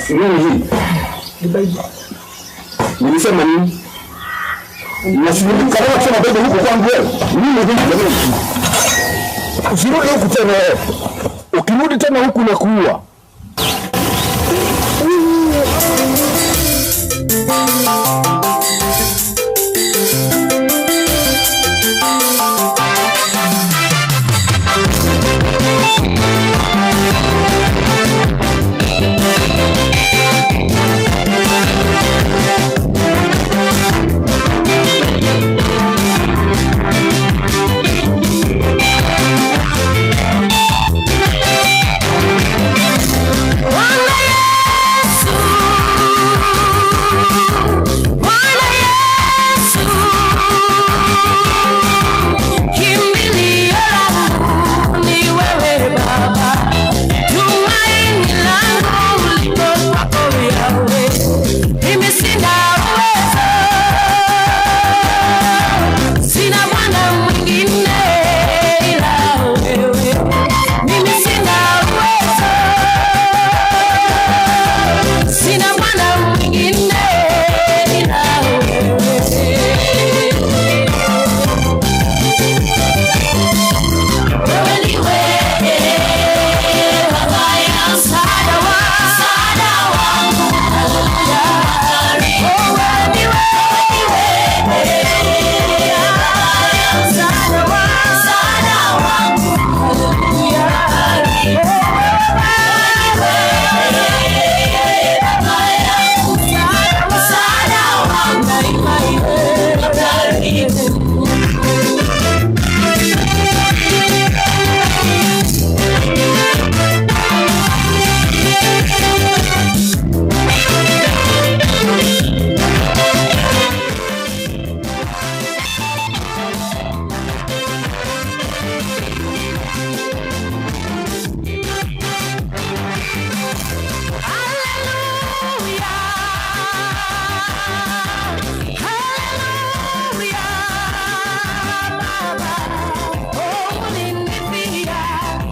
Nini hii? Nilisema nini? Nashughulika kama kusema bebe huko kwangu wewe. Nini hii jamani? Usirudi huku tena wewe. Ukirudi tena huku nakuua. Bwana Yesu, Bwana Yesu, kimbilio langu ni wewe Baba, tumaini langu liko kwako Yahweh, mimi sina uwezo, sina Bwana mwingine ila wewe, mimi sina uwezo, sina Bwana mwingine ila wewe. Wewe ndiwe Baba ya msaada wangu. Oh, wewe ndiwe msaada wangu. Baba yangu, msaada wangu. Karibu. Haleluya, haleluya, Baba, oh, ulinifia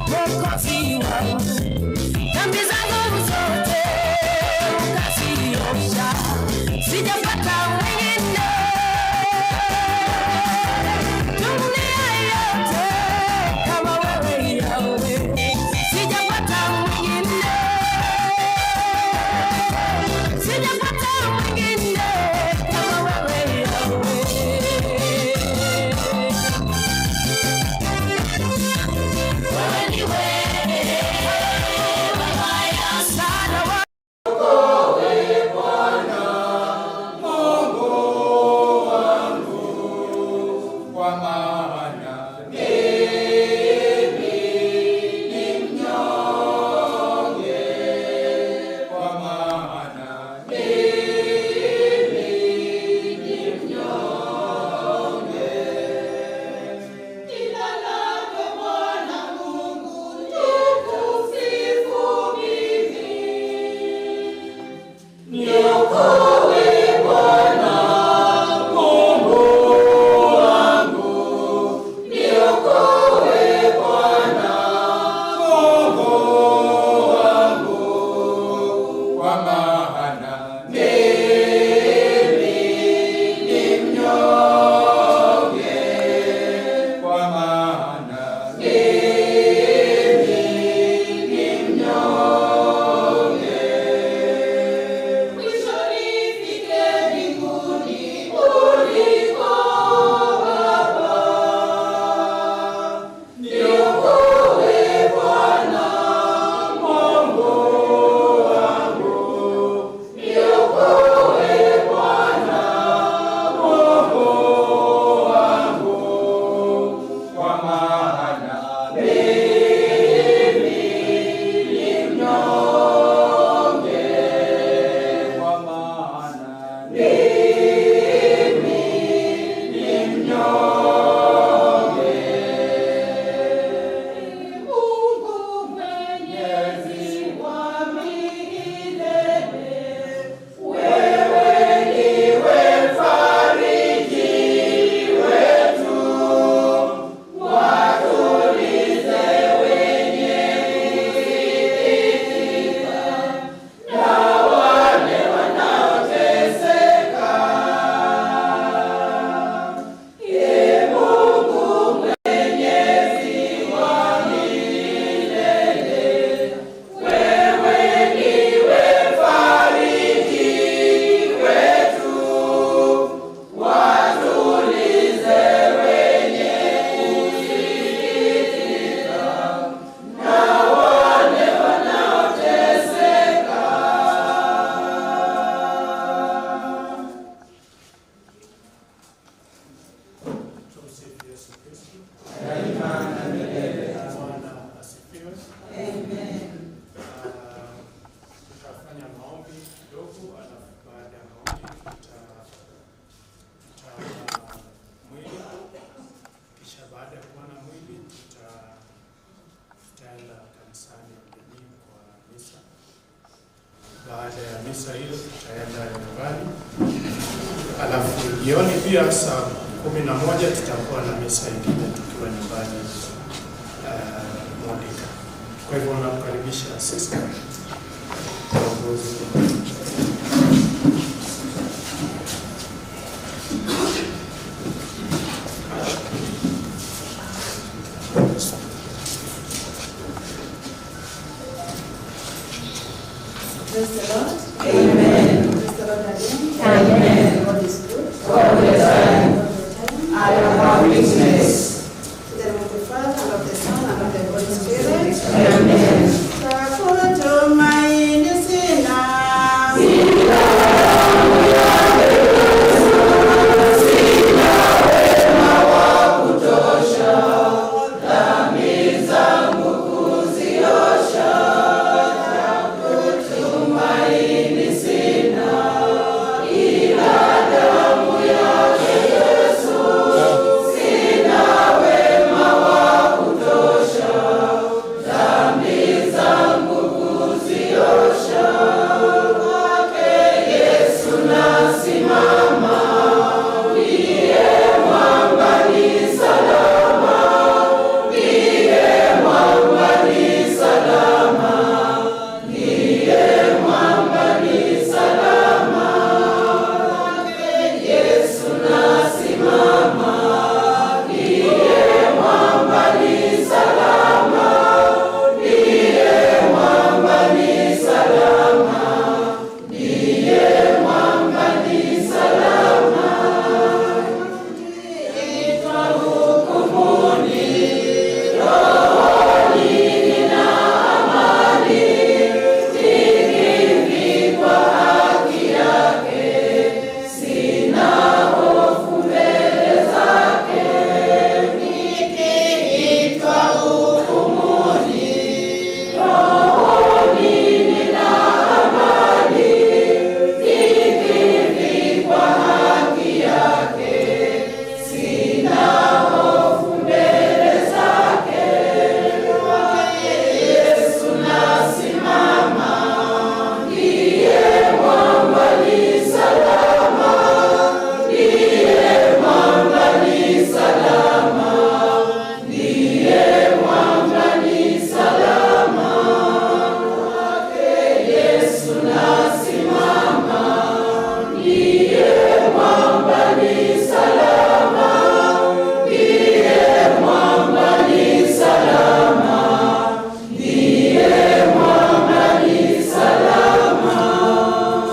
Mwokozi wangu, dhambi zangu zote ukaziosha, sijapata mwingine dunia yote kama wewe Yahweh, sijapata mwingine, sijapata mwingine kama wewe Yahweh. Wewe ndiwe Baba ya msaada. Baada ya misa hiyo tutaenda nyumbani, alafu jioni pia saa 11 tutakuwa na misa ingine tukiwa nyumbani Modica. Kwa hivyo nakukaribisha sister kiongozi. Praise the Lord. Amen. Praise the Lord again. Amen. God is good. All the time. All the time. I am a witness. In the name of the Father, and of the Son, and of the Holy Spirit. Amen. Tumaini sina.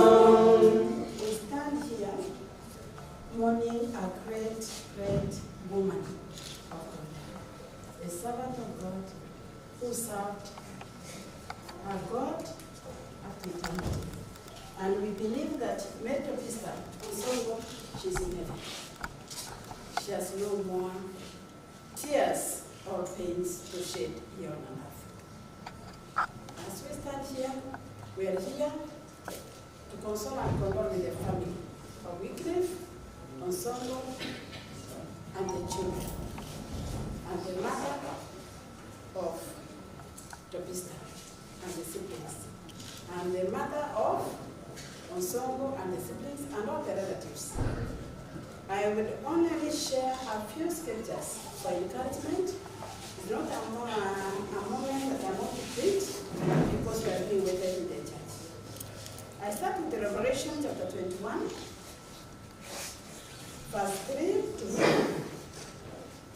We stand here mourning a great, great woman of God, a servant of God who served her God up to eternity. And we believe that Mary Topista Onsongo, she's in heaven. She has no more tears or pains to shed here on earth. As we stand here, we are here to console and condole with the family of Wycliffe, Onsongo, and the children, and the mother of Topista and the siblings, and the mother of Onsongo and the siblings, and all the relatives. I would only share a few scriptures for encouragement. It's not a moment that I want to preach because we are being waited in the church. I start with the Revelation chapter 21, verse 3 to 4.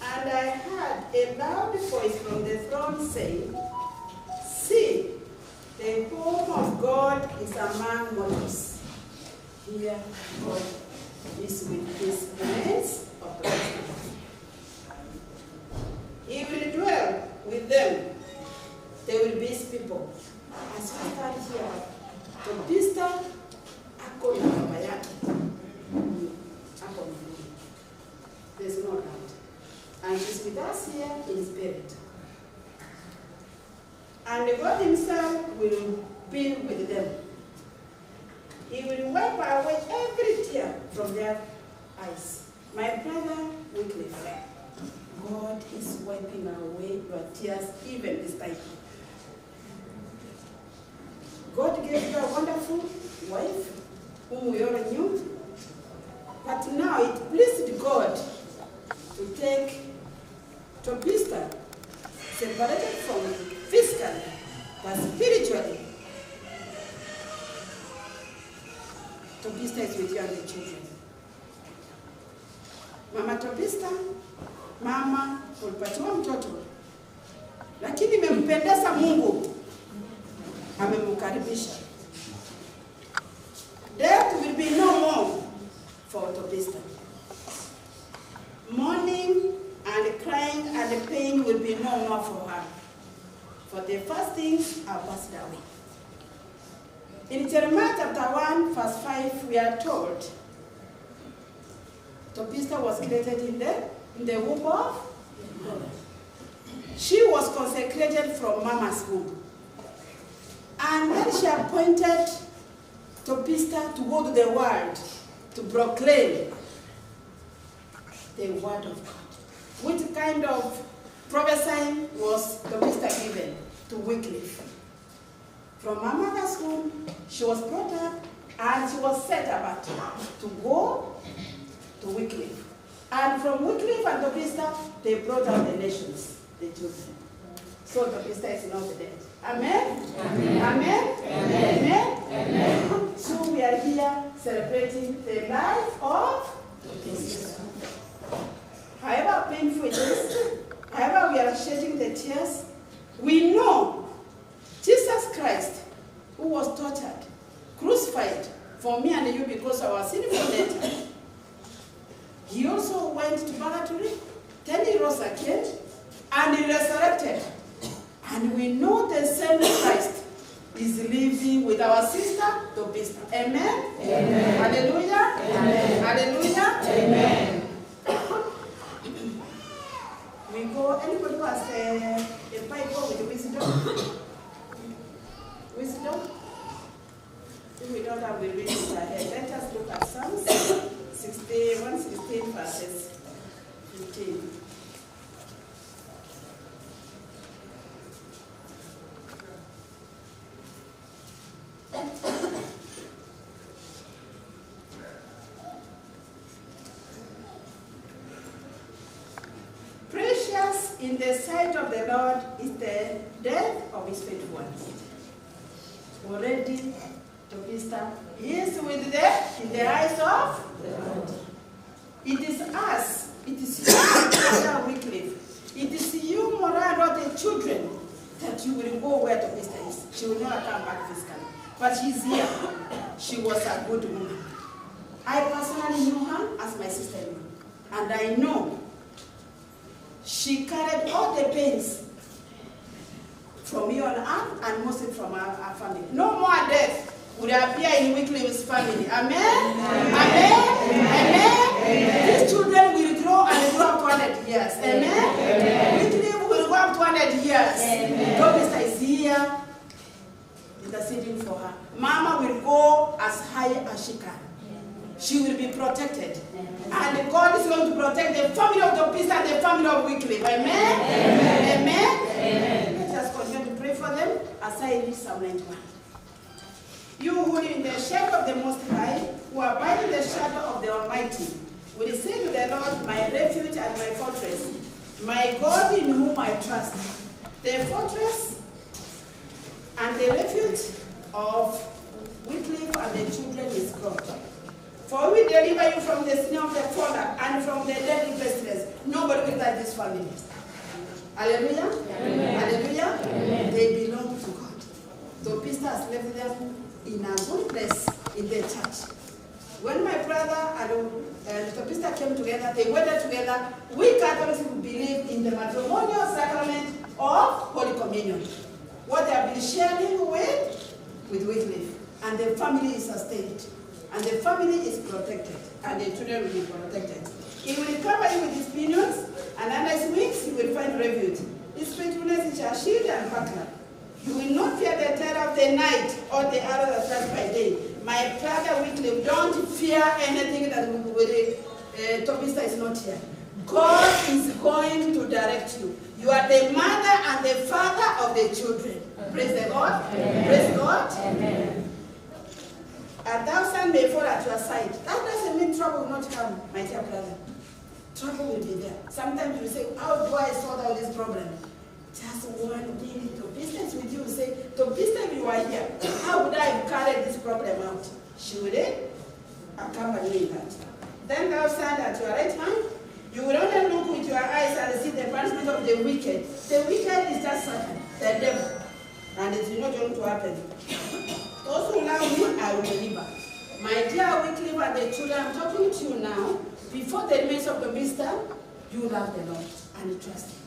And I heard a loud voice from the throne saying, "See, the home of God is among mortals." Here God is with his friends of the He will dwell with them. They will be his people. As we stand here, Topista ako na baba yake. Ako mbinguni. There's no doubt. And she's with us here in spirit. And God himself will be with them. He will wipe away every tear from their eyes. My brother Wycliffe, God is wiping away your tears even this time. God gave you a wonderful wife, whom we all knew. But now it pleased God to take Tobista, separated from you physically, but spiritually. Tobista is with you and the children. Mama Tobista, mama ulipatiwa mtoto, lakini imempendeza Mungu, amemkaribisha. Death will be no more for Tobista. Mourning and crying and pain will be no more for her, for the first things are passed away. In Jeremiah chapter 1, verse 5, we are told Tobista was created in the womb of mother. She was consecrated from mama's womb. And then she appointed Tobista to go to the world to proclaim the word of God. Which kind of prophesying was Tobista given to Wycliffe? From her mother's womb, she was brought up and she was set apart to go to Wycliffe. And from Wycliffe and Tobista, they brought out the nations, the children. So Tobista is not dead. Amen? Amen? Amen? Amen? Amen? So we are here celebrating the life of Tobista. However painful it is, however we are shedding the tears, we know Jesus Christ, who was tortured, crucified for me and you because of our sinful nature, he also went to purgatory, then he rose again, and he resurrected. And we know the same Christ is living with our sister, Tobista. Amen? Amen. Hallelujah. Amen. Hallelujah. Amen. We go, anybody who has a Bible with wisdom? Wisdom? If we don't have, we read it ahead. Let us look at Psalms 116, verses 15. Precious in the sight of the Lord is the death of his faithful ones. Already, Tobista is with them in the eyes of the Lord. It is us, it is you, Brother Wycliffe. It is you, Moran, the children, that you will go where Tobista is. She will never come back physically. But she's here. She was a good woman. I personally knew her as my sister-in-law. And I know she carried all the pains from me on earth and mostly from our family. No more death would appear in Wycliffe's family. Amen? Amen? Amen? Amen? Amen? These children will grow and grow up to 100 years. Amen? Amen? Wycliffe will grow up to 100 years. Tobista is here interceding for her. Mama will go as high as she can. She will be protected. And God is going to protect the family of Tobista and the family of Wycliffe. Amen? Amen? Amen? Amen? Let us continue to pray for them as I read Psalm 91. You who live in the shadow of the Most High, who abide in the shadow of the Almighty, will say to the Lord, my refuge and my fortress, my God in whom I trust. The fortress and the refuge of Wycliffe and the children is God. For we deliver you from the snare of the fowler and from the deadly pestilence. Nobody will touch this family. Hallelujah. Amen. Hallelujah. Amen. They belong to God. Tobista has left them in a good place in the church. When my brother and Tobista came together, they wedded together. We Catholics believe in the matrimonial sacrament of Holy Communion. What they have been sharing with Wycliffe. And the family is sustained. And the family is protected. And the children will be protected. He will cover you with his pinions, and under his wings you will find refuge. His faithfulness is your shield and buckler. You will not fear the terror of the night or the arrow that flies by day. My brother Wycliffe, don't fear anything that Tobista is not here. God is going to direct you. You are the mother and the father of the children. Praise the Lord. Amen. Praise God. Amen. come, my dear brother. Trouble will be there. Sometimes you say, how do I sort out this problem? Just one minute of business with you. Say, to business you are here. How would I have carried this problem out? Should it accompany you in that? Then thou stand at your right hand. You will only look with your eyes and see the punishment of the wicked. The wicked is just Satan, the devil. And it is not going to happen. Those who love me, I will deliver. My dear Wycliffe and the children, I'm talking to you now. Before the remains of the mister, you love the Lord and trust him.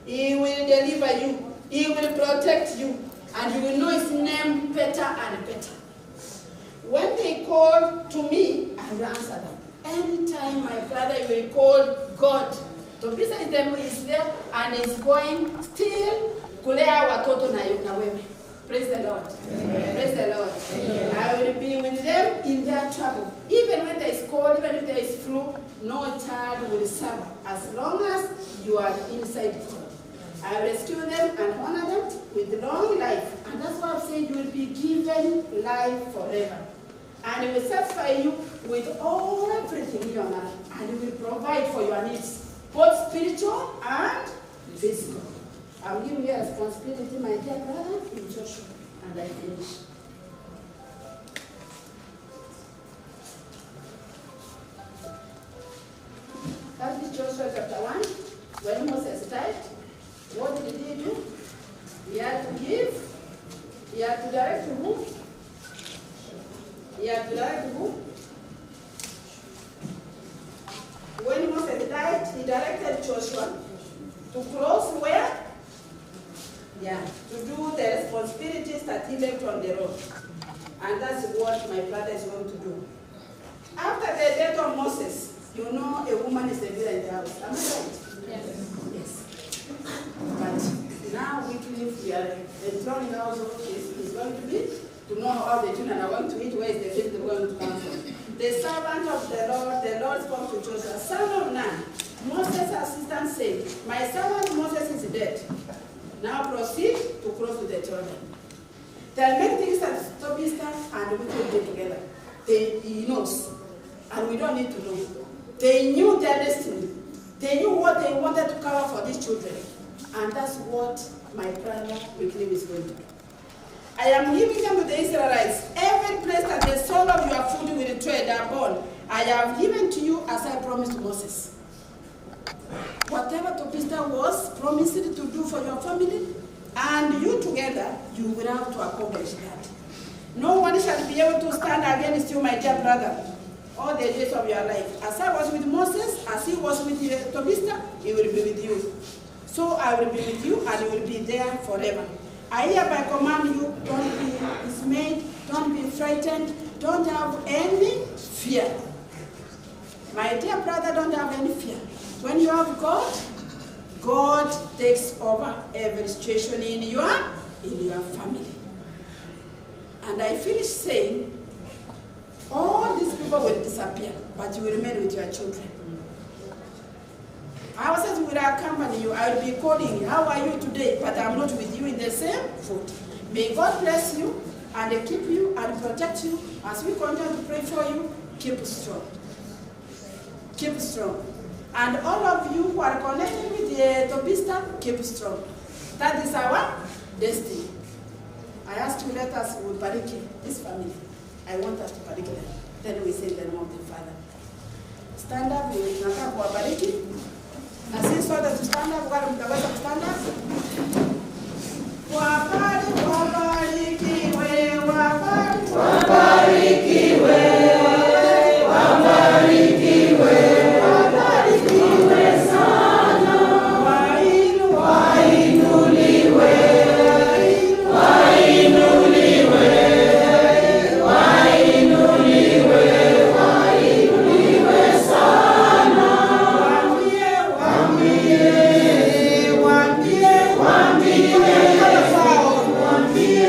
He will deliver you. He will protect you. And you will know his name better and better. When they call to me, I will answer them. Anytime my brother will call God, Tobisa is there and is going still kulea watoto na wewe. Praise the Lord. Amen. Praise the Lord. Amen. I will be with them in their trouble. Even when there is cold, even if there is flu, no child will suffer as long as you are inside God. I will rescue them and honor them with long life. And that's why I'm saying you will be given life forever. And he will satisfy you with all everything in your life. And he will provide for your needs, both spiritual and physical. I'm giving you a responsibility, my dear brother, in Joshua. And I finish. That is Joshua chapter 1. When Moses died, what did he do? He had to give. He had to direct to who? He had to direct to who? When Moses died, he directed Joshua to cross where? Yeah, to do the responsibilities that he left on the road. And that's what my brother is going to do. After the death of Moses, you know a woman is a leader in the house. Am I right? Yes. Yes. But now Wycliffe, we are enthroned in the house of is going to be to know how the children are going to eat, where is the food they're going to come from. The servant of the Lord spoke to Joshua, son of Nun. Moses' assistant said, my servant Moses is dead. Now proceed to cross to the Jordan. There are many things that Tobista and Wycliffe did together. He knows, and we don't need to know. They knew their destiny. They knew what they wanted to cover for these children. And that's what my brother Wycliffe is going to do. I am giving them to the Israelites. Every place that the sole of your foot will tread upon, I have given to you as I promised Moses. Whatever Tobista was promised to do for your family, and you together, you will have to accomplish that. No one shall be able to stand against you, my dear brother, all the days of your life. As I was with Moses, as he was with Tobista, he will be with you. So I will be with you, and you will be there forever. I hereby command you, don't be dismayed, don't be frightened, don't have any fear. My dear brother, don't have any fear. When you have God, God takes over every situation in your family. And I finish saying, all these people will disappear, but you will remain with your children. Ourselves will accompany you. I will be calling, how are you today? But I'm not with you in the same foot. May God bless you and keep you and protect you. As we continue to pray for you, keep strong. Keep strong. And all of you who are connected with the Tobista, keep strong. That is our destiny. I ask you, let us bariki this family. I want us to bariki them. Then we say in the name of the Father. Stand up, tunataka kuwabariki. Na sisi sote tu stand up, wale mtaweza ku stand up. Wabarikiwe, wabarikiwe, wabarikiwe, wabarikiwe sana. Wainuliwe, wainuliwe, wainuliwe, wainuliwe sana. Waambie, waambie, waambie, waambie,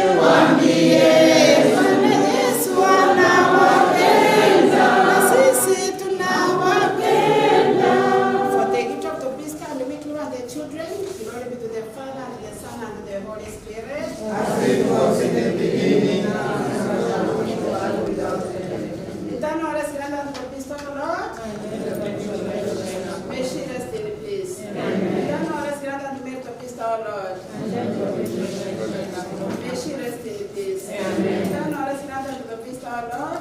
our Lord.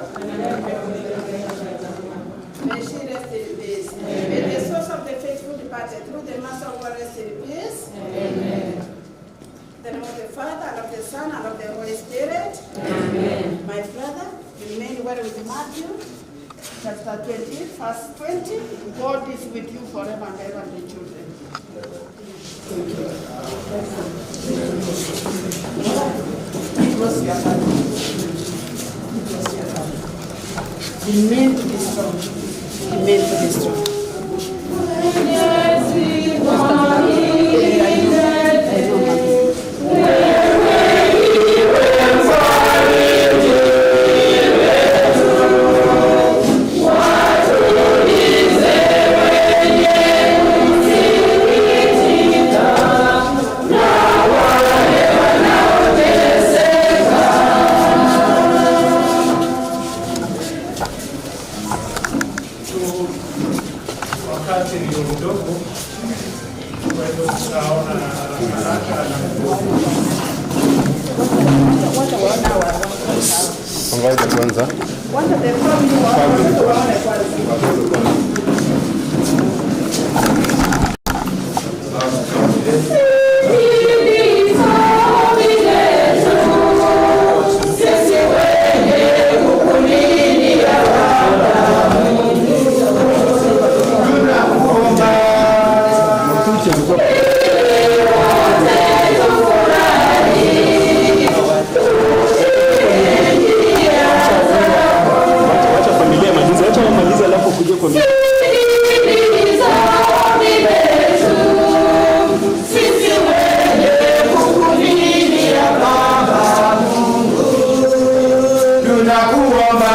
May she rest in peace. May the souls of the faithful departed through the mercy of God rest in peace. Amen. In the name of the Father, and of the Son, and of the Holy Spirit. Amen. My brother, remain well with Matthew, chapter 20, verse 20. God is with you forever and ever, the children. Thank you. It was your family. It was your family. Remain to be strong. Remain to be strong. Wakati ni mdogo, kwa hivyo tutaona haraka haraka na Ngoja kwanza. Wacha the family waone kwanza. Wacha familia malize, wacha wamalize alafu kuja kwa mimi. Tunakuomba.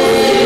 Wewe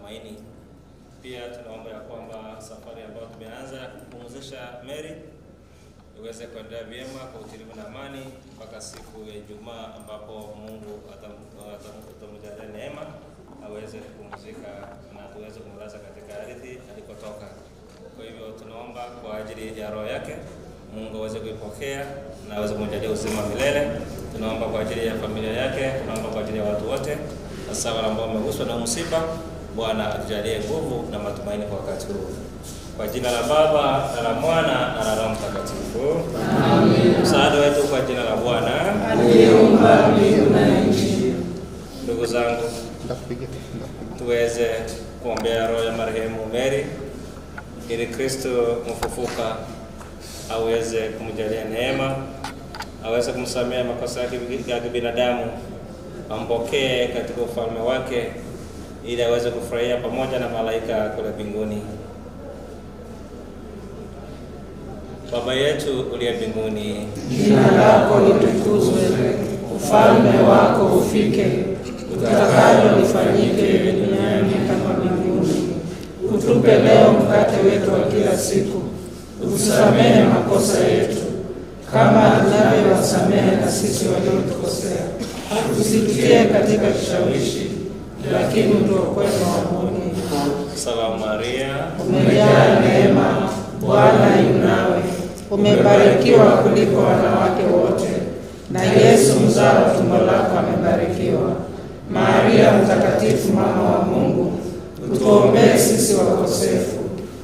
matumaini. Pia tunaomba ya kwamba safari ambayo tumeanza ya kumpumzisha Mary iweze kuendelea vyema kwa utulivu na amani mpaka siku ya Ijumaa ambapo Mungu atamjalia neema aweze kupumzika na tuweze kumlaza katika ardhi alikotoka. Kwa hivyo tunaomba kwa ajili ya roho yake Mungu aweze kuipokea na aweze kumjalia uzima milele. Tunaomba kwa ajili ya familia yake, tunaomba kwa ajili ya watu wote, hasa wale ambao wameguswa na msiba. Bwana atujalie nguvu na matumaini kwa wakati huu. Kwa jina la Baba na la Mwana na la Roho Mtakatifu. Amen. Msaada wetu kwa jina la Bwana aliyeumba mbingu na nchi. Ndugu zangu, tuweze kuombea roho ya marehemu Mary ili Kristo mfufuka aweze kumjalia neema, aweze kumsamehe makosa yake ya kibinadamu, ampokee katika ufalme wake ili aweze kufurahia pamoja na malaika kule mbinguni. Baba yetu uliye mbinguni, jina lako litukuzwe, ufalme wako ufike, utakalo lifanyike duniani kama mbinguni. Utupe leo mkate wetu wa kila siku, utusamehe makosa yetu kama tunavyowasamehe na sisi waliotukosea, usitutie katika kishawishi, lakini utuokoe maovuni. Salamu Maria, umejaa neema, Bwana yu nawe, umebarikiwa kuliko wanawake wote, na Yesu mzao wa tumbo lako amebarikiwa. Maria Mtakatifu, mama wa Mungu, utuombee sisi wakosefu,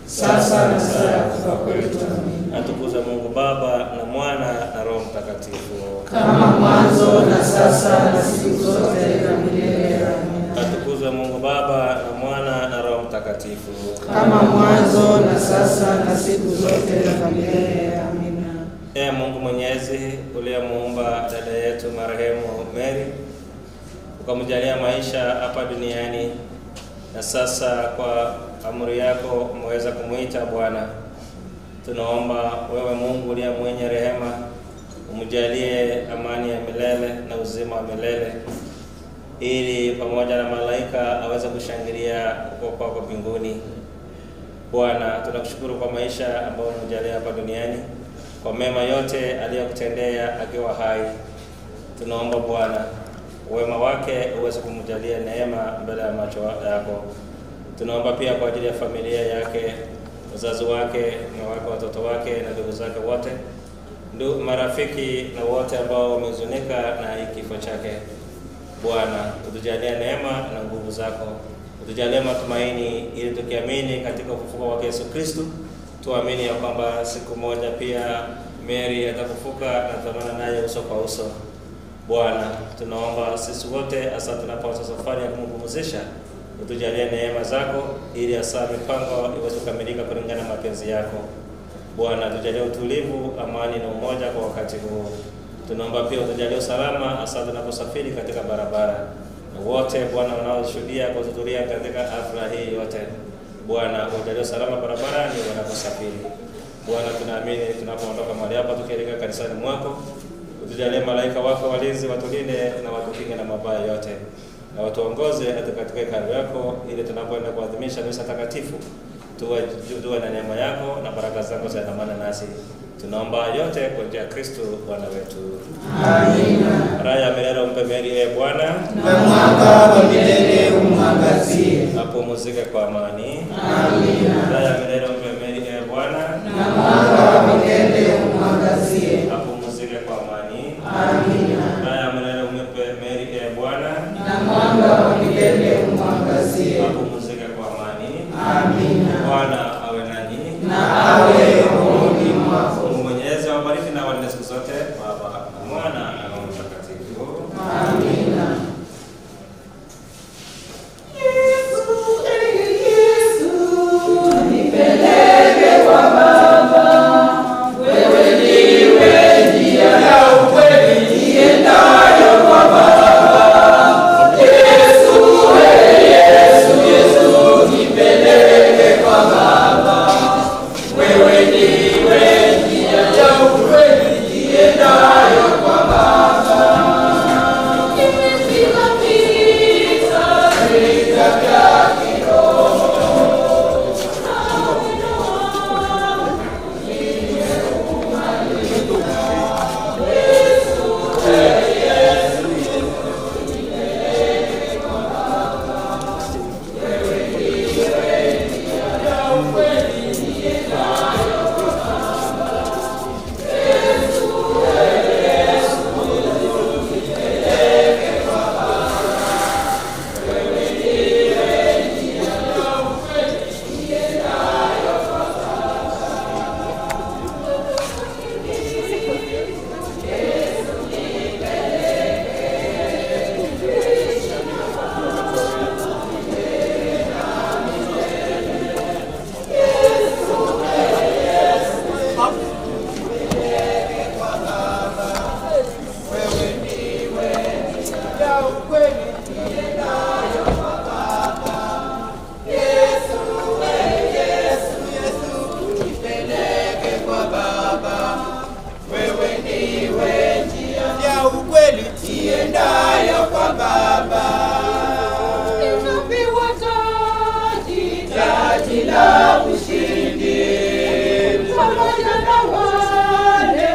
sasa na saa ya kufa kwetu. Amina. Atukuze Mungu Baba na Mwana na Roho Mtakatifu, kama mwanzo na sasa na siku zote na milele. Amina. Atukuze Mungu Baba na Mwana na Roho Mtakatifu, kama mwanzo na sasa na siku zote na milele. Amina. Ee Mungu Mwenyezi, uliyemuumba dada yetu marehemu Mary, ukamjalia maisha hapa duniani, na sasa kwa amri yako umeweza kumuita Bwana. Tunaomba wewe Mungu uliye mwenye rehema, umjalie amani ya milele na uzima wa milele, ili pamoja na malaika aweze kushangilia huko kwako mbinguni. Bwana, tunakushukuru kwa maisha ambayo umemjalia hapa duniani, kwa mema yote aliyokutendea akiwa hai. Tunaomba Bwana wema wake uweze kumjalia neema mbele ya macho yako. Tunaomba pia kwa ajili ya familia yake, wazazi wake, mume wake, watoto wake na ndugu zake wote, marafiki na wote ambao wamehuzunika na hii kifo chake. Bwana, utujalie neema na nguvu zako, utujalie matumaini, ili tukiamini katika ufufuko wake Yesu Kristo, tuamini ya kwamba siku moja pia Mary atafufuka na tutaonana naye uso kwa uso. Bwana, tunaomba sisi wote hasa tunapoanza safari ya kumpumzisha, utujalie neema zako ili hasa mipango iweze kukamilika kulingana na mapenzi yako. Bwana, tujalie utulivu, amani na umoja kwa wakati huu. Tunaomba pia utujalie usalama hasa tunaposafiri katika barabara. Na wote Bwana wanaoshuhudia kututulia katika hafla hii yote, Bwana ujalie usalama barabarani wanaposafiri. Bwana, tunaamini tunapoondoka mahali hapa tukielekea kanisani mwako, utujalie malaika wako walinzi watulinde na watukinge na mabaya yote, na watuongoze hata katika hekalu yako, ili tunapoenda kuadhimisha misa takatifu tuwe na neema yako na baraka zako ziandamane nasi. Tunaomba yote kwa njia ya Kristo Bwana wetu. Amina. Raha ya milele umpe Mary, ee Bwana, na mwanga wa milele umwangazie, apumzike kwa amani. Amina. Raha ya milele umpe Mary, ee Bwana, na mwanga wa milele umwangazie, apumzike kwa amani. Amina. Raha ya milele umpe Mary, ee Bwana, na mwanga wa milele umwangazie, apumzike kwa amani. Amina. Bwana awe nanyi na awe rohoni mwako. Mungu Mwenyezi awabariki na awalinde siku zote, Baba na Mwana na Roho Mtakatifu. Amina. Yesu, Yesu, nipeleke kwa Baba.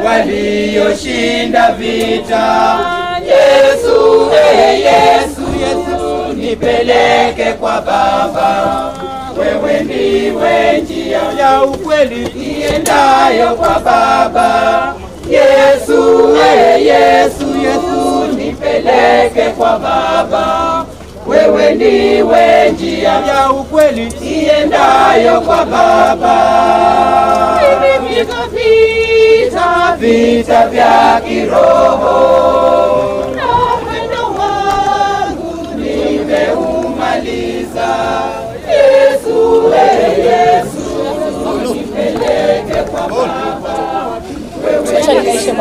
walioshinda vita. Yesu, Yesu, Yesu, nipeleke kwa Baba. Wewe ndiwe njia ya ukweli iendayo kwa Baba. Yesu, Yesu, Yesu, nipeleke kwa Baba. Wewe ndiwe njia ya ukweli iendayo kwa Baba. Nimepiga vita, vita vya kiroho, na mwendo wangu nimeumaliza. Yesu, Yesu, nipeleke kwa Baba. Wewe ndiwe njia ya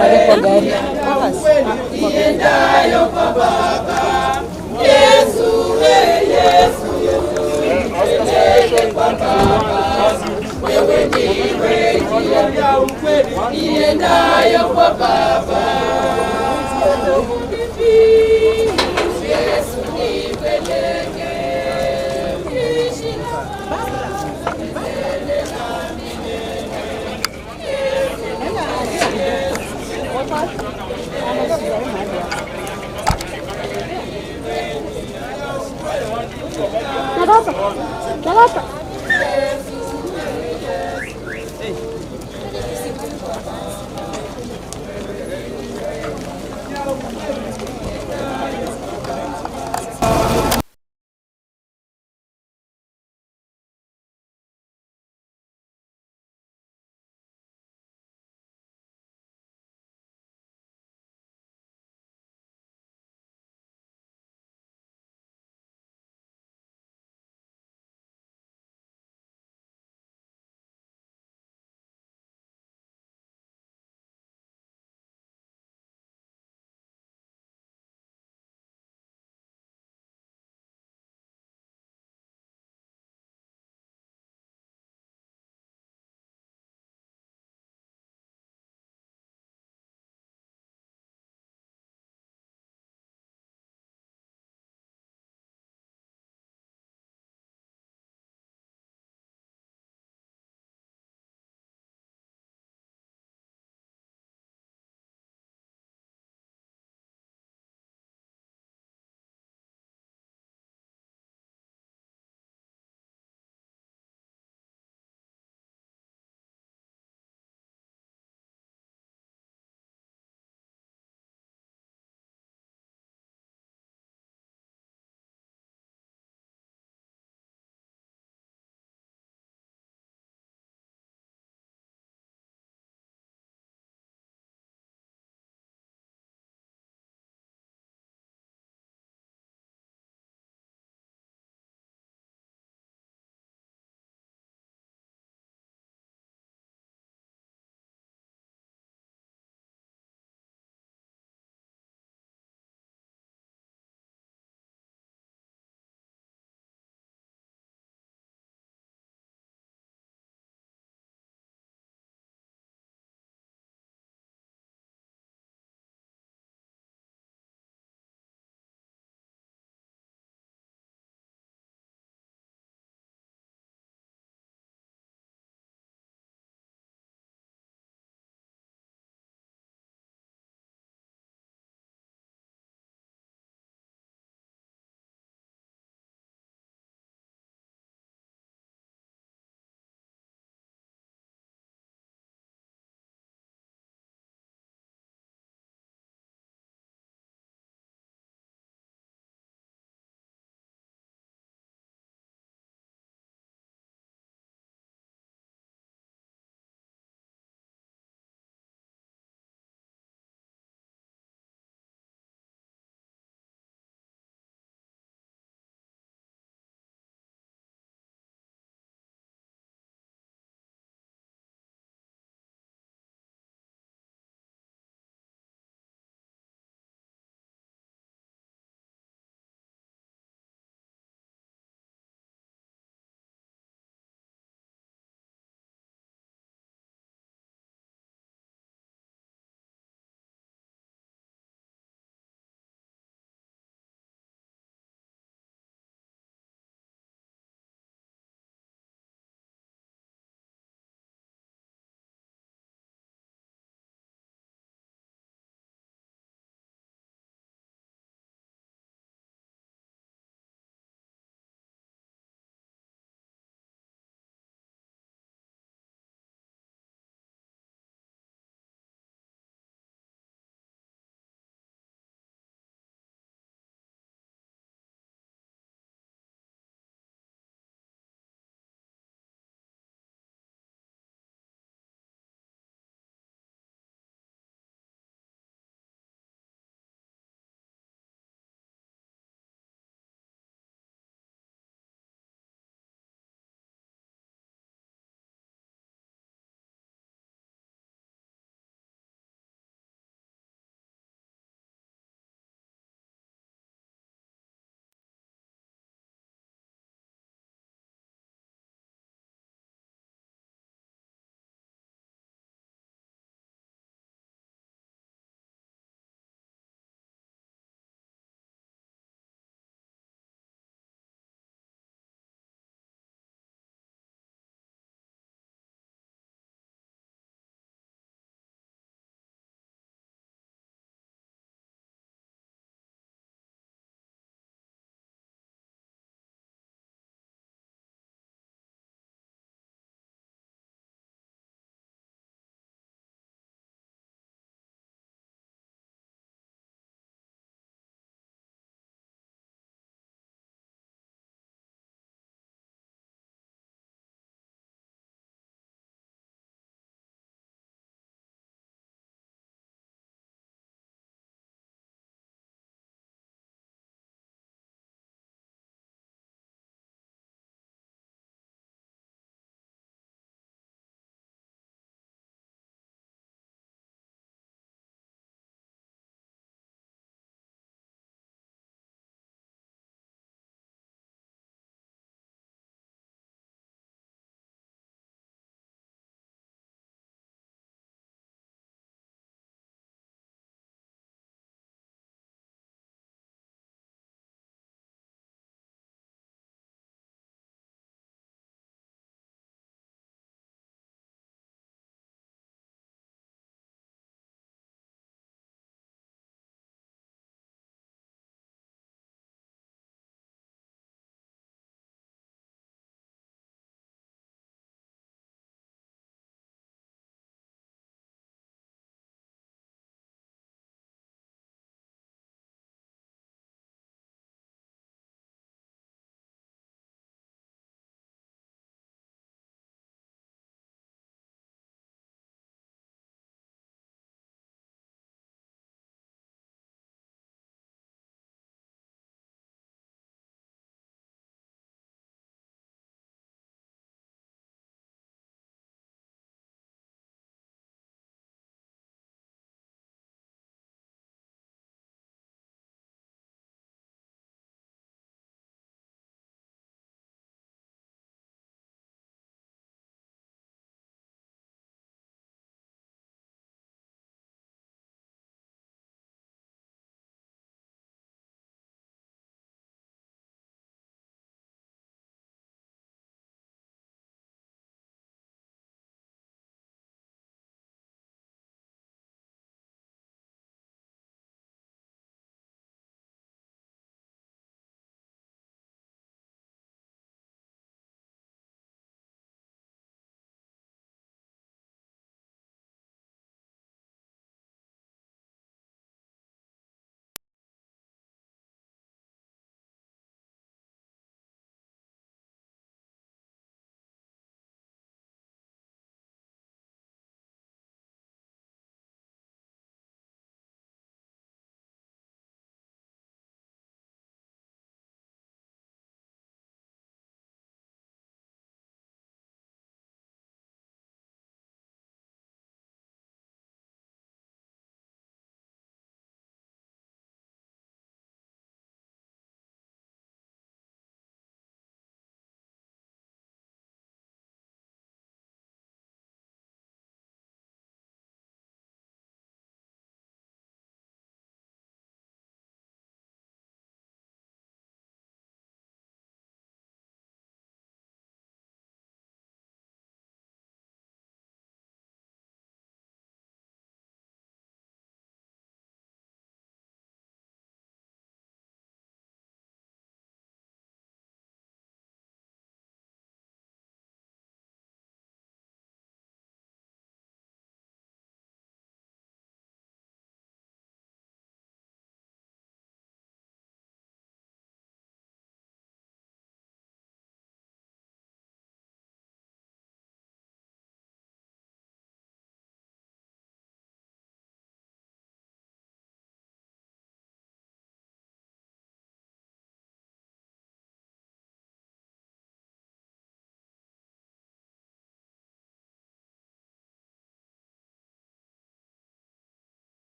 ukweli iendayo kwa Baba. Yesu, Yesu, Yesu, nipeleke kwa Baba. Wewe ndiwe njia ya ukweli iendayo kwa Baba. Yesu, nipeleke niishi na milele na milele. Natoka.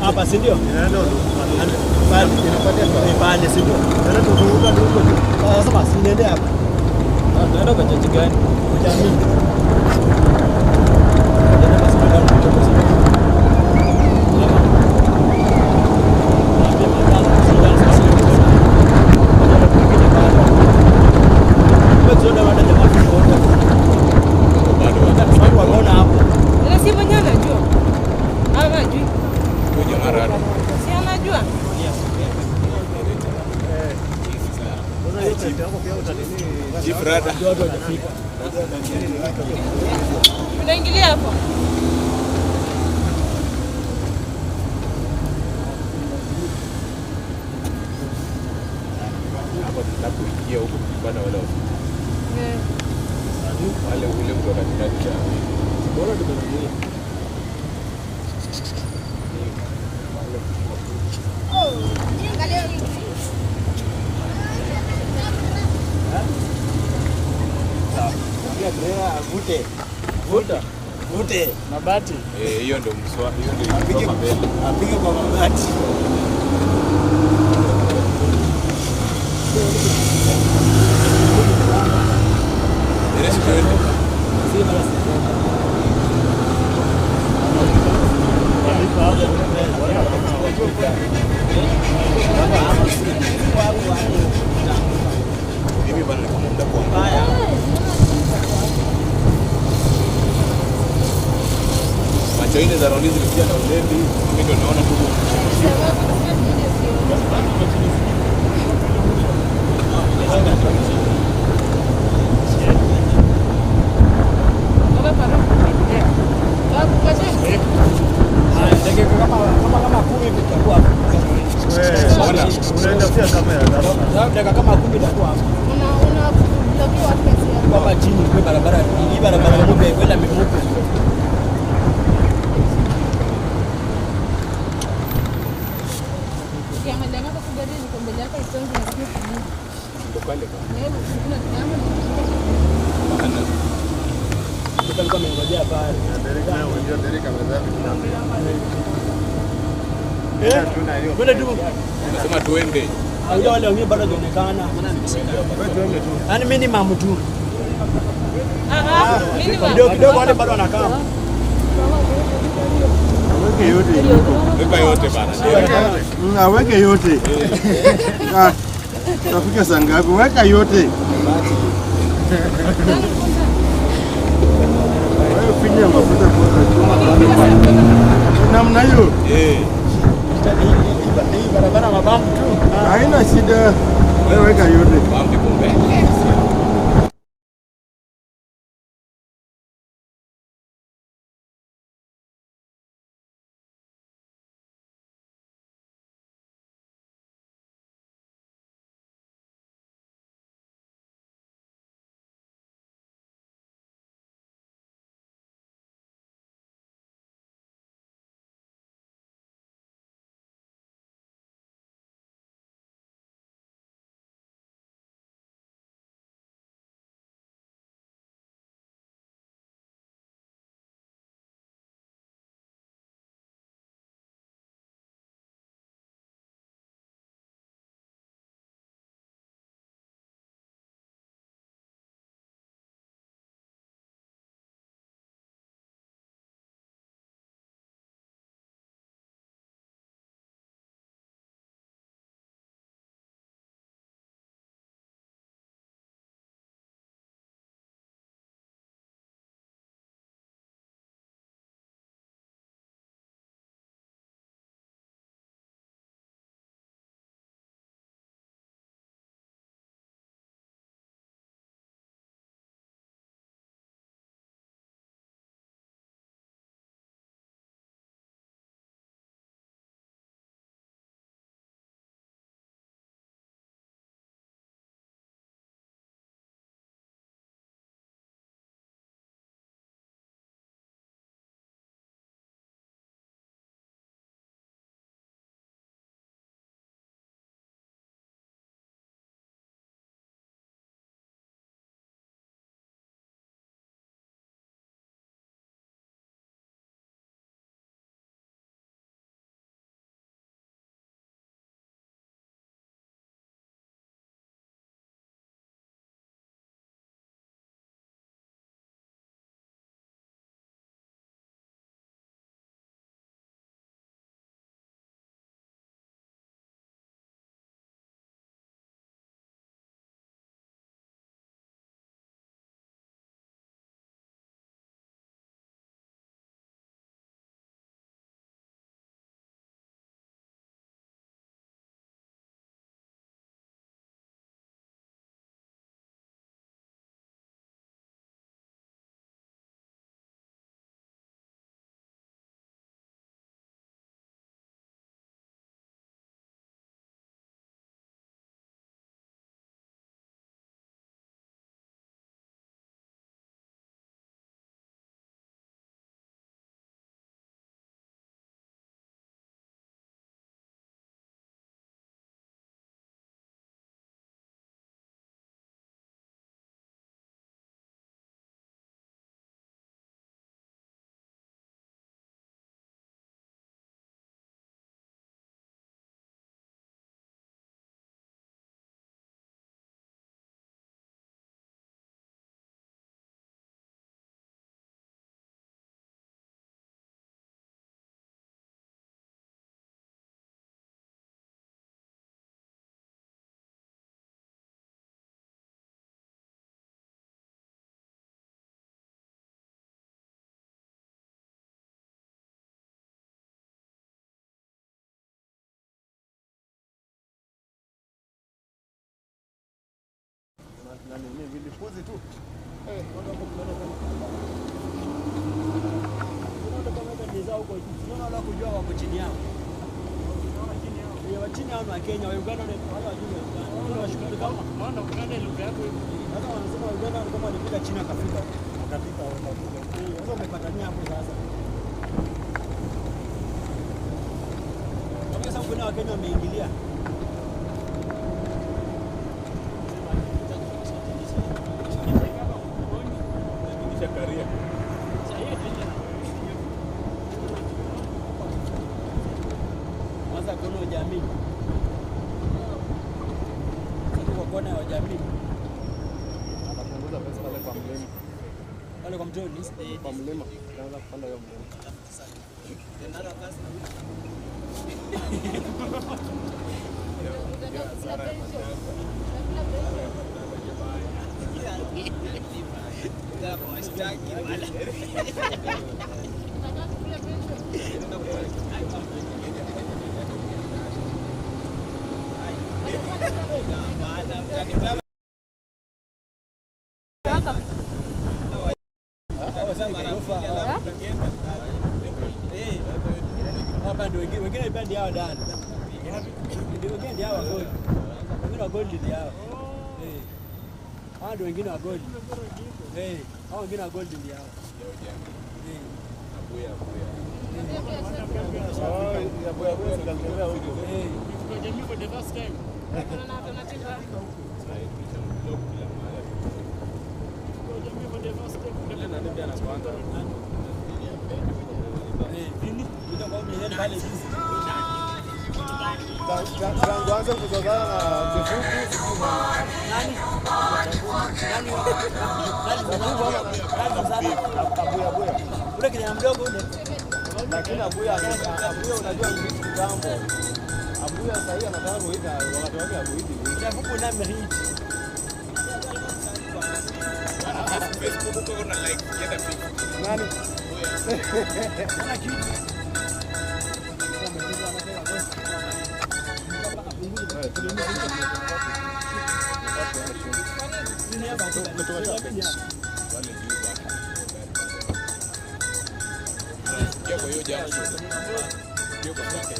Hapa si ndio? Pale pale si ndio? Sasa basi niende hapa. Tunaenda kwa chachi gani? Jamii. Tunaingilia hapo. Hapo tunapoingia huko kupanda wale wale ule mtu katikati ya bora tumerudia. Avute. Vuta. Vute. Mabati. Eh, hiyo ndio mswa, hiyo ndio apige mbele. Apige kwa mabati. Mimi bana niko muda kwa mbaya. Macho ine za raundi zilikuja na ulevi, mimi ndio naona tu. Kama 10 itakuwa hapo. Dakika kama 10 itakuwa hapo. Hapa chini kwa barabara, hii barabara mpya kwenda Mimuko. Nasema tuende. Unajua wale wengine bado hawajaonekana. Yaani minimum tu. Kidogo kidogo wale bado wanakaa. Aweke yote. Weka yote bana. Aweke yote. Tafika saa ngapi? Weka yote. Wewe finya mafuta kwanza. Namna hiyo. Eh. Hii barabara mabambu tu. Haina shida. Wewe weka yote. Bambu kumbe. na nini vilipuzi tu. Unaona kujua wako chini yao. Wa chini yao ni wa Kenya, wa Uganda wale wajui wa Uganda. Wale washukuru kama Maana Uganda lugha yako iko. Sasa wanasema Uganda kama walifika China wakafika. Wakafika wakafika. Sasa wamepatania hapo sasa. Kwa sababu kuna Wakenya wameingilia. Kwanza kona jamii. Sasa kwa kona ya jamii. Anapunguza pesa pale kwa mlima. Pale kwa mtoni. Kwa mlima. Anaanza kupanda hiyo mlima. Hapa ndio wengine wengine pia ndio hao ndani. Ndio wengine ndio hao wa gold. Wengine wa gold ndio hao. Eh. Hao ndio wengine wa gold. Eh, hao wengine wa gold ndio hao. Eh. Abuya abuya. Oh, ya boya boya ndio huko. Eh. Kwa jamii for the first time. Kwa jamii for the first time. Eh, nini? Ndio kwa mimi pale jinsi. Tangu anze kuzozana na Kifuku Nani? Nani? Nani? Abuya abuya. Ule kijana mdogo ule. Lakini Abuya Abuya unajua ni kitu kitambo. Abuya sasa hivi anataka kuita wakati wake Abuiti. Kifuku na mhiti. Facebook huko kuna like kienda Facebook. Nani? Ana kitu. Wale juu bana. Ingia kwa hiyo junction. Ingia kwa zake.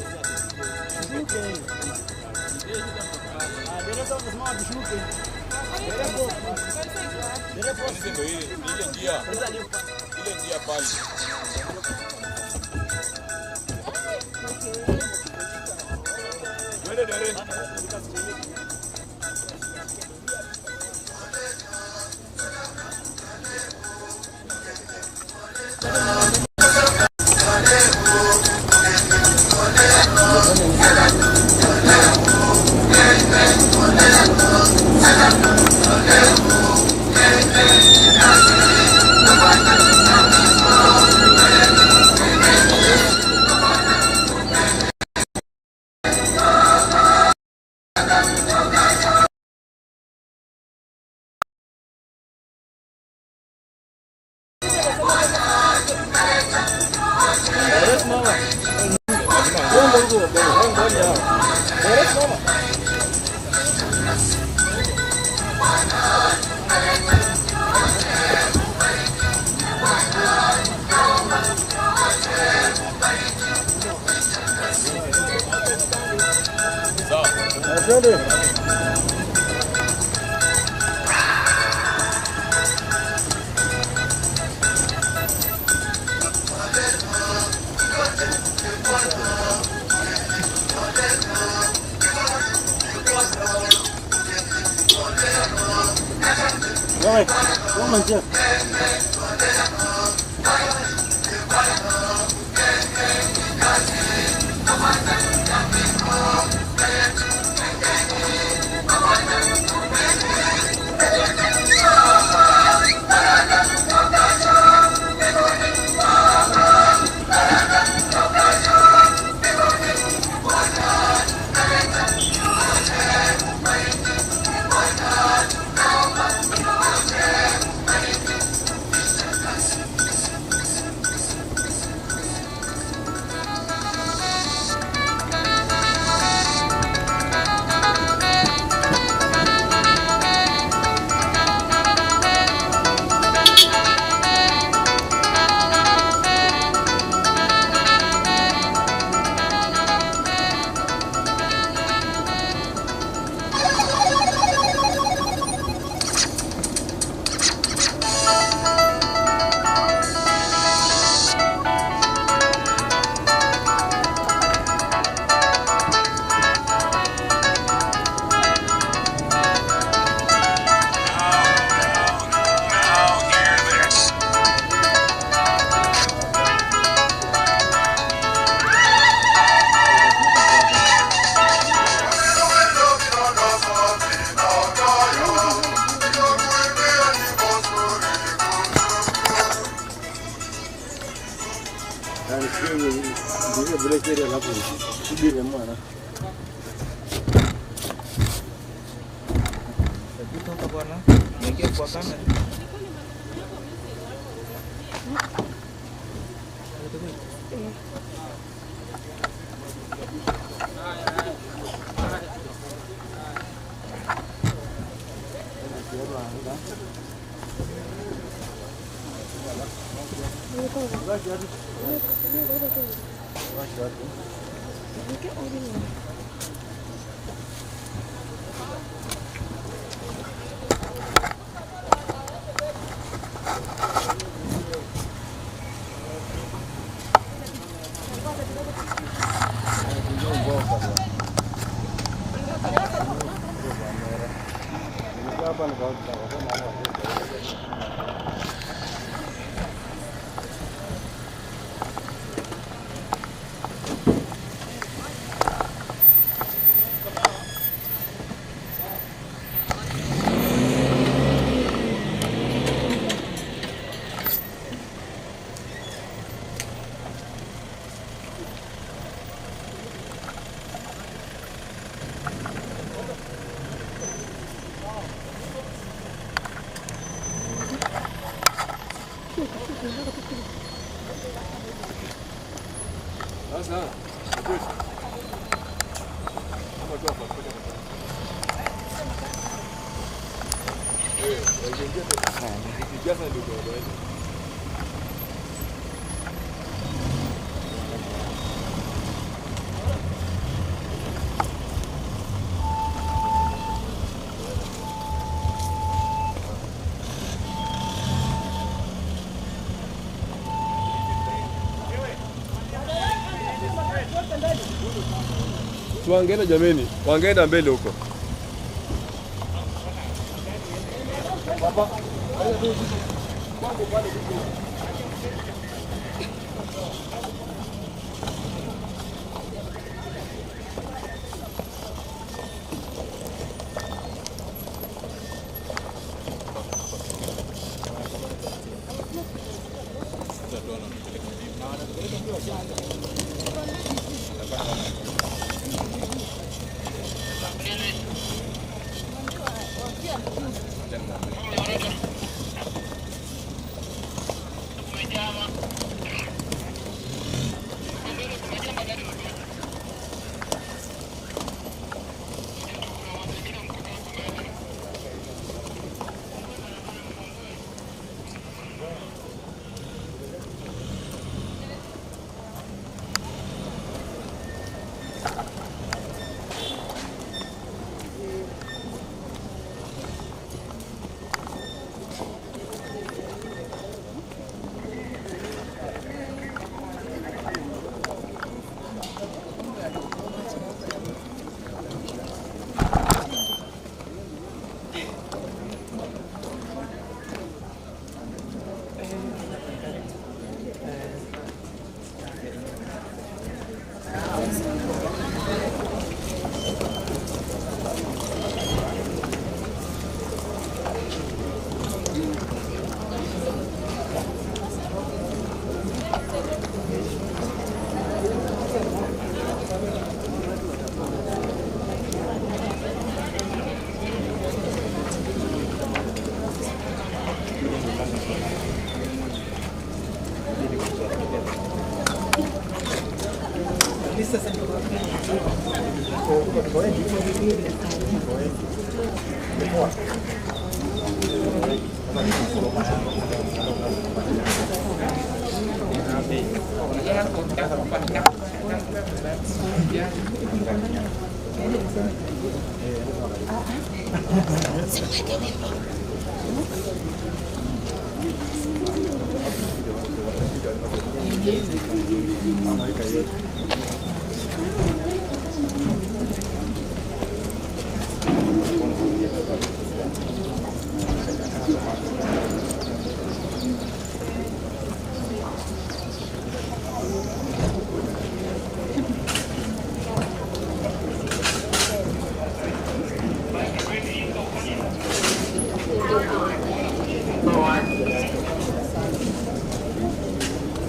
Hizi ndio ile ile njia. Ile njia pale. Twende dere. Twende. Wewe, wewe njia. Wangeenda jameni, wangeenda mbele huko.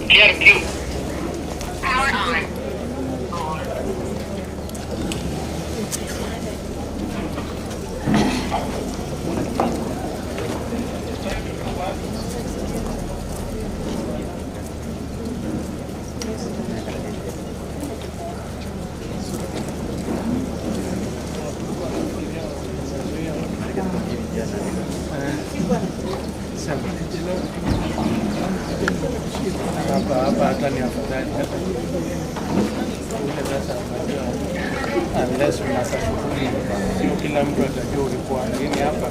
KRQ. Power on. Hapa hapa hata ni afadhali hata ile sasa, unajua unless unasafiri, sio kila mtu atajua ulikuwa, lakini hapa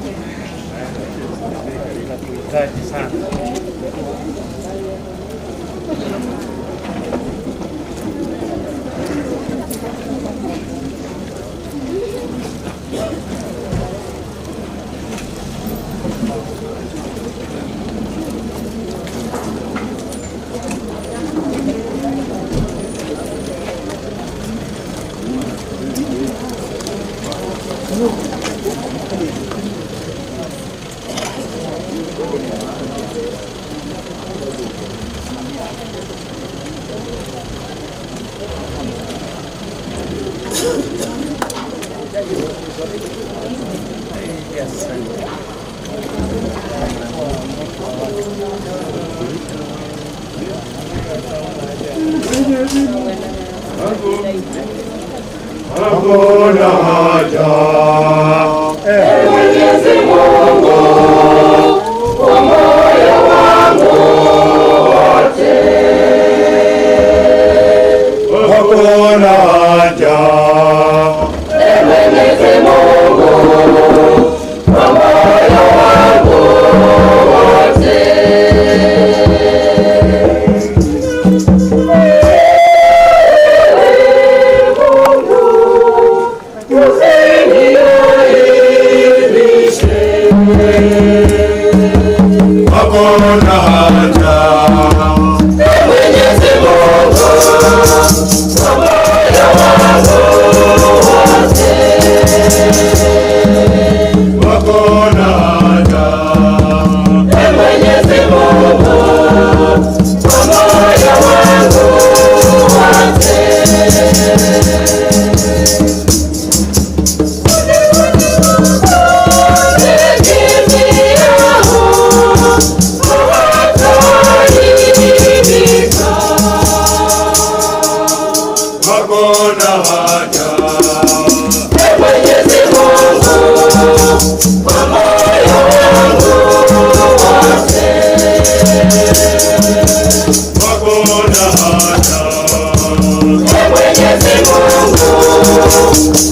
inatuhitaji sana. Hakuna haja. Mwenyezi Mungu kwa moyo wangu wote. Hakuna haja. Mwenyezi Mungu kwa moyo wangu wote. Hakuna haja. Mwenyezi Mungu kwa moyo wangu wote. Hakuna haja. Mwenyezi Mungu kwa moyo wangu wote. Hakuna haja. Mwenyezi Mungu kwa moyo wangu wote. Hakuna haja. Mwenyezi Mungu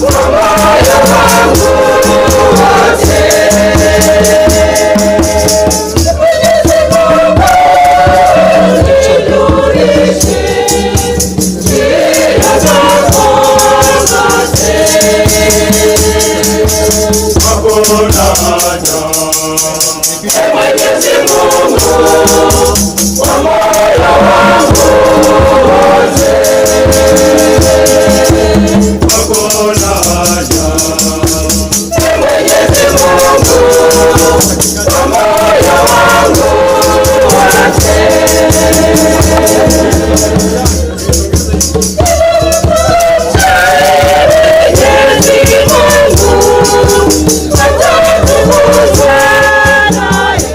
kwa moyo wangu wote. Mwenyezi Mungu nijulishe njia zako zote. Hakuna haja. Mwenyezi Mungu kwa moyo wangu wote. Hakuna haja. Mwenyezi Mungu kwa moyo wangu wote. Mwenyezi Mungu atatukuzwa naye.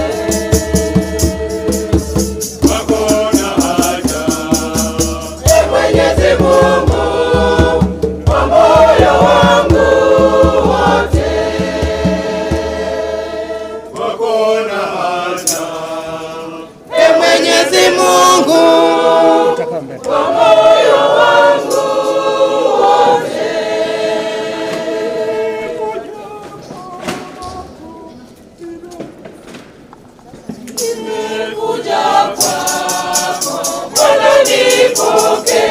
Hakuna haja. Mwenyezi Mungu kwa moyo wangu wote. Hakuna haja. Mwenyezi Mungu kwa moyo wangu wote. Nimekuja kwako Bwana, nipokee.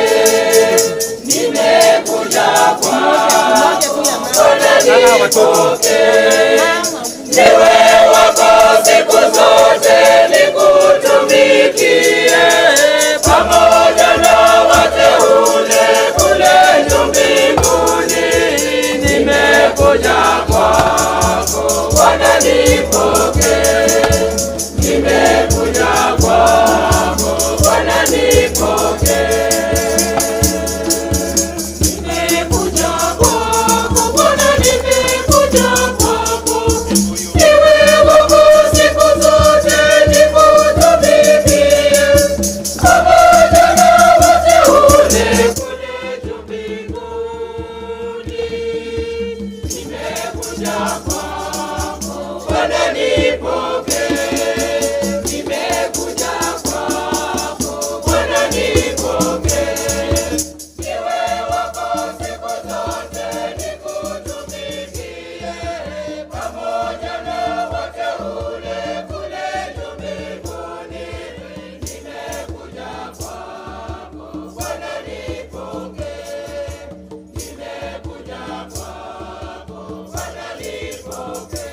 Nimekuja kwako Bwana, nipokee. Niwe wako siku zote, nikutumikie pamoja na wateule kule juu mbinguni. Nimekuja kwako Bwana, nipokee. Nimekuja kwako Bwana, nipokee. Nimekuja kwako Bwana, nimekuja kwako. Niwe wako siku zote. nipokee. Nimekuja kwako Bwana nipokee. Niwe wako siku zote nikutumikie, pamoja na wateule kule juu mbinguni. Nimekuja kwako Bwana nipokee. Nimekuja kwako Bwana nipokee.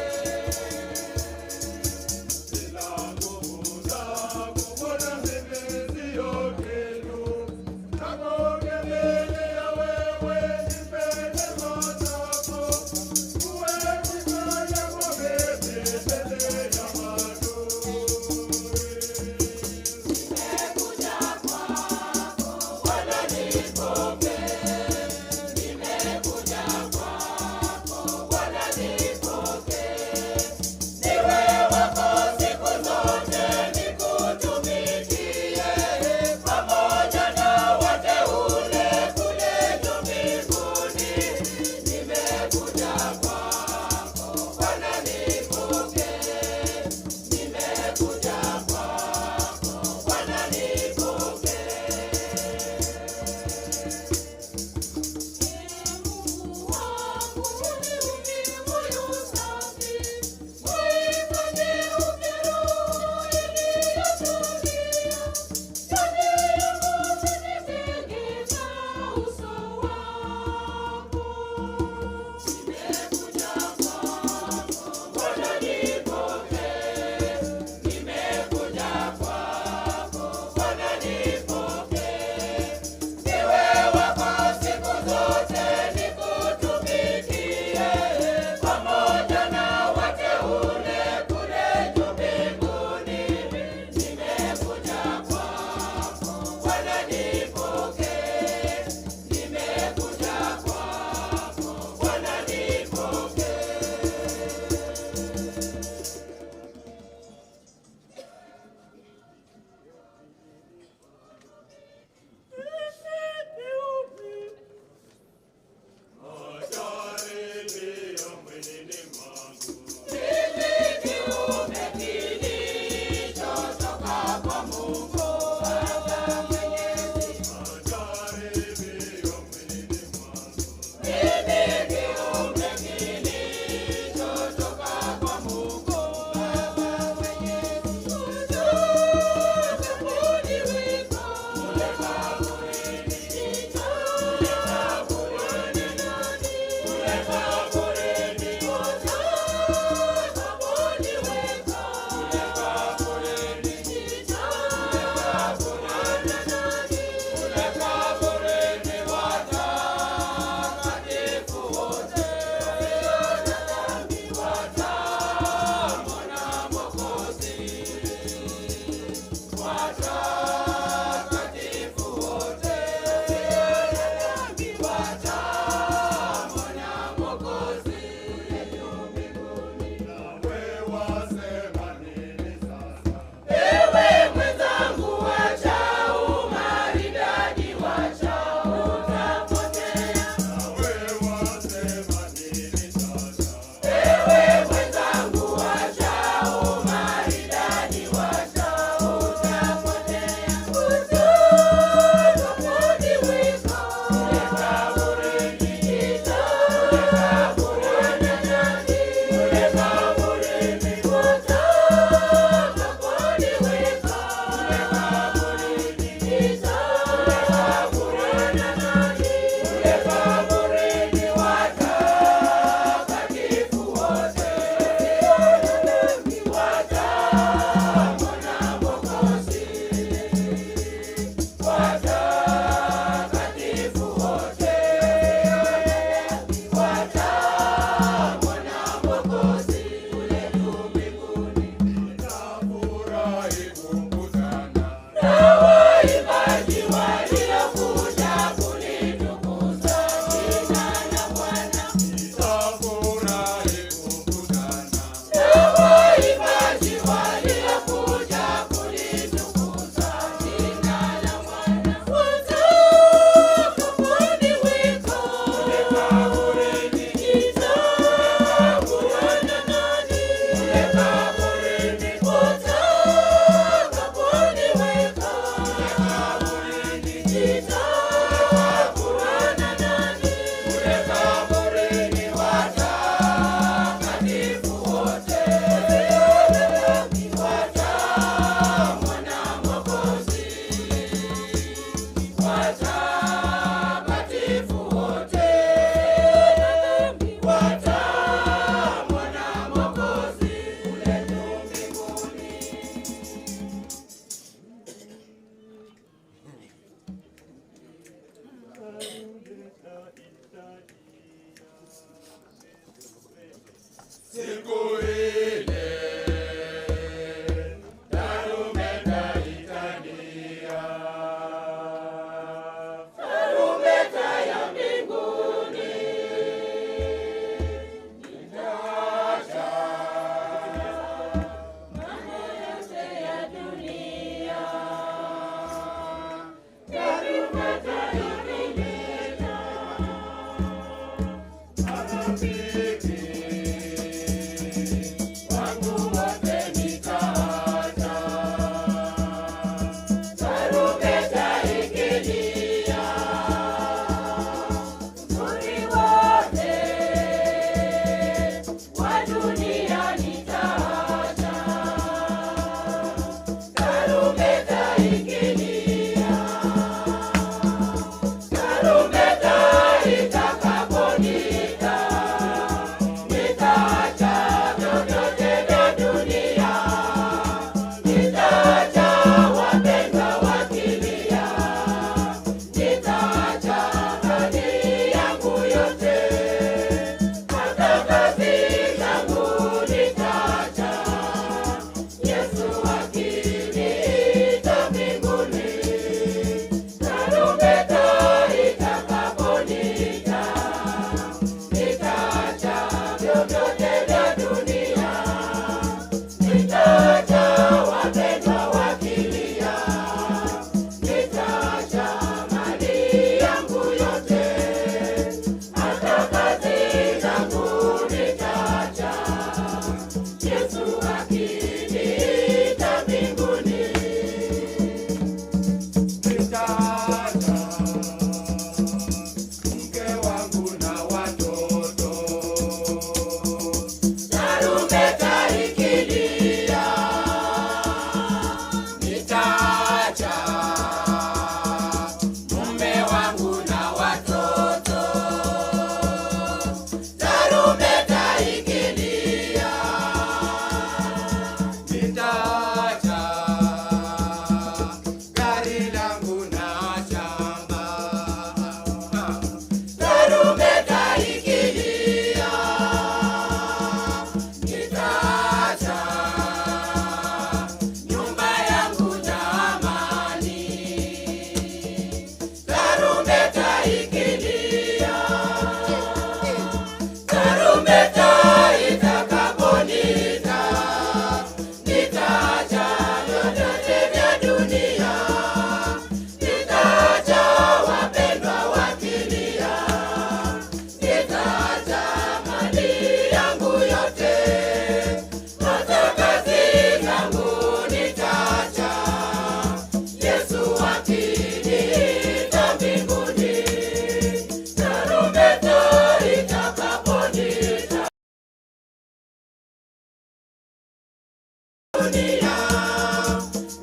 Dunia,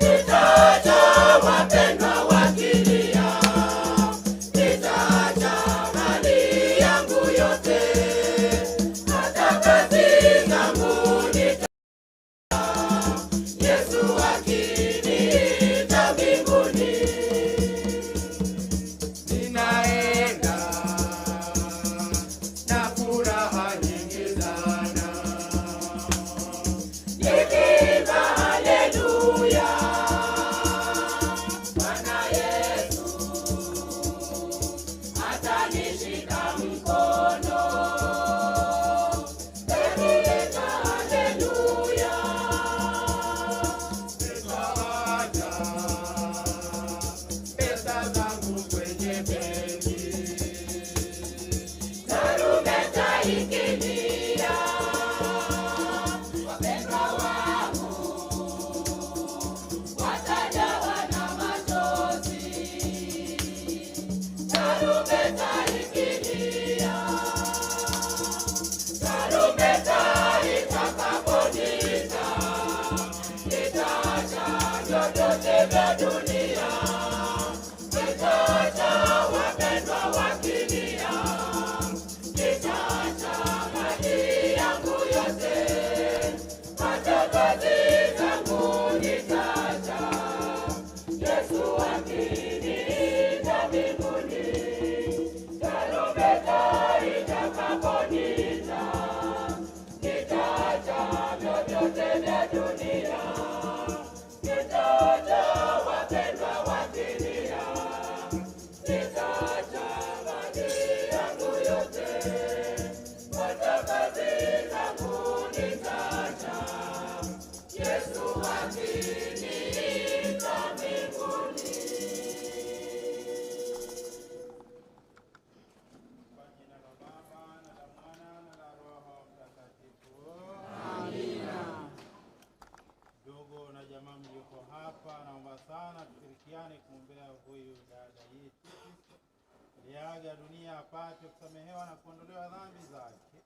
nitaacha wapendwa wakilia, nitaacha mali yangu yote, hata kazi zangu nitaacha, Yesu akiniita mbinguni. Ninaenda na furaha nyingi sana, nikiimba haleluya, Bwana Yesu atanishika mkono. Nikiimba haleluya, nitaacha pesa zangu kwenye benki, tarumbeta ikilia, wapendwa wangu watajawa na machozi. Tarumbeta ikilia, tarumbeta itakapolia, nitaacha vyovyote vya dunia, nitaacha wapendwa wakilia, nitaacha mali yangu yote, hata kazi zangu nitaacha, Yesu akiniita mbinguni, tarumbeta itakapolia, nitaacha vyovyote vya dunia, nitaacha wapendwa wakilia, nitaacha mali yangu yote, hata kazi zangu nitaacha, Yesu akiniita mbinguni. Amina. Ndugu na jamaa mlioko hapa, naomba sana tushirikiane kumwombea huyu dada yetu aliyeaga dunia apate kusamehewa na kuondolewa dhambi zake.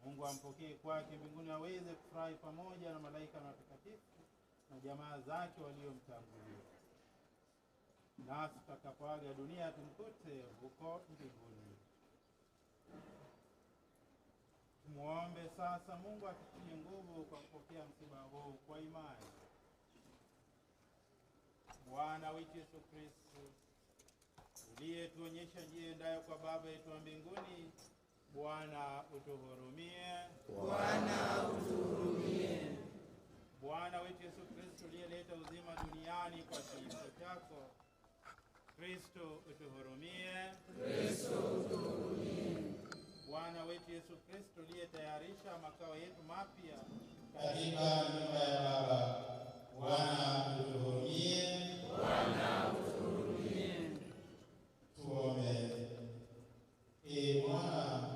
Mungu ampokee kwake mbinguni, aweze kufurahi pamoja na malaika na watakatifu na jamaa zake waliomtangulia. Nasi tutakapoaga dunia tumkute huko mbinguni. Tumuombe sasa Mungu atutie nguvu kwa kupokea msiba huu kwa imani. Bwana wetu Yesu Kristo, uliyetuonyesha njia iendayo kwa Baba yetu wa mbinguni, Bwana utuhurumie. Bwana utuhurumie. Bwana wetu Yesu Kristo, uliyeleta uzima duniani kwa kifo chako, Kristo utuhurumie. Kristo utuhurumie. Bwana wetu Yesu Kristo, uliyetayarisha makao yetu mapya katika nyumba ya Baba, Bwana utuhurumie. Bwana utuhurumie. Tuombe. Ee Bwana,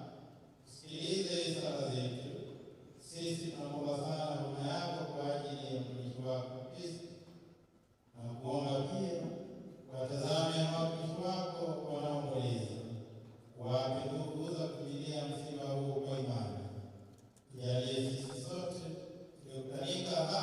usikilize sala zetu. Sisi tunaomba sana huruma yako kwa ajili ya mtumishi wako Kristo, na kuomba pia watazame na watumishi wako wanaomboleza, wape nguvu za kuvumilia msiba huu kwa imani. Tujalie sisi sote tuliokutanika hapa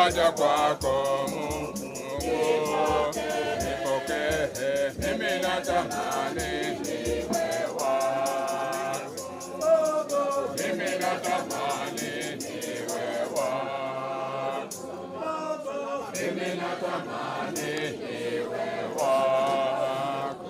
Naja kwako Mungu, nipokee, mimi natamani niwe wako. Mimi natamani niwe wako. Mimi natamani niwe wako.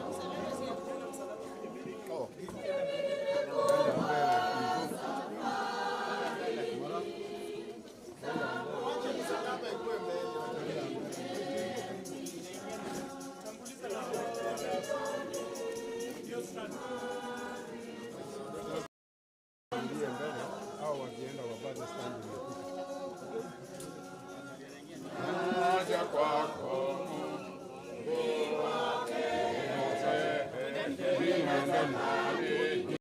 Naja kwako Mungu, nipokee, mimi natamani.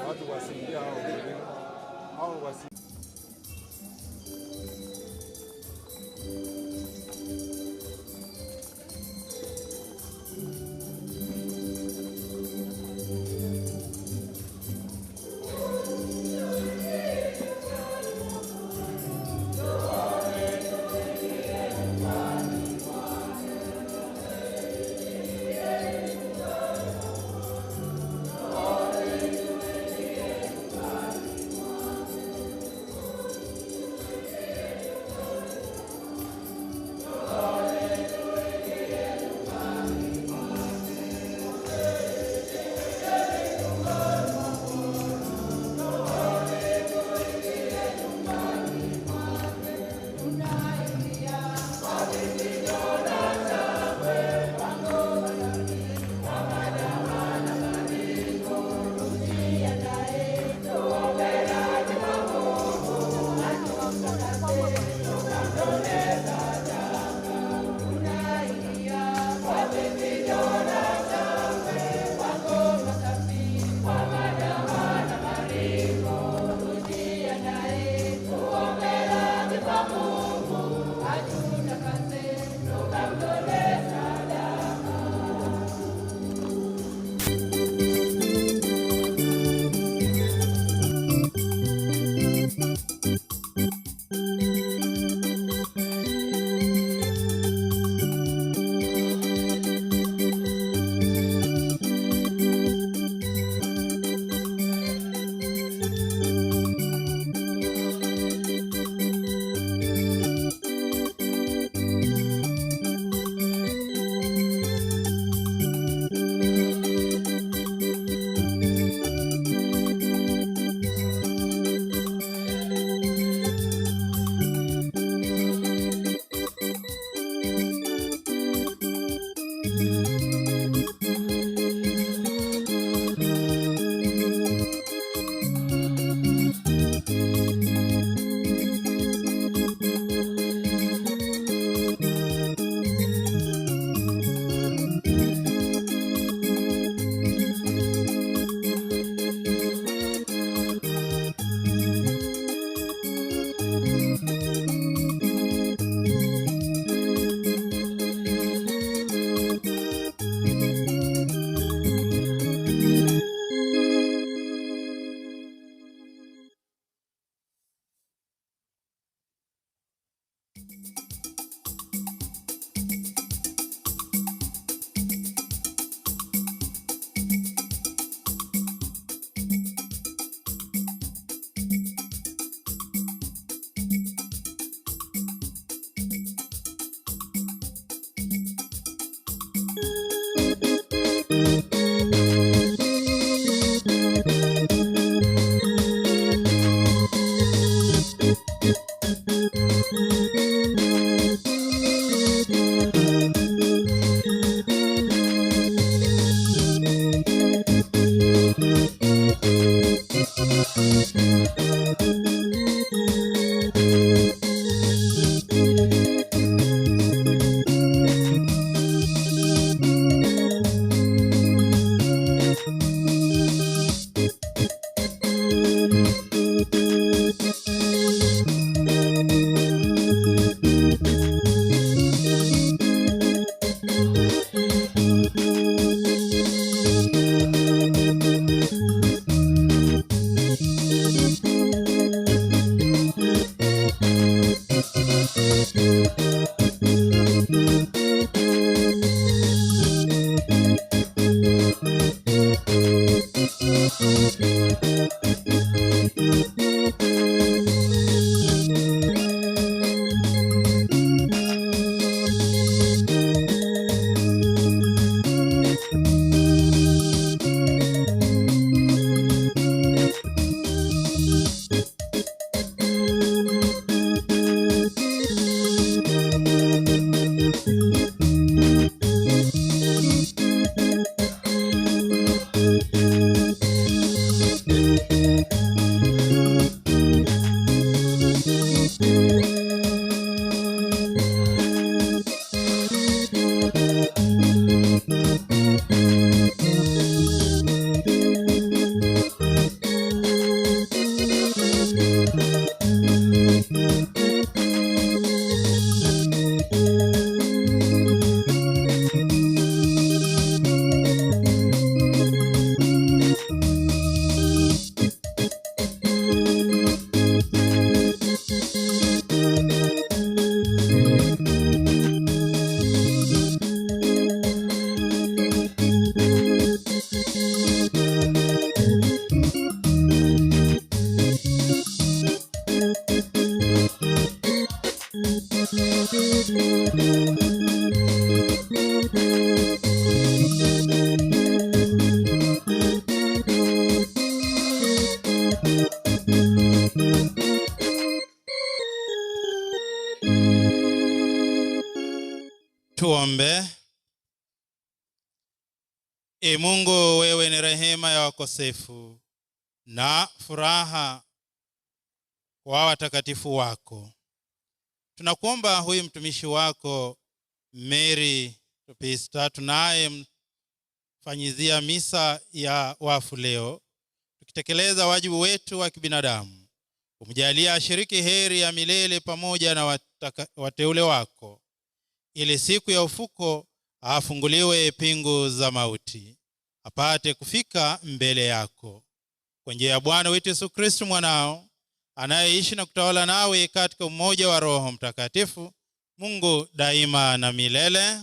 Watu wasiingie hao wengine. Hao wasi Tuombe. E Mungu, wewe ni rehema ya wakosefu na furaha kwa watakatifu wako. Tunakuomba huyu mtumishi wako Mary Topista tunaye mfanyizia misa ya wafu leo, tukitekeleza wajibu wetu wa kibinadamu, umjalie ashiriki heri ya milele pamoja na wateule wako, ili siku ya ufuko afunguliwe pingu za mauti, apate kufika mbele yako. Kwa njia ya Bwana wetu Yesu Kristo mwanao, anayeishi na kutawala nawe katika umoja wa Roho Mtakatifu, Mungu daima na milele.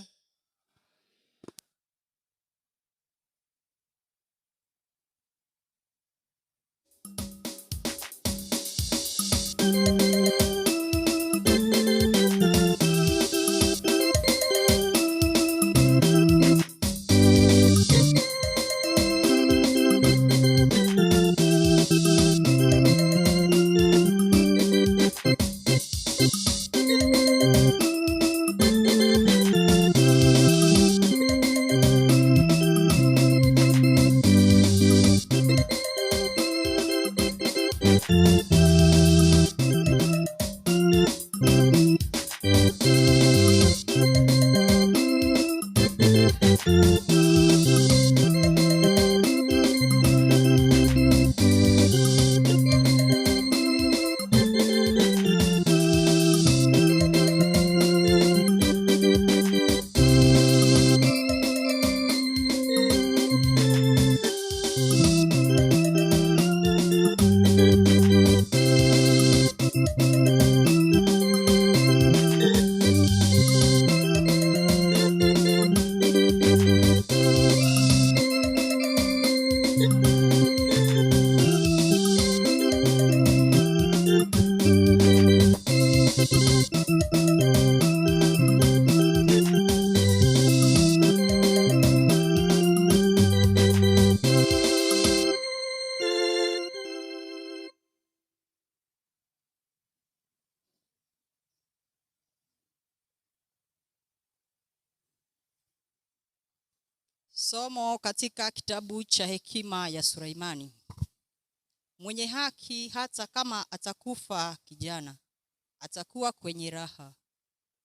Somo katika kitabu cha hekima ya Suleimani. Mwenye haki hata kama atakufa kijana, atakuwa kwenye raha.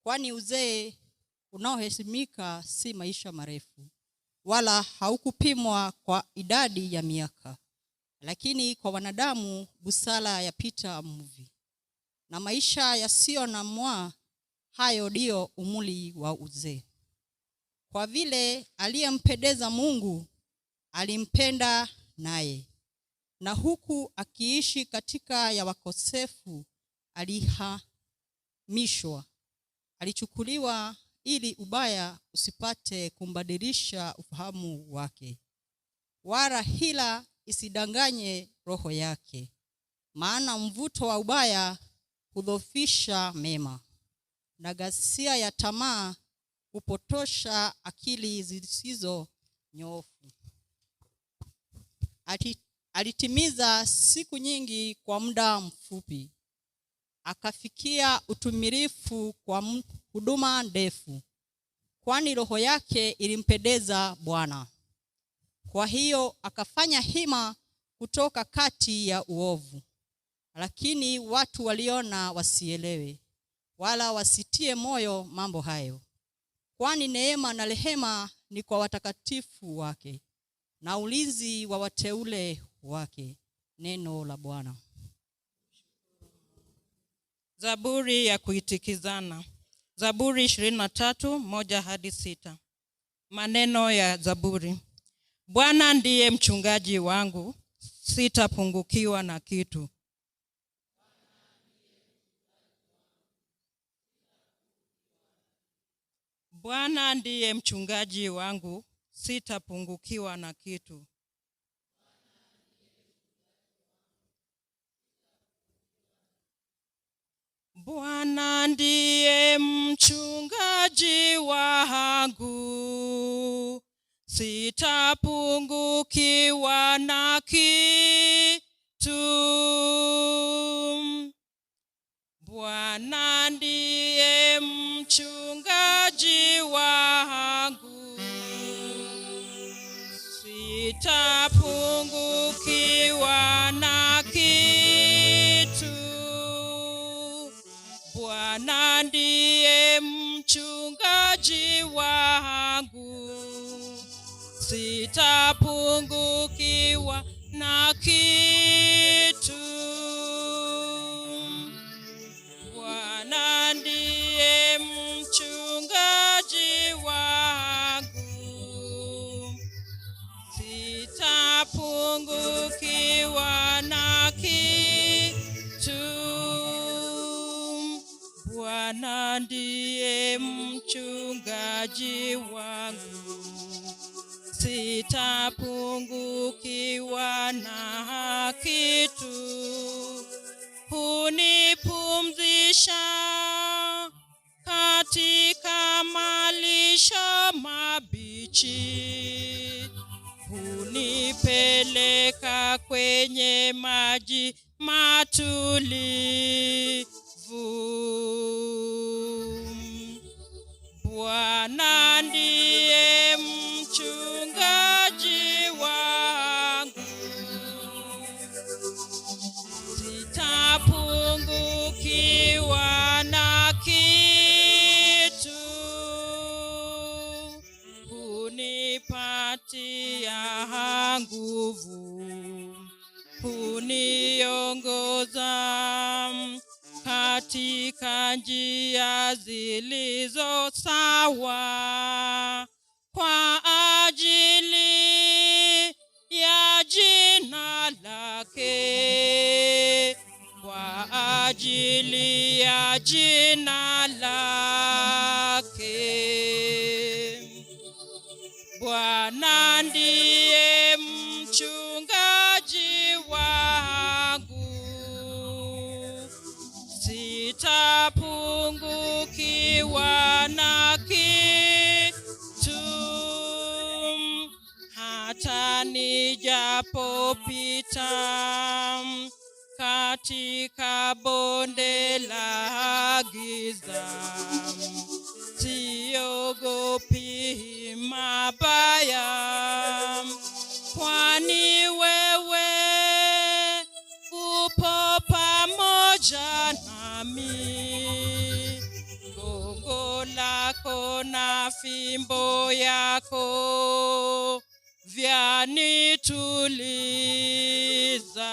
Kwani uzee unaoheshimika si maisha marefu, wala haukupimwa kwa idadi ya miaka. Lakini kwa wanadamu busara yapita mvi, na maisha yasiyo na mwaa, hayo ndiyo umuli wa uzee. Kwa vile aliyempendeza Mungu alimpenda naye, na huku akiishi katika ya wakosefu alihamishwa, alichukuliwa ili ubaya usipate kumbadilisha ufahamu wake, wala hila isidanganye roho yake. Maana mvuto wa ubaya hudhoofisha mema, na ghasia ya tamaa hupotosha akili zisizo nyoofu. Alitimiza siku nyingi kwa muda mfupi, akafikia utumilifu kwa huduma ndefu, kwani roho yake ilimpendeza Bwana. Kwa hiyo akafanya hima kutoka kati ya uovu. Lakini watu waliona wasielewe, wala wasitie moyo mambo hayo. Kwani neema na rehema ni kwa watakatifu wake, na ulinzi wa wateule wake. Neno la Bwana. Zaburi ya kuitikizana. Zaburi 23:1-6. Maneno ya Zaburi. Bwana ndiye mchungaji wangu, sitapungukiwa na kitu. Bwana ndiye mchungaji wangu, sitapungukiwa na kitu. Bwana ndiye mchungaji wangu, sitapungukiwa na kitu. Bwana ndiye mchungaji wangu, sitapungukiwa na kitu. Bwana ndiye mchungaji wangu, sitapungukiwa na kitu. Bwana ndiye mchungaji wangu, sitapungukiwa na kitu. Bwana ndiye mchungaji wangu, sitapungukiwa na kitu. Hunipumzisha katika malisho mabichi, hunipeleka kwenye maji matulivu. Bwana ndiye mchungaji wangu, sitapungukiwa na kitu. Hunipatia nguvu, huniongoza katika njia zilizo sawa, kwa ajili ya jina lake, kwa ajili ya jina lake. Bwana ndiye mchungaji wangu, sitapungukiwa na kitu. Hata nijapopita katika bonde la giza, siogopi mabaya, kwani wewe upo pamoja nami. Gongo lako na fimbo yako vyanituliza.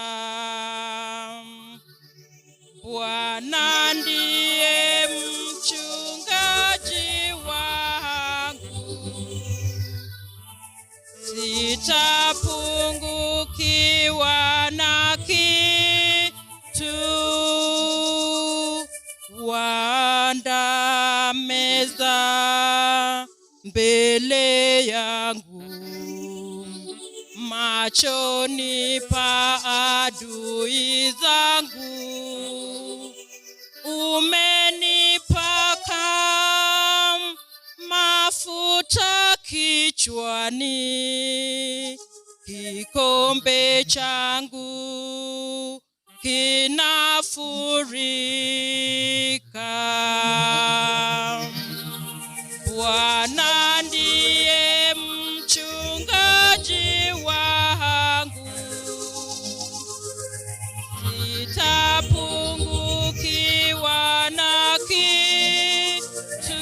Bwana ndiye mchungaji wangu, sitapungukiwa na kitu. Waandaa meza mbele yangu machoni pa adui zangu. Umenipaka mafuta kichwani, kikombe changu kinafurika. Bwana ndiye mchungaji wangu, sitapungukiwa na kitu.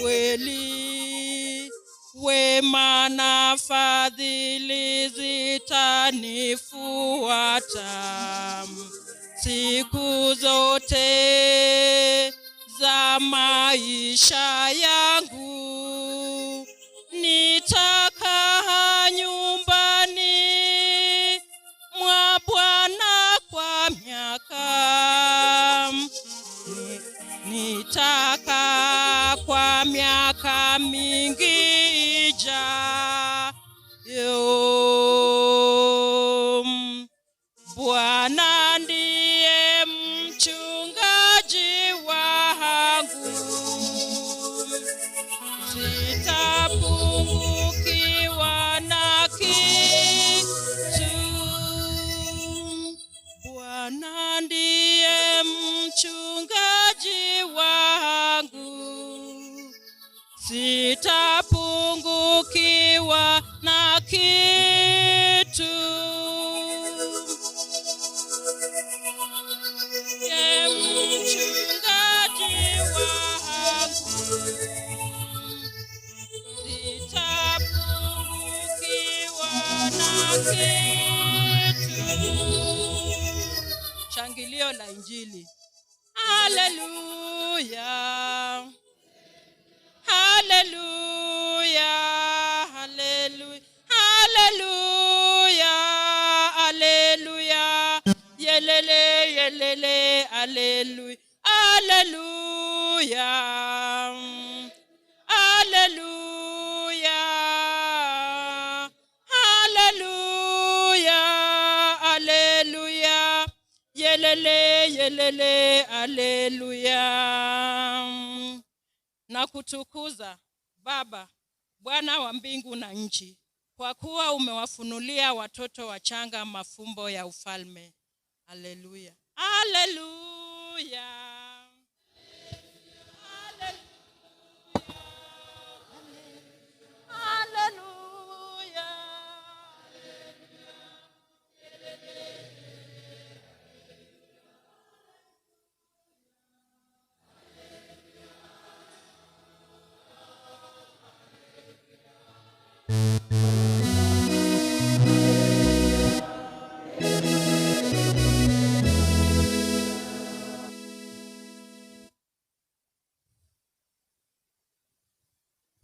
Kweli wema na fadhili zitanifuata siku zote za maisha yangu, nitakaa nyumbani mwa Bwana kwa miaka, nitakaa kwa miaka mingi ijayo. Bwana ndiye Sitapungukiwa na kitu. Bwana ndiye mchungaji wangu, sitapungukiwa na kitu. Ndiye mchungaji wangu, sitapungukiwa na kitu. Shangilio la Injili. Haleluya, haleluya, haleluya, haleluya, haleluya, yelele, yelele, haleluya, haleluya, haleluya, haleluya, haleluya, yelele, yelele, haleluya. Na kutukuza Baba, Bwana wa mbingu na nchi, kwa kuwa umewafunulia watoto wachanga mafumbo ya ufalme. Haleluya, haleluya, haleluya.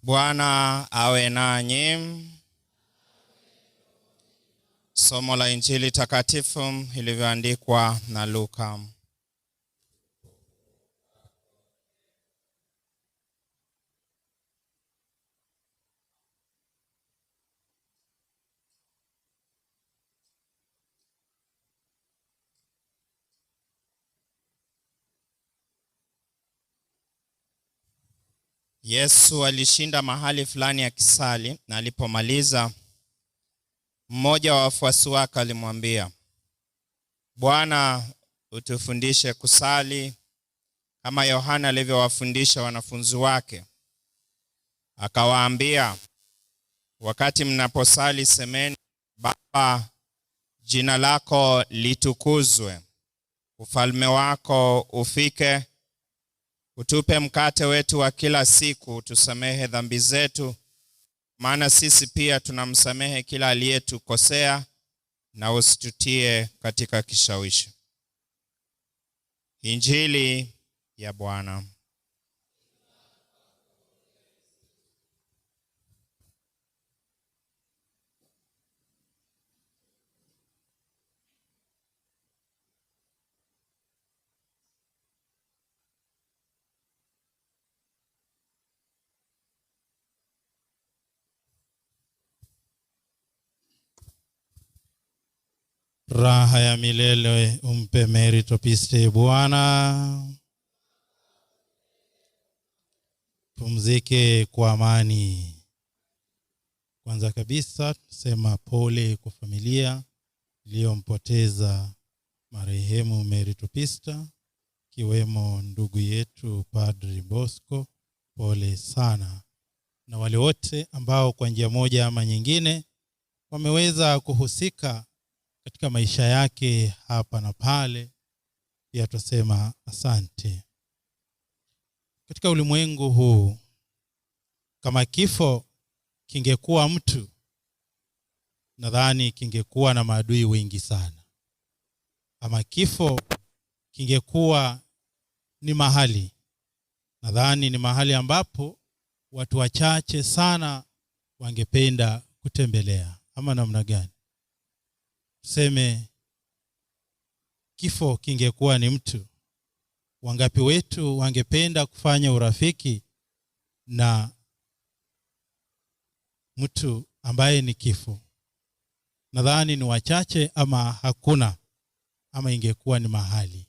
Bwana awe nanyi. Somo la Injili takatifu ilivyoandikwa na Luka. Yesu alishinda mahali fulani akisali, na alipomaliza, mmoja wa wafuasi wake alimwambia, Bwana, utufundishe kusali kama Yohana alivyowafundisha wanafunzi wake. Akawaambia, wakati mnaposali semeni, Baba, jina lako litukuzwe, ufalme wako ufike, utupe mkate wetu wa kila siku, tusamehe dhambi zetu, maana sisi pia tunamsamehe kila aliyetukosea, na usitutie katika kishawishi. Injili ya Bwana. Raha ya milele umpe Mary Topiste Bwana. Pumzike kwa amani. Kwanza kabisa tusema pole kwa familia iliyompoteza marehemu Mary Topista, kiwemo ndugu yetu Padri Bosco. Pole sana, na wale wote ambao kwa njia moja ama nyingine wameweza kuhusika katika maisha yake hapa na pale, pia tusema asante. Katika ulimwengu huu, kama kifo kingekuwa mtu, nadhani kingekuwa na maadui wengi sana. Ama kifo kingekuwa ni mahali, nadhani ni mahali ambapo watu wachache sana wangependa kutembelea. Ama namna gani? Tuseme kifo kingekuwa ni mtu, wangapi wetu wangependa kufanya urafiki na mtu ambaye ni kifo? Nadhani ni wachache ama hakuna, ama ingekuwa ni mahali.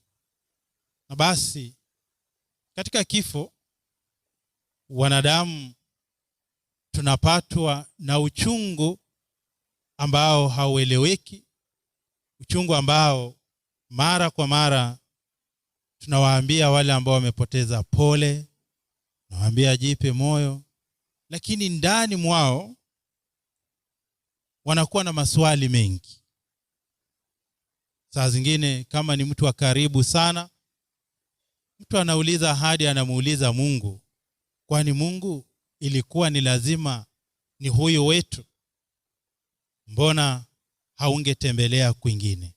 Na basi katika kifo wanadamu Tunapatwa na uchungu ambao haueleweki, uchungu ambao mara kwa mara tunawaambia wale ambao wamepoteza pole, tunawaambia jipe moyo, lakini ndani mwao wanakuwa na maswali mengi. Saa zingine kama ni mtu wa karibu sana, mtu anauliza hadi anamuuliza Mungu, kwani Mungu ilikuwa ni lazima ni huyu wetu? Mbona haungetembelea kwingine?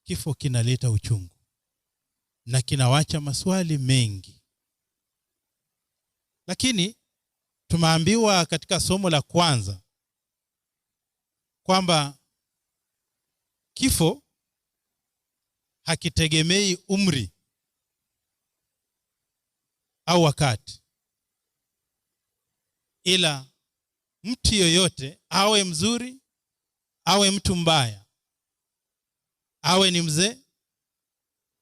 Kifo kinaleta uchungu na kinawacha maswali mengi. Lakini tumeambiwa katika somo la kwanza kwamba kifo hakitegemei umri au wakati, ila mtu yoyote, awe mzuri awe mtu mbaya, awe ni mzee,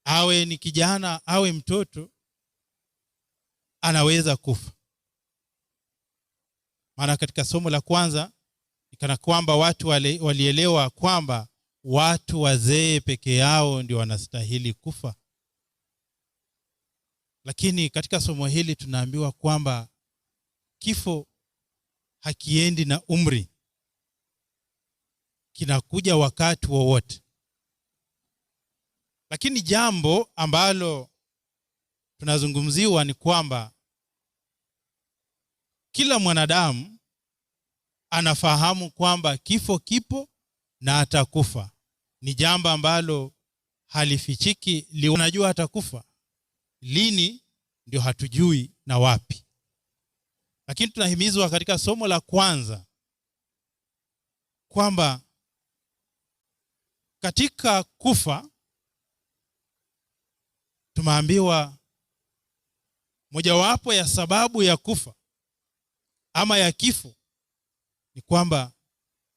awe ni kijana, awe mtoto, anaweza kufa. Maana katika somo la kwanza kana kwamba watu walielewa kwamba watu wazee peke yao ndio wanastahili kufa. Lakini katika somo hili tunaambiwa kwamba kifo hakiendi na umri, kinakuja wakati wowote. Lakini jambo ambalo tunazungumziwa ni kwamba kila mwanadamu anafahamu kwamba kifo kipo na atakufa. Ni jambo ambalo halifichiki, unajua atakufa lini ndio hatujui na wapi. Lakini tunahimizwa katika somo la kwanza kwamba katika kufa tumeambiwa mojawapo ya sababu ya kufa ama ya kifo ni kwamba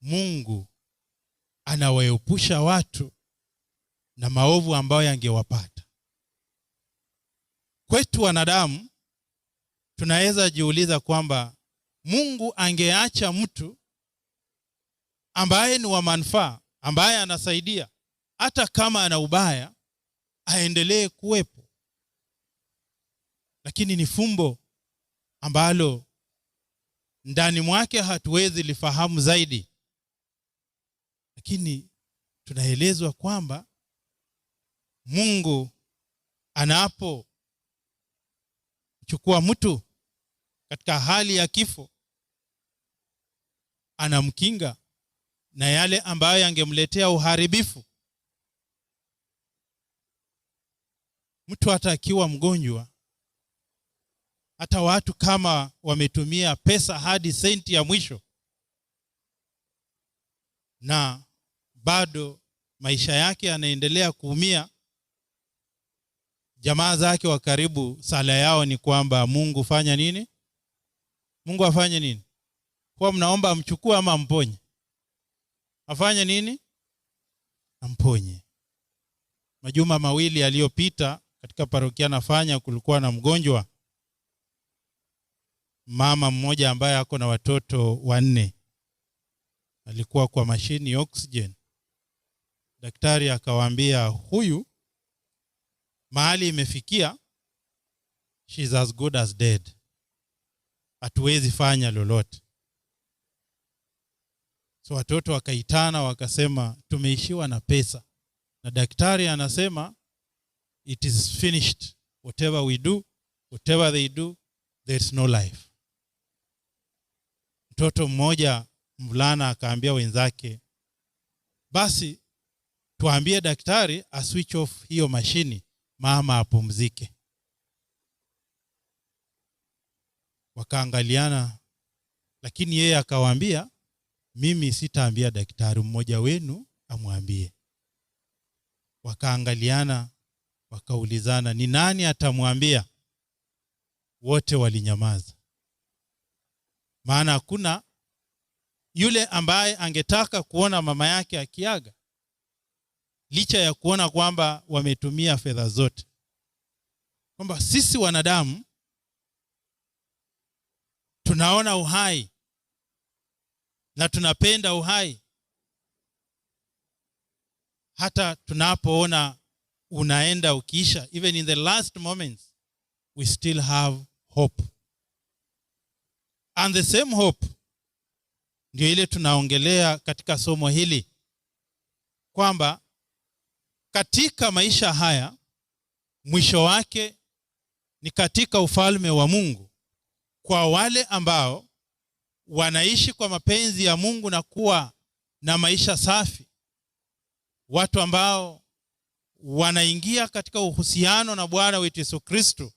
Mungu anawaepusha watu na maovu ambayo yangewapata. Kwetu wanadamu tunaweza jiuliza kwamba Mungu angeacha mtu ambaye ni wa manufaa, ambaye anasaidia, hata kama ana ubaya, aendelee kuwepo. Lakini ni fumbo ambalo ndani mwake hatuwezi lifahamu zaidi. Lakini tunaelezwa kwamba Mungu anapo chukua mtu katika hali ya kifo, anamkinga na yale ambayo yangemletea uharibifu. Mtu hata akiwa mgonjwa, hata watu kama wametumia pesa hadi senti ya mwisho na bado maisha yake yanaendelea kuumia, jamaa zake wa karibu sala yao ni kwamba Mungu fanya nini? Mungu afanye nini? Kwa mnaomba amchukue ama amponye? Afanye nini? Amponye. Majuma mawili yaliyopita katika parokia nafanya, kulikuwa na mgonjwa mama mmoja ambaye ako na watoto 4. Alikuwa kwa mashini ya oxygen. Daktari akawaambia huyu mahali imefikia, she is as good as dead, hatuwezi fanya lolote. So watoto wakaitana wakasema tumeishiwa na pesa na daktari anasema it is finished, whatever we do, whatever they do, there is no life. Mtoto mmoja mvulana akaambia wenzake, basi tuambie daktari a switch off hiyo mashini, mama apumzike. Wakaangaliana, lakini yeye akawaambia mimi sitaambia daktari, mmoja wenu amwambie. Wakaangaliana, wakaulizana ni nani atamwambia? Wote walinyamaza. Maana hakuna yule ambaye angetaka kuona mama yake akiaga, licha ya kuona kwamba wametumia fedha zote. Kwamba sisi wanadamu Tunaona uhai na tunapenda uhai, hata tunapoona unaenda ukiisha, even in the last moments we still have hope. And the same hope ndio ile tunaongelea katika somo hili, kwamba katika maisha haya mwisho wake ni katika ufalme wa Mungu, kwa wale ambao wanaishi kwa mapenzi ya Mungu na kuwa na maisha safi, watu ambao wanaingia katika uhusiano na Bwana wetu Yesu Kristo.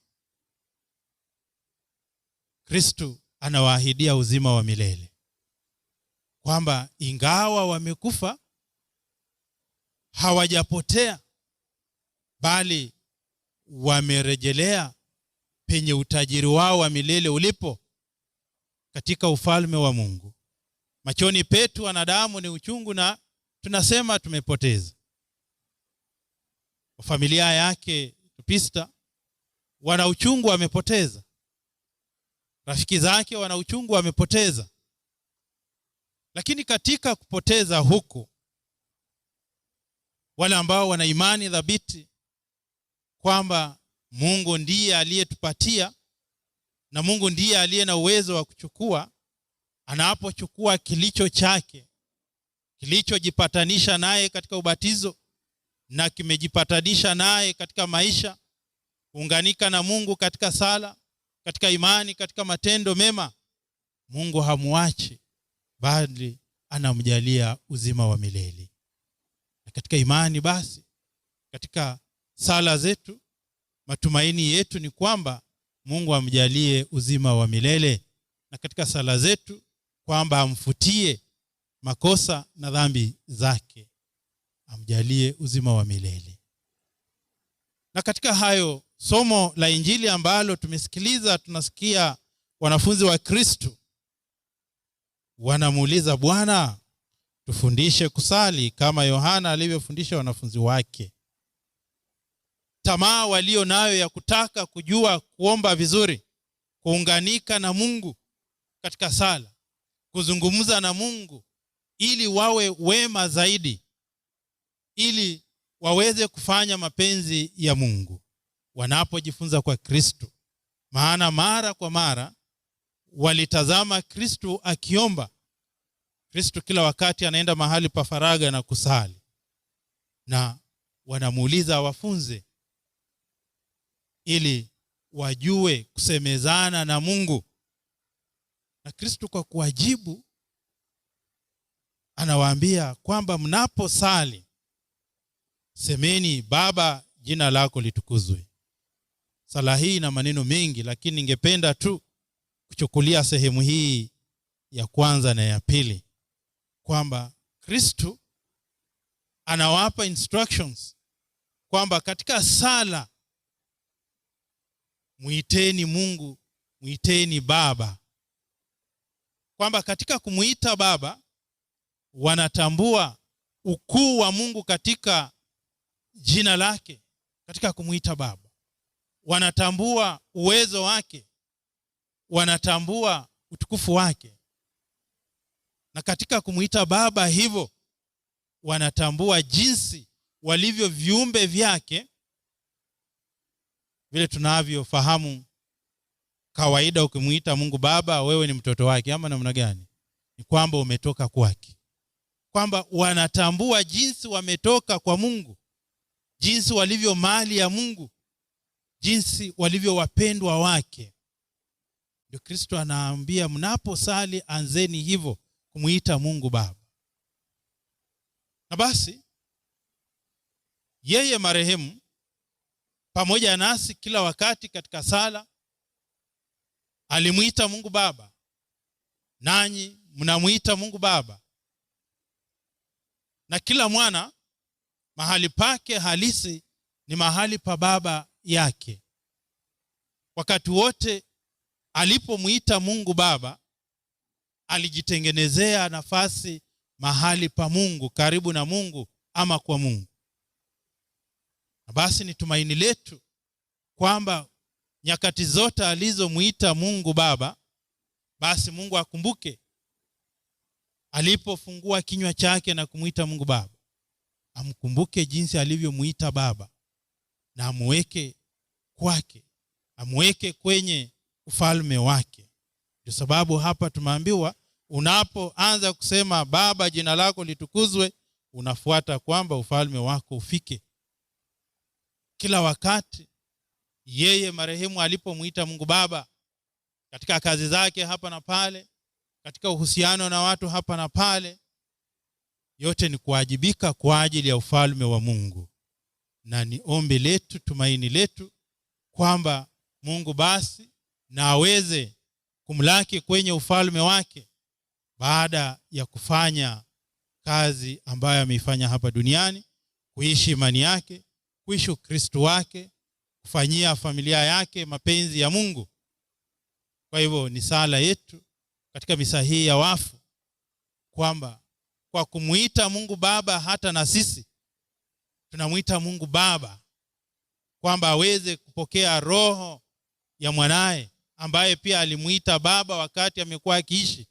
Kristo anawaahidia uzima wa milele, kwamba ingawa wamekufa hawajapotea, bali wamerejelea penye utajiri wao wa milele ulipo, katika ufalme wa Mungu. Machoni petu wanadamu ni uchungu na tunasema tumepoteza. Familia yake Tupista wana uchungu, wamepoteza. Rafiki zake wana uchungu, wamepoteza. Lakini katika kupoteza huku, wale ambao wana imani thabiti kwamba Mungu ndiye aliyetupatia na Mungu ndiye aliye na uwezo wa kuchukua, anapochukua kilicho chake, kilichojipatanisha naye katika ubatizo na kimejipatanisha naye katika maisha, kuunganika na Mungu katika sala, katika imani, katika matendo mema, Mungu hamuachi, bali anamjalia uzima wa milele. Na katika imani basi, katika sala zetu, matumaini yetu ni kwamba Mungu amjalie uzima wa milele, na katika sala zetu kwamba amfutie makosa na dhambi zake, amjalie uzima wa milele. Na katika hayo, somo la Injili ambalo tumesikiliza, tunasikia wanafunzi wa Kristo wanamuuliza Bwana, tufundishe kusali kama Yohana alivyofundisha wanafunzi wake. Tamaa walio nayo ya kutaka kujua kuomba vizuri, kuunganika na Mungu katika sala, kuzungumza na Mungu ili wawe wema zaidi, ili waweze kufanya mapenzi ya Mungu wanapojifunza kwa Kristo. Maana mara kwa mara walitazama Kristo akiomba. Kristo kila wakati anaenda mahali pa faraga na kusali, na wanamuuliza wafunze ili wajue kusemezana na Mungu. Na Kristo kwa kuwajibu anawaambia kwamba mnaposali semeni, Baba, jina lako litukuzwe. Sala hii ina maneno mengi, lakini ningependa tu kuchukulia sehemu hii ya kwanza na ya pili, kwamba Kristo anawapa instructions kwamba katika sala muiteni Mungu, muiteni Baba. Kwamba katika kumuita Baba wanatambua ukuu wa Mungu katika jina lake. Katika kumuita Baba wanatambua uwezo wake, wanatambua utukufu wake. Na katika kumuita Baba hivyo wanatambua jinsi walivyo viumbe vyake. Vile tunavyofahamu kawaida, ukimuita Mungu Baba wewe ni mtoto wake, ama namna gani? Ni kwamba umetoka kwake. Kwamba wanatambua jinsi wametoka kwa Mungu, jinsi walivyo mali ya Mungu, jinsi walivyo wapendwa wake. Ndio Kristo anaambia mnaposali anzeni hivyo kumuita Mungu Baba. Na basi yeye marehemu pamoja nasi kila wakati katika sala alimuita Mungu Baba, nanyi mnamuita Mungu Baba. Na kila mwana mahali pake halisi ni mahali pa baba yake. Wakati wote alipomuita Mungu Baba alijitengenezea nafasi mahali pa Mungu, karibu na Mungu ama kwa Mungu. Na basi ni tumaini letu kwamba nyakati zote alizomuita Mungu Baba Basi Mungu akumbuke alipofungua kinywa chake na kumuita Mungu Baba, amkumbuke jinsi alivyomuita Baba na amuweke kwake, amuweke kwenye ufalme wake. Ndio sababu hapa tumeambiwa unapoanza kusema Baba, jina lako litukuzwe, unafuata kwamba ufalme wako ufike. Kila wakati yeye marehemu alipomuita Mungu Baba katika kazi zake hapa na pale, katika uhusiano na watu hapa na pale, yote ni kuwajibika kwa ajili ya ufalme wa Mungu. Na ni ombi letu, tumaini letu kwamba Mungu basi na aweze kumlaki kwenye ufalme wake baada ya kufanya kazi ambayo ameifanya hapa duniani, kuishi imani yake, kuishi Ukristo wake, kufanyia familia yake mapenzi ya Mungu. Kwa hivyo ni sala yetu katika misa hii ya wafu kwamba kwa kumuita Mungu Baba, hata na sisi tunamuita Mungu Baba kwamba aweze kupokea roho ya mwanaye ambaye pia alimuita Baba wakati amekuwa akiishi.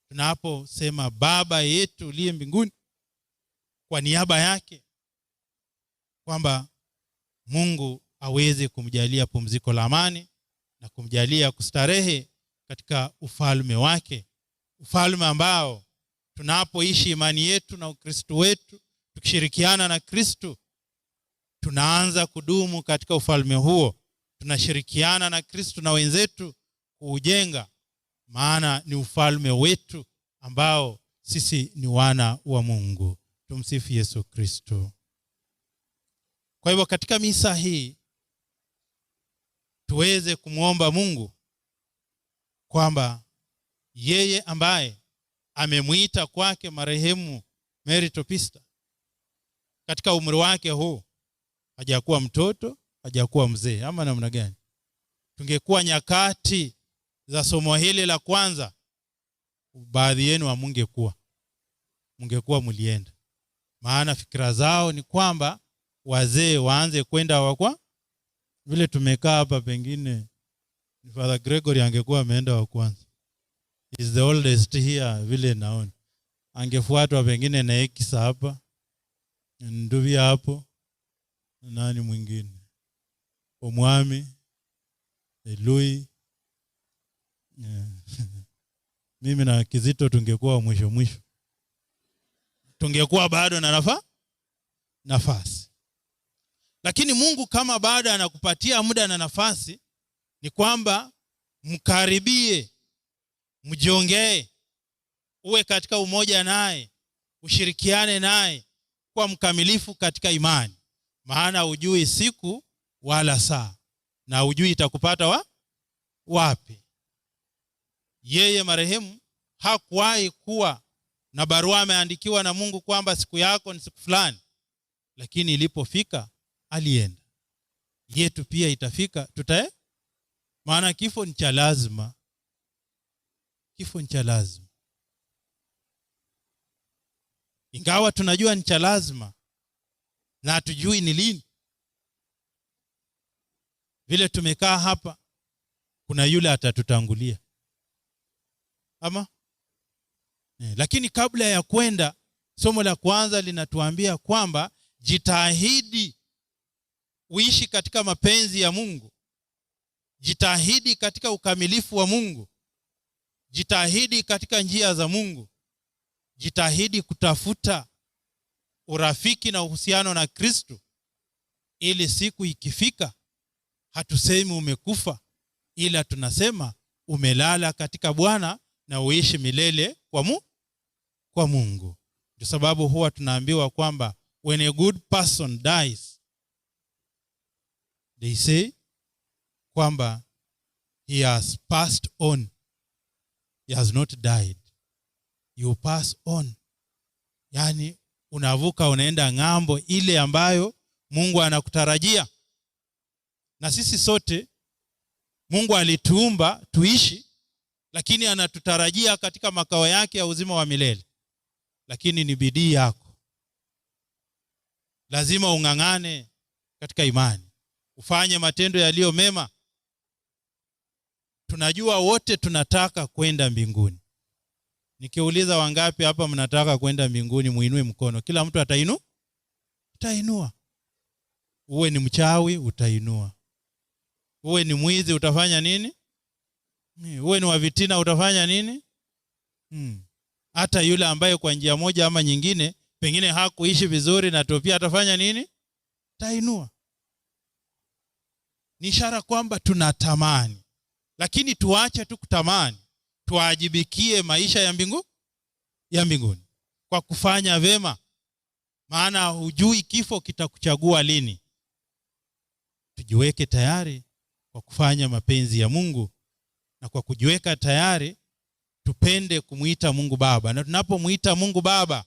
Tunaposema Baba yetu uliye mbinguni, kwa niaba yake kwamba Mungu aweze kumjalia pumziko la amani na kumjalia kustarehe katika ufalme wake, ufalme ambao tunapoishi imani yetu na Ukristo wetu tukishirikiana na Kristo, tunaanza kudumu katika ufalme huo. Tunashirikiana na Kristo na wenzetu kuujenga, maana ni ufalme wetu ambao sisi ni wana wa Mungu. Tumsifu Yesu Kristo. Kwa hivyo katika misa hii tuweze kumwomba Mungu kwamba yeye ambaye amemuita kwake marehemu Mary Topista katika umri wake huu, hajakuwa mtoto, hajakuwa mzee, ama namna gani? Tungekuwa nyakati za somo hili la kwanza, baadhi yenu hamungekuwa, mungekuwa mlienda. Maana fikra zao ni kwamba wazee waanze kwenda wakwa. Vile tumekaa hapa, pengine Father Gregory angekuwa ameenda wa kwanza. Is the oldest here, vile naona. Angefuatwa pengine na Ekisa hapa, Nduvia hapo, nani mwingine, Omwami, Elui. Yeah. Mimi na Kizito tungekuwa mwisho mwisho, tungekuwa bado na nafasi. Lakini Mungu kama bado anakupatia muda na nafasi, ni kwamba mkaribie, mjiongee, uwe katika umoja naye, ushirikiane naye kwa mkamilifu katika imani. Maana hujui siku wala saa, na hujui itakupata wapi. Yeye marehemu hakuwahi kuwa na barua ameandikiwa na Mungu kwamba siku yako ni siku fulani, lakini ilipofika alienda. Yetu pia itafika, tutae. Maana kifo ni cha lazima. Kifo ni cha lazima. Ingawa tunajua ni cha lazima na hatujui ni lini. Vile tumekaa hapa, kuna yule atatutangulia. Ama? Lakini kabla ya kwenda, somo la kwanza linatuambia kwamba jitahidi uishi katika mapenzi ya Mungu. Jitahidi katika ukamilifu wa Mungu. Jitahidi katika njia za Mungu. Jitahidi kutafuta urafiki na uhusiano na Kristo, ili siku ikifika hatusemi umekufa, ila tunasema umelala katika Bwana na uishi milele kwa Mungu. Ndio sababu huwa tunaambiwa kwamba when a good person dies, they say kwamba he has passed on. He has not died. You pass on. Yani unavuka unaenda ng'ambo ile ambayo Mungu anakutarajia. Na sisi sote Mungu alituumba tuishi, lakini anatutarajia katika makao yake ya uzima wa milele. Lakini ni bidii yako. Lazima ung'ang'ane katika imani. Ufanye matendo yaliyo mema. Tunajua wote tunataka kwenda mbinguni. Nikiuliza wangapi hapa mnataka kwenda mbinguni, muinue mkono. Kila mtu atainua? Utainua. Uwe ni mchawi, utainua. Uwe ni mwizi, utafanya nini? Uwe ni wavitina, utafanya nini? Hata yule ambaye kwa njia moja ama nyingine pengine hakuishi vizuri na topia, atafanya nini? Tainua. Ni ishara kwamba tunatamani. Lakini tuache tu kutamani, tuajibikie maisha ya mbingu, ya mbinguni kwa kufanya vema. Maana hujui kifo kitakuchagua lini. Tujiweke tayari kwa kufanya mapenzi ya Mungu, na kwa kujiweka tayari tupende kumuita Mungu Baba. Na tunapomuita Mungu Baba,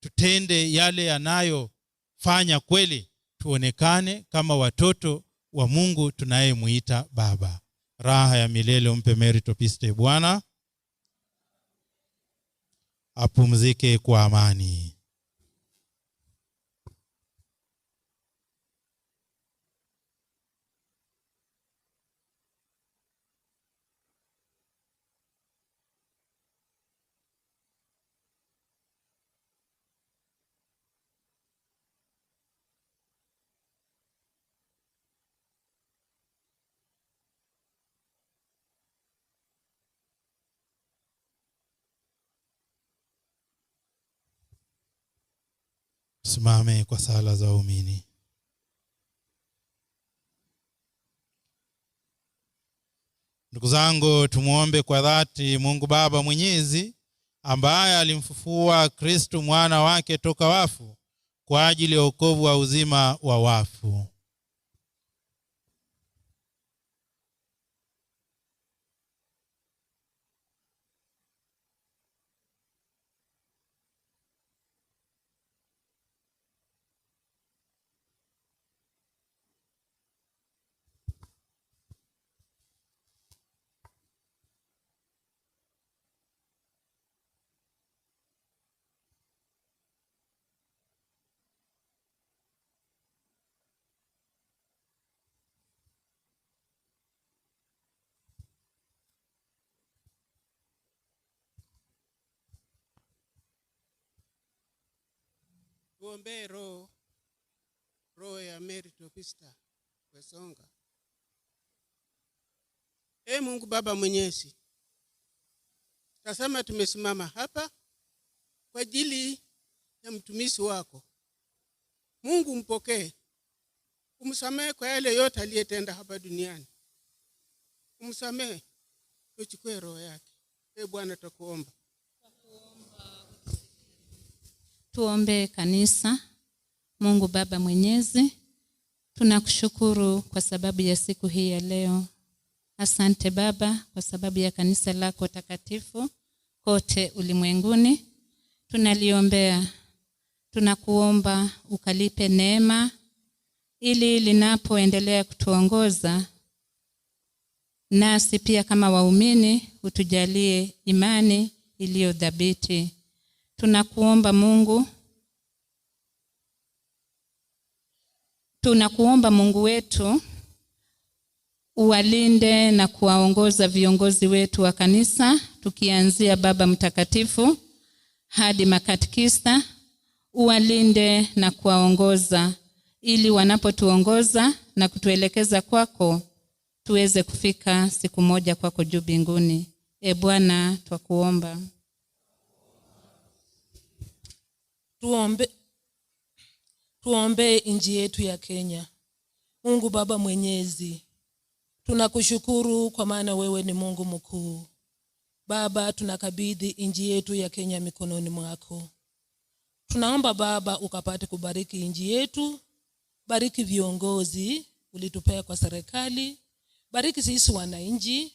tutende yale yanayofanya kweli tuonekane kama watoto wa Mungu tunayemuita Baba. Raha ya milele umpe Mary Topiste Bwana, apumzike kwa amani. Simame kwa sala za waumini. Ndugu zangu, tumuombe kwa dhati Mungu Baba Mwenyezi, ambaye alimfufua Kristo mwana wake toka wafu kwa ajili ya wokovu wa uzima wa wafu. Tuombee roho ya Mary Topista Wesonga. Ee Mungu Baba Mwenyezi, tazama tumesimama hapa kwa ajili ya mtumishi wako. Mungu mpokee, umsamehe kwa yale yote aliyetenda hapa duniani. Umsamehe, uchukue roho yake. Ee Bwana, tukuomba. Tuombe kanisa. Mungu Baba Mwenyezi, tunakushukuru kwa sababu ya siku hii ya leo. Asante Baba kwa sababu ya kanisa lako takatifu kote ulimwenguni. Tunaliombea, tunakuomba ukalipe neema ili linapoendelea kutuongoza, nasi pia kama waumini utujalie imani iliyo dhabiti. Tunakuomba Mungu, tunakuomba Mungu wetu uwalinde na kuwaongoza viongozi wetu wa kanisa, tukianzia Baba Mtakatifu hadi makatekista. Uwalinde na kuwaongoza ili wanapotuongoza na kutuelekeza kwako tuweze kufika siku moja kwako juu mbinguni. E Bwana, twakuomba. Tuombe nchi yetu ya Kenya. Mungu Baba Mwenyezi, tunakushukuru kwa maana wewe ni Mungu mkuu. Baba, tunakabidhi nchi yetu ya Kenya mikononi mwako. Tunaomba Baba ukapate kubariki nchi yetu, bariki viongozi ulitupea kwa serikali, bariki sisi wananchi,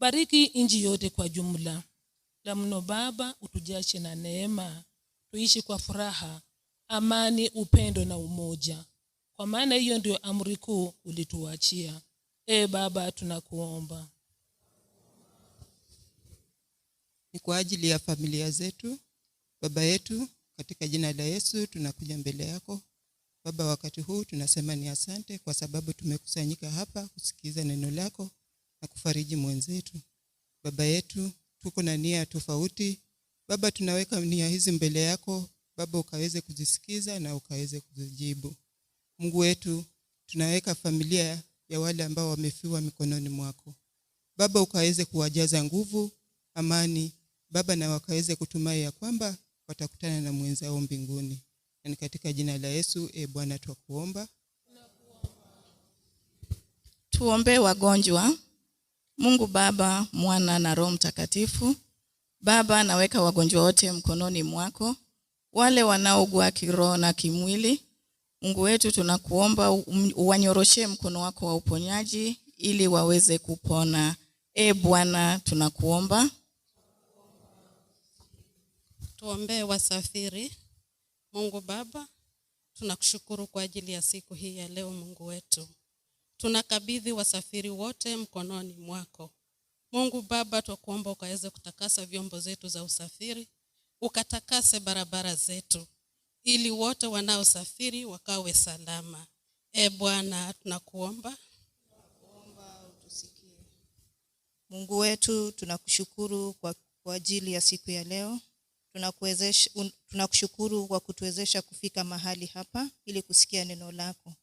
bariki nchi yote kwa jumla. La mno Baba, utujaze na neema, tuishi kwa furaha, amani, upendo na umoja. Kwa maana hiyo ndio amri kuu ulituachia. E Baba, tunakuomba. Ni kwa ajili ya familia zetu. Baba yetu, katika jina la Yesu tunakuja mbele yako. Baba, wakati huu tunasema ni asante kwa sababu tumekusanyika hapa kusikiza neno lako na kufariji mwenzetu. Baba yetu, tuko na nia tofauti. Baba, tunaweka nia hizi mbele yako. Baba, ukaweze kuzisikiza na ukaweze kuzijibu. Mungu wetu, tunaweka familia ya wale ambao wamefiwa mikononi mwako. Baba, ukaweze kuwajaza nguvu, amani, Baba, na wakaweze kutumai ya kwamba watakutana na mwenzao mbinguni. Na ni katika jina la Yesu, e Bwana, twakuomba. Tuombe wagonjwa. Mungu Baba, Mwana na Roho Mtakatifu. Baba, naweka wagonjwa wote mkononi mwako, wale wanaougua kiroho na kimwili. Mungu wetu, tunakuomba uwanyoroshe mkono wako wa uponyaji ili waweze kupona. E Bwana, tunakuomba. Tuombee wasafiri. Mungu Baba, tunakushukuru kwa ajili ya siku hii ya leo. Mungu wetu, tunakabidhi wasafiri wote mkononi mwako. Mungu Baba, twakuomba ukaweze kutakasa vyombo zetu za usafiri, ukatakase barabara zetu, ili wote wanaosafiri wakawe salama. E Bwana, tunakuomba. Mungu wetu, tunakushukuru kwa ajili ya siku ya leo. Tunakushukuru kwa kutuwezesha kufika mahali hapa ili kusikia neno lako.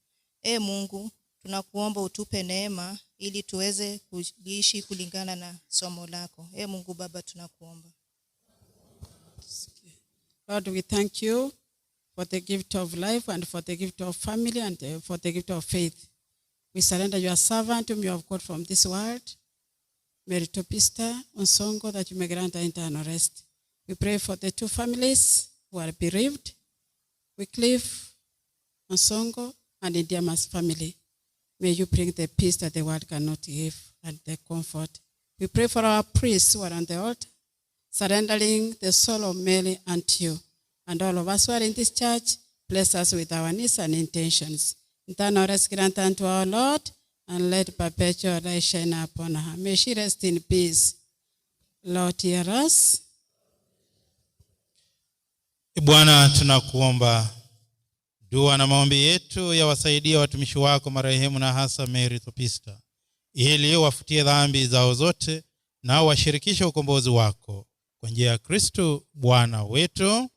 E Mungu, tunakuomba utupe neema ili tuweze kuishi kulingana na somo lako. E Mungu Baba, tunakuomba. Lord, we thank you for the gift of life and for the gift of family and for the gift of faith. We surrender your servant whom you have called from this world, Mary Topista Onsongo, that you may grant her eternal rest. We pray for the two families who are bereaved, Wycliffe Onsongo and Indiama's family. May you bring the peace that the world cannot give and the comfort. We pray for our priests who are on the altar, surrendering the soul of Mary unto you. And all of us who are in this church, bless us with our needs and intentions. Eternal rest grant unto our Lord, and let perpetual light shine upon her. May she rest in peace. Lord, hear us. Bwana, tunakuomba dua na maombi yetu yawasaidia watumishi wako marehemu na hasa Mary Topista, ili wafutie dhambi zao zote na washirikishe ukombozi wako kwa njia ya Kristo Bwana wetu.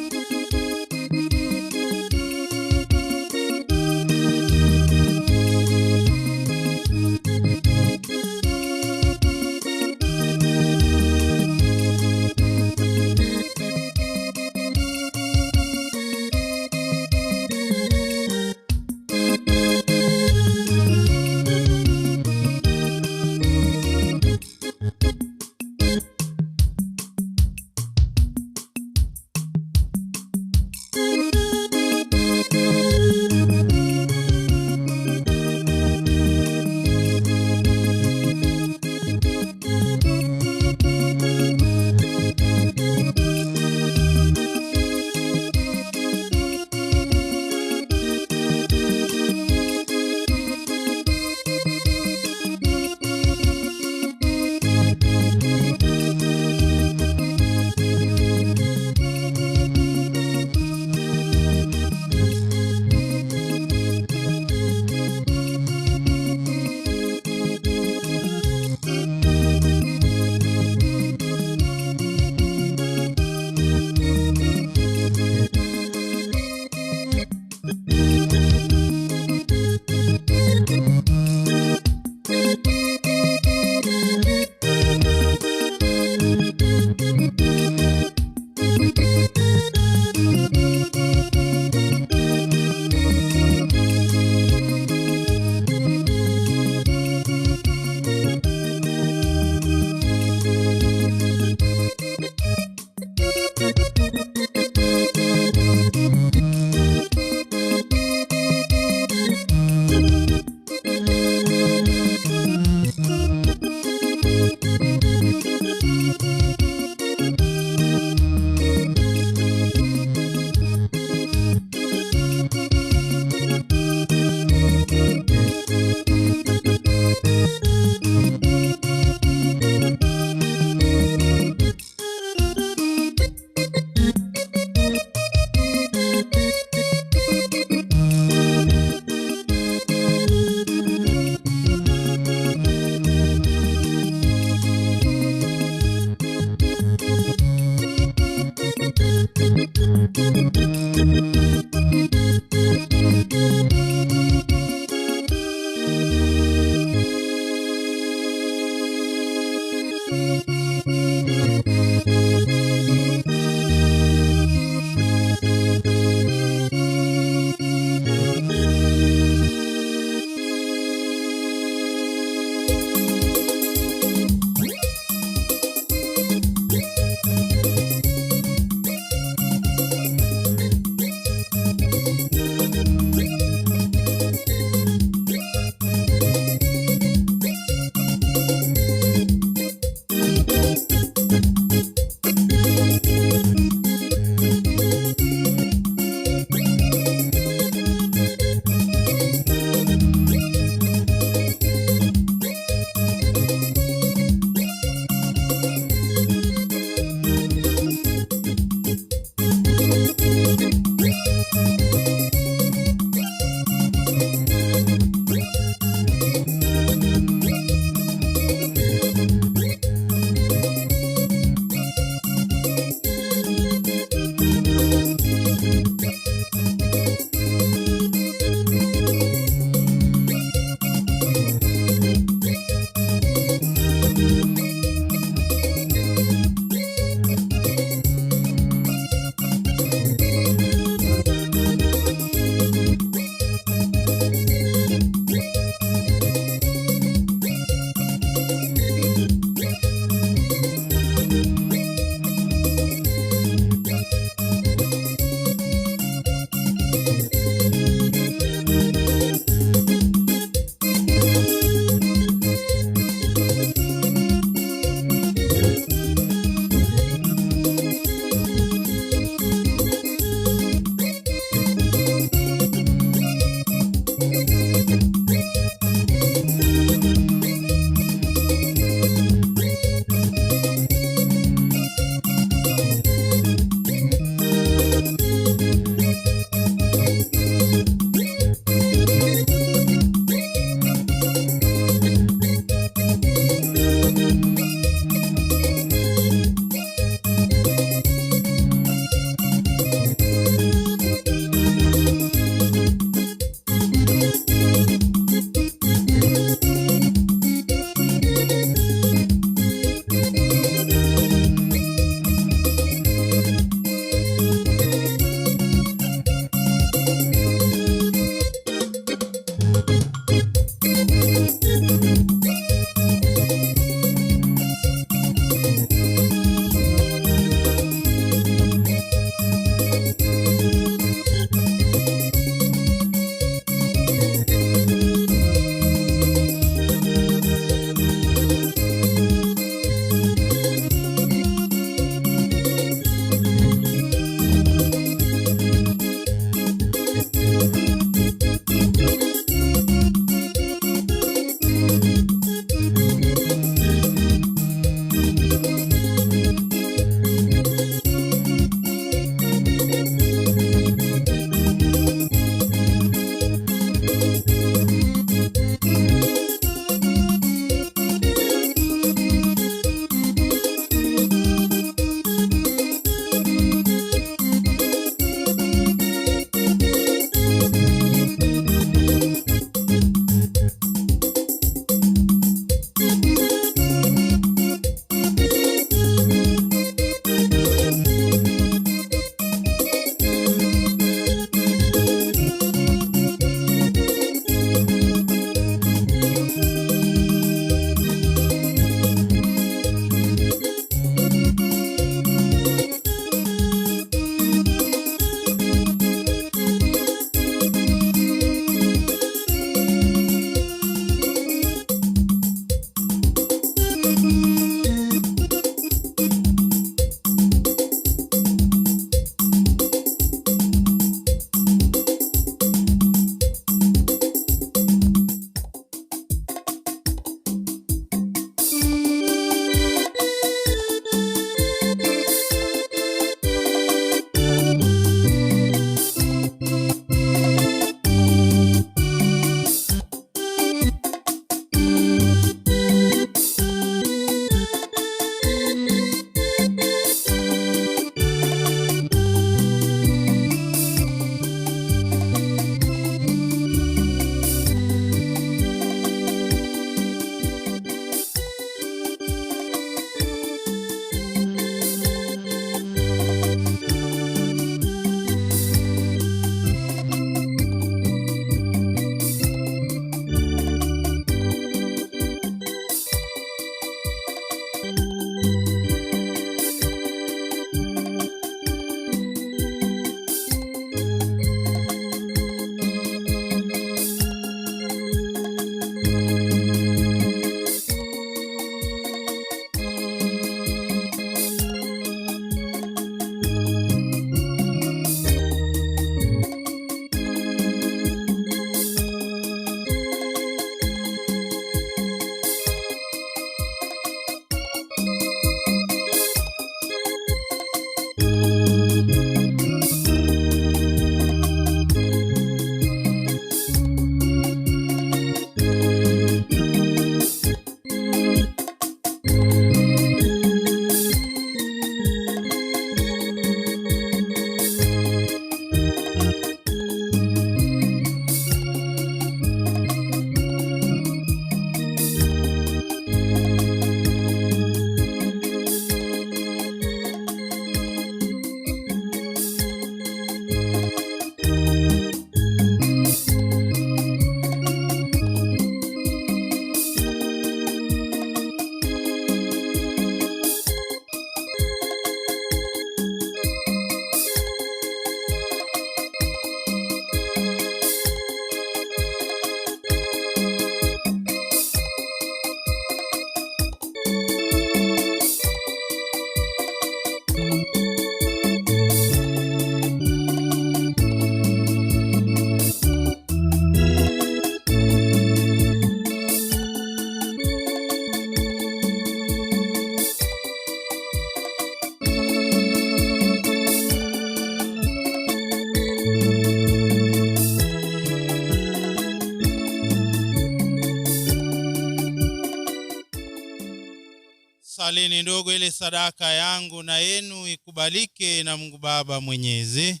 Salini ndugu, ili sadaka yangu na yenu ikubalike na Mungu Baba Mwenyezi.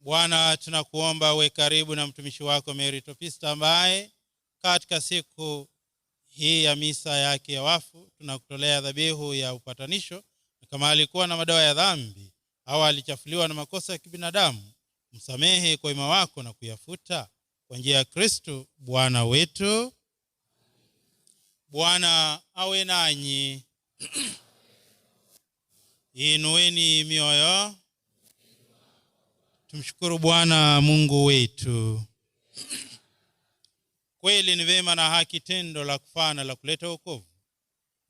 Bwana, tunakuomba uwe karibu na mtumishi wako Mary Topista, ambaye katika siku hii ya misa yake ya wafu tunakutolea dhabihu ya upatanisho. Kama alikuwa na madawa ya dhambi au alichafuliwa na makosa ya kibinadamu, msamehe kwa wema wako na kuyafuta kwa njia ya Kristo Bwana wetu. Bwana awe nanyi. Inueni mioyo. Tumshukuru Bwana Mungu wetu. Kweli ni vema na haki, tendo la kufana la kuleta wokovu,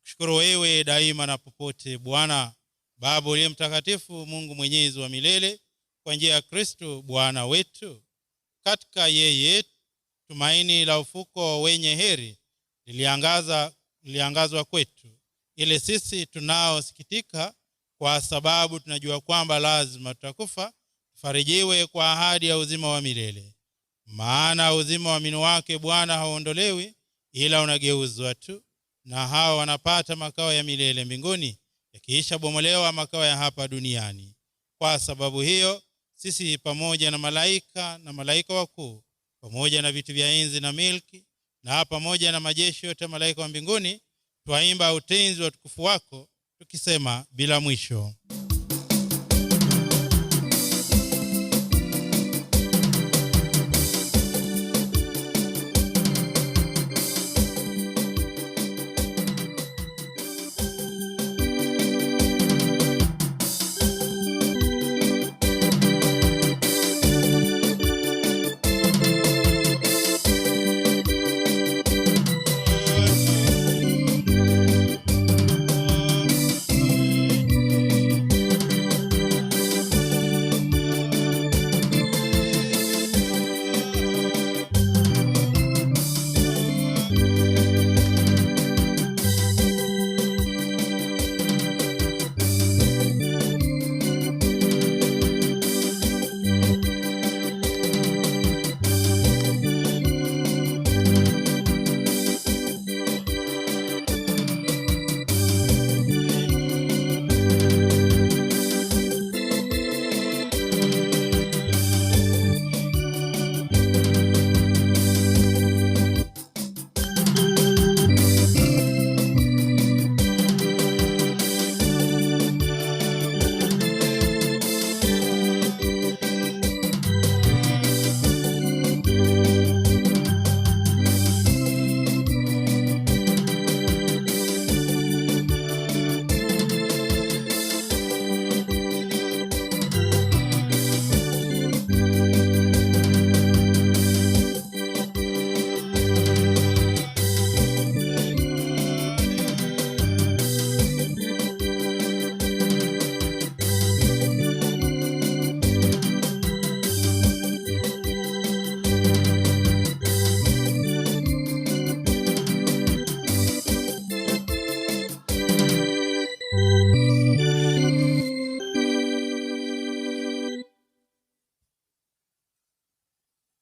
kushukuru wewe daima na popote, Bwana Baba uliye mtakatifu, Mungu mwenyezi wa milele, kwa njia ya Kristo Bwana wetu. Katika yeye tumaini la ufuko wenye heri liliangazwa kwetu, ili sisi tunaosikitika kwa sababu tunajua kwamba lazima tutakufa, farijiwe kwa ahadi ya uzima wa milele. Maana uzima wa minu wake Bwana hauondolewi, ila unageuzwa tu, na hao wanapata makao ya milele mbinguni, yakiisha bomolewa makao ya hapa duniani. Kwa sababu hiyo sisi pamoja na malaika na malaika wakuu, pamoja na vitu vya enzi na milki, na pamoja na majeshi yote malaika wa mbinguni, twaimba utenzi wa tukufu wako, tukisema bila mwisho.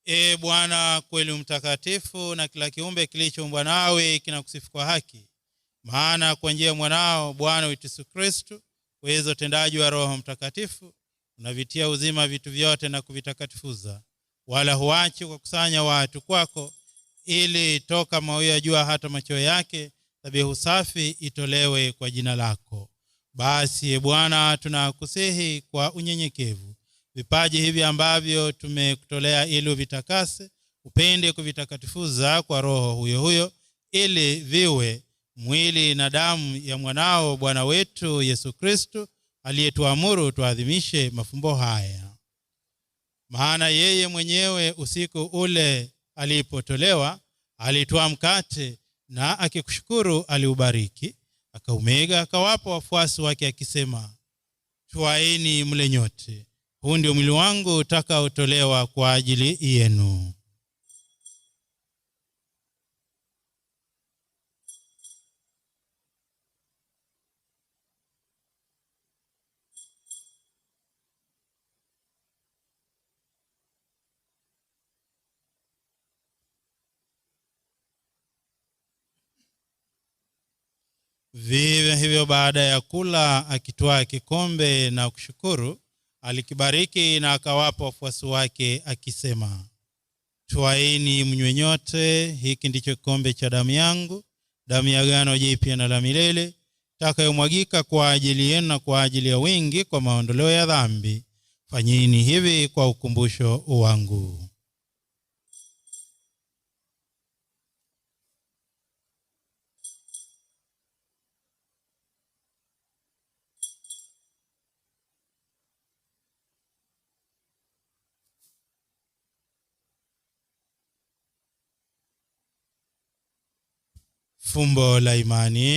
E Bwana, kweli mtakatifu, na kila kiumbe kilichoumbwa nawe kinakusifu kwa haki. Maana kwa njia ya mwanao Bwana wetu Yesu Kristo, uwezo utendaji wa Roho Mtakatifu, unavitia uzima vitu vyote na kuvitakatifuza, wala huachi kwa kusanya watu kwako, ili toka mawio ya jua hata machweo yake dhabihu safi itolewe kwa jina lako. Basi e Bwana, tunakusihi kwa unyenyekevu, vipaji hivi ambavyo tumekutolea ili uvitakase, upende kuvitakatifuza kwa Roho huyo huyo, ili viwe mwili na damu ya mwanao Bwana wetu Yesu Kristo, aliyetuamuru tuadhimishe mafumbo haya. Maana yeye mwenyewe usiku ule alipotolewa, alitoa mkate na akikushukuru aliubariki, akaumega, akawapa wafuasi wake akisema, twaeni mle nyote, huu ndio mwili wangu utakaotolewa kwa ajili yenu. Vivyo hivyo baada ya kula, akitwaa kikombe na kushukuru, alikibariki na akawapa wafuasi wake akisema, twaeni mnywe nyote, hiki ndicho kikombe cha damu yangu, damu ya agano jipya na la milele, itakayomwagika kwa ajili yenu na kwa ajili ya wengi kwa maondoleo ya dhambi. Fanyeni hivi kwa ukumbusho wangu. Fumbo la imani.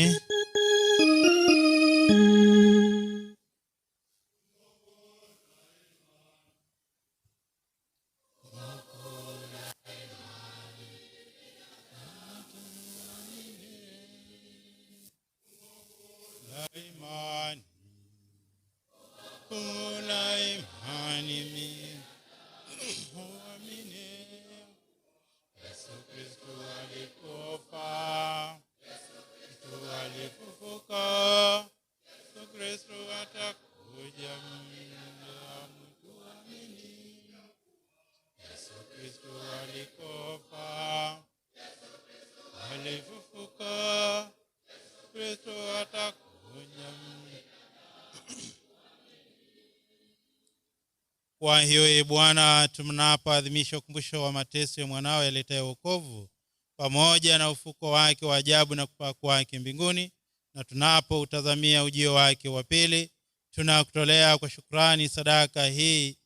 Kwa hiyo, e Bwana, tunapoadhimisha ukumbusho wa mateso ya mwanao yaletayo wokovu pamoja na ufuko wake wa ajabu na kupaa kwake mbinguni, na tunapoutazamia ujio wake wa pili, tunakutolea kwa shukrani sadaka hii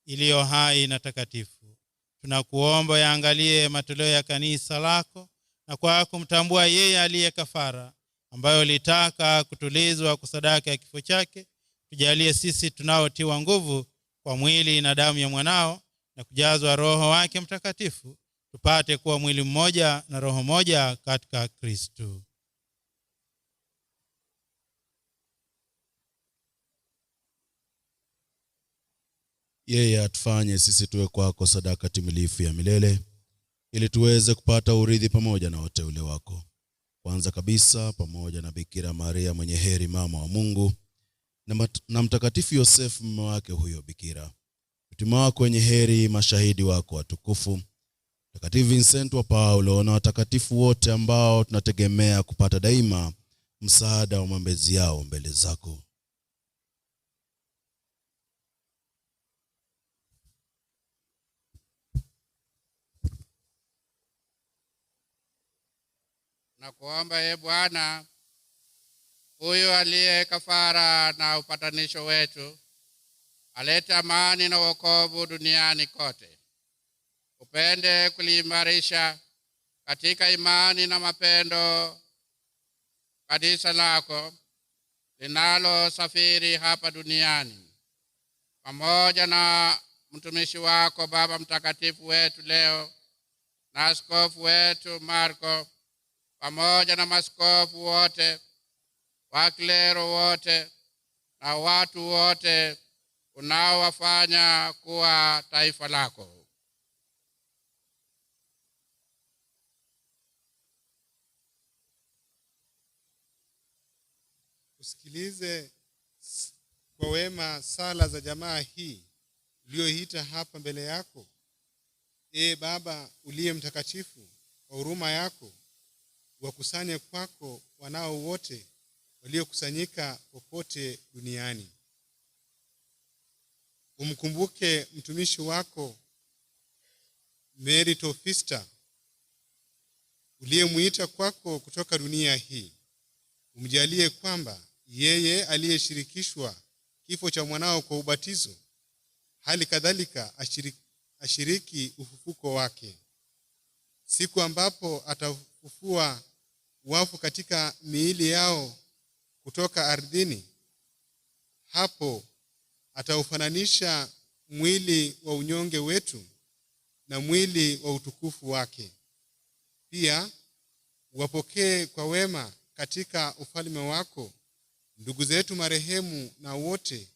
iliyo hai na takatifu. Tunakuomba yaangalie matoleo ya kanisa lako, na kwa kumtambua yeye aliye kafara ambayo litaka kutulizwa kwa sadaka ya kifo chake, tujalie sisi tunaotiwa nguvu kwa mwili na damu ya mwanao na kujazwa Roho wake Mtakatifu, tupate kuwa mwili mmoja na roho moja katika Kristo. Yeye atufanye sisi tuwe kwako sadaka timilifu ya milele, ili tuweze kupata urithi pamoja na wateule wako. Kwanza kabisa pamoja na Bikira Maria mwenye heri, mama wa Mungu, na Mtakatifu Yosefu mume wake huyo Bikira, mtume wako wenye heri, mashahidi wako watukufu, Mtakatifu Vincent wa Paulo, na watakatifu wote ambao tunategemea kupata daima msaada wa maombezi yao mbele zako. Na kuomba ye Bwana, huyu aliye kafara na upatanisho wetu, alete amani na wokovu duniani kote. Upende kuliimarisha katika imani na mapendo kanisa lako linalosafiri hapa duniani, pamoja na mtumishi wako Baba Mtakatifu wetu leo na askofu wetu Marko, pamoja na maskofu wote, waklero wote na watu wote unaowafanya kuwa taifa lako. Usikilize kwa wema sala za jamaa hii uliyoita hapa mbele yako. Ee Baba uliye mtakatifu, kwa huruma yako wakusanye kwako wanao wote waliokusanyika popote duniani. Umkumbuke mtumishi wako Mary Tofista uliyemuita kwako kutoka dunia hii. Umjalie kwamba yeye aliyeshirikishwa kifo cha mwanao kwa ubatizo, hali kadhalika ashiriki ufufuko wake, siku ambapo atafufua wafu katika miili yao kutoka ardhini. Hapo ataufananisha mwili wa unyonge wetu na mwili wa utukufu wake. Pia wapokee kwa wema katika ufalme wako ndugu zetu marehemu na wote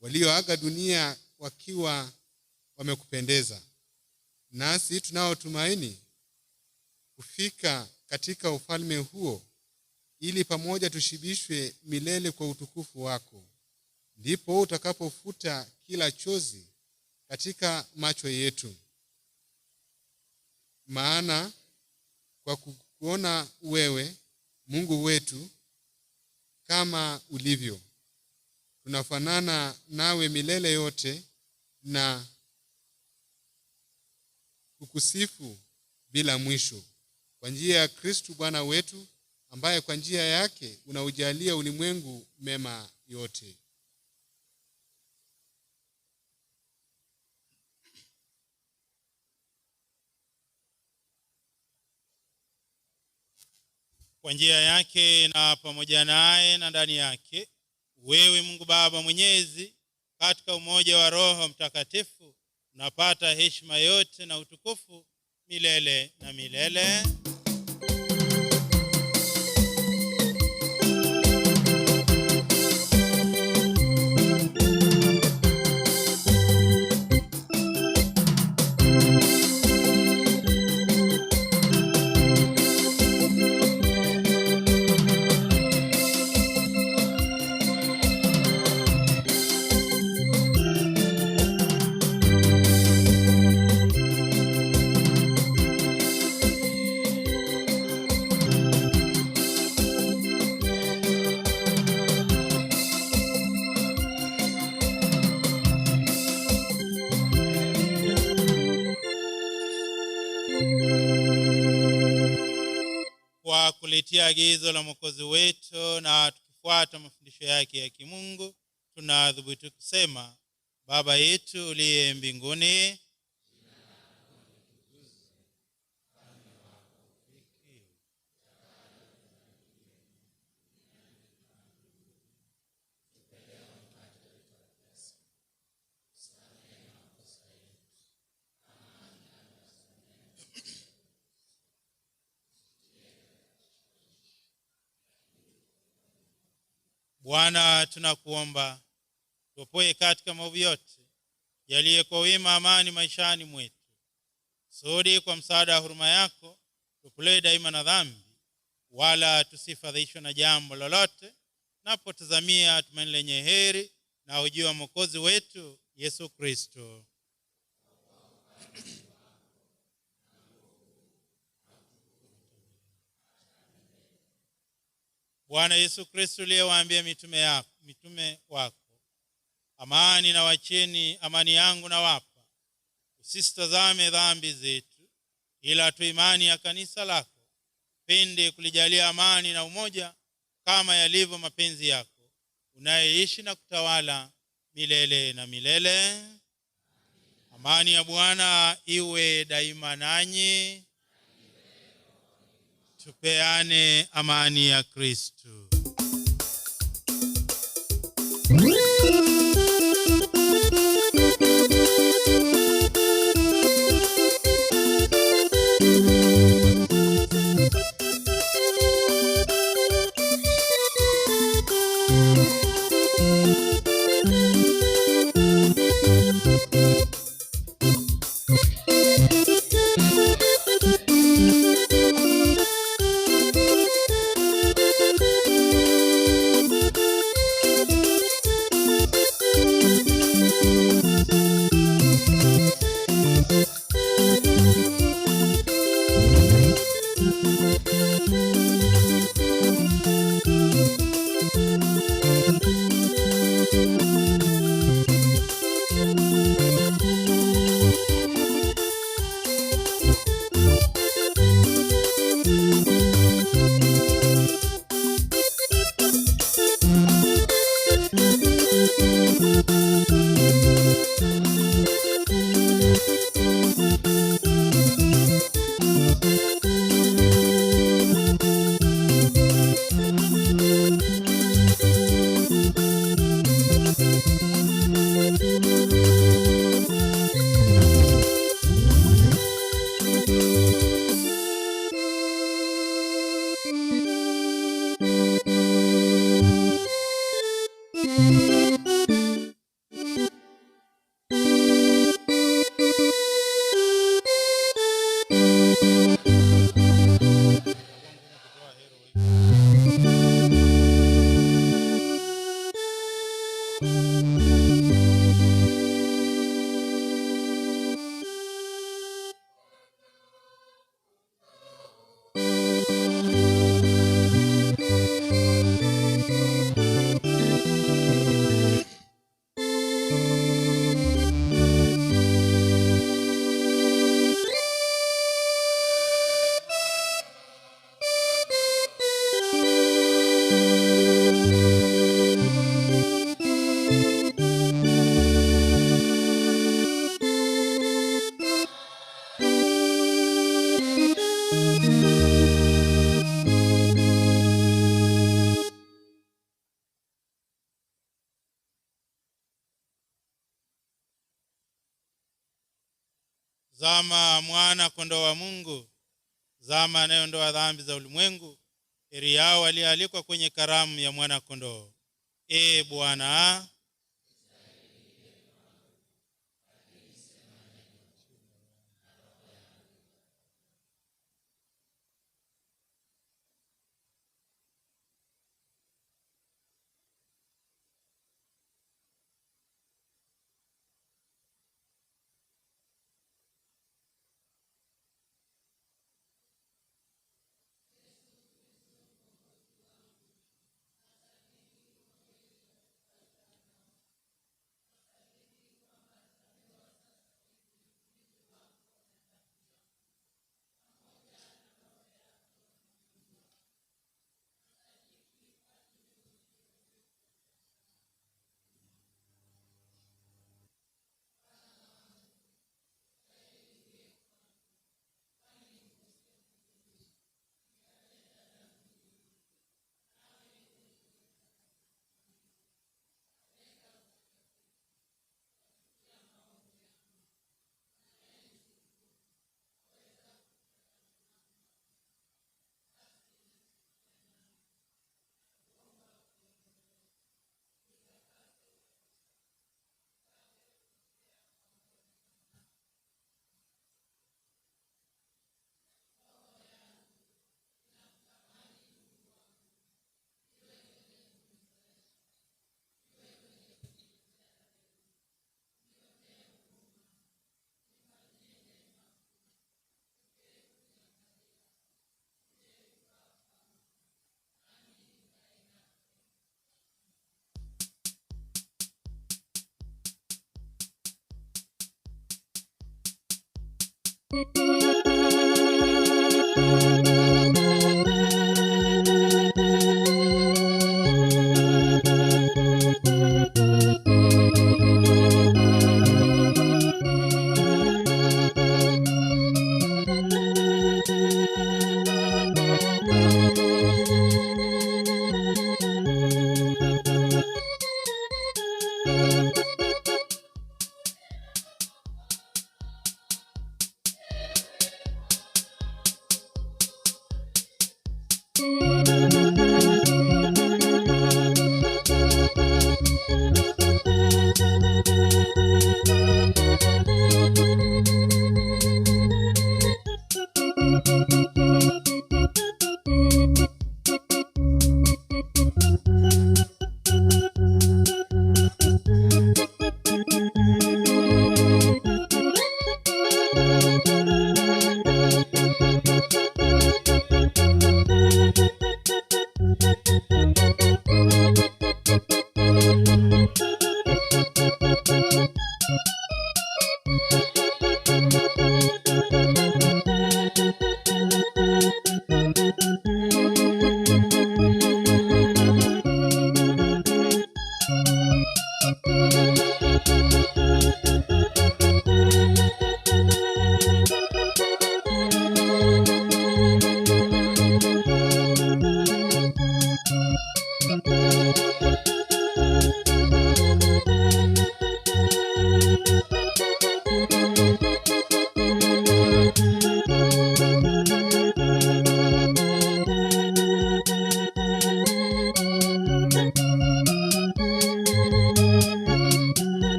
walioaga dunia wakiwa wamekupendeza. Nasi tunaotumaini kufika katika ufalme huo, ili pamoja tushibishwe milele kwa utukufu wako. Ndipo utakapofuta kila chozi katika macho yetu. Maana kwa kukuona wewe Mungu wetu kama ulivyo, tunafanana nawe milele yote na kukusifu bila mwisho, kwa njia ya Kristu Bwana wetu, ambaye kwa njia yake unaujalia ulimwengu mema yote. Kwa njia yake na pamoja naye na ndani yake, wewe Mungu Baba Mwenyezi, katika umoja wa Roho Mtakatifu, unapata heshima yote na utukufu milele na milele. Kwa kulitia agizo la Mwokozi wetu na tukifuata mafundisho yake ya kimungu, tunathubutu kusema: Baba yetu uliye mbinguni, Bwana, tunakuomba tuopoe katika maovu yote, jalie kwa wema amani maishani mwetu, kusudi kwa msaada wa huruma yako tuokolewe daima na dhambi, wala tusifadhaishwe na jambo lolote, napotazamia tumaini lenye heri na ujio wa Mwokozi wetu Yesu Kristo. Bwana Yesu Kristo, uliyewaambia mitume wako, amani na wacheni, amani yangu na wapa, usisitazame dhambi zetu, ila tu imani ya kanisa lako, pende kulijalia amani na umoja kama yalivyo mapenzi yako, unayeishi na kutawala milele na milele. Amani ya Bwana iwe daima nanyi. Tupeane amani ya Kristo. Thank you. Zama mwana kondoo wa Mungu, zama anayeondoa dhambi za ulimwengu. Heri yao walioalikwa kwenye karamu ya mwana kondoo. E Bwana,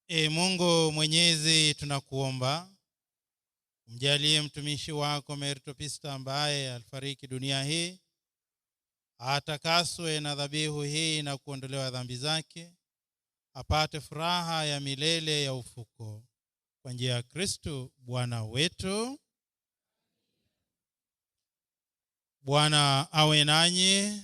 E Mungu Mwenyezi, tunakuomba umjalie mtumishi wako Mary Topista ambaye alifariki dunia hii atakaswe na dhabihu hii na kuondolewa dhambi zake, apate furaha ya milele ya ufuko kwa njia ya Kristo Bwana wetu. Bwana awe nanyi.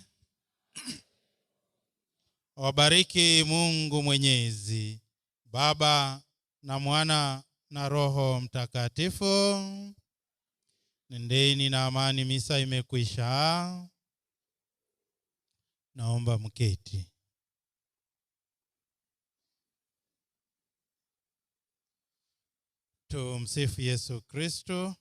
Awabariki Mungu Mwenyezi, Baba na Mwana na Roho Mtakatifu. Nendeni na amani, misa imekwisha. Naomba mketi. Tumsifu Yesu Kristo.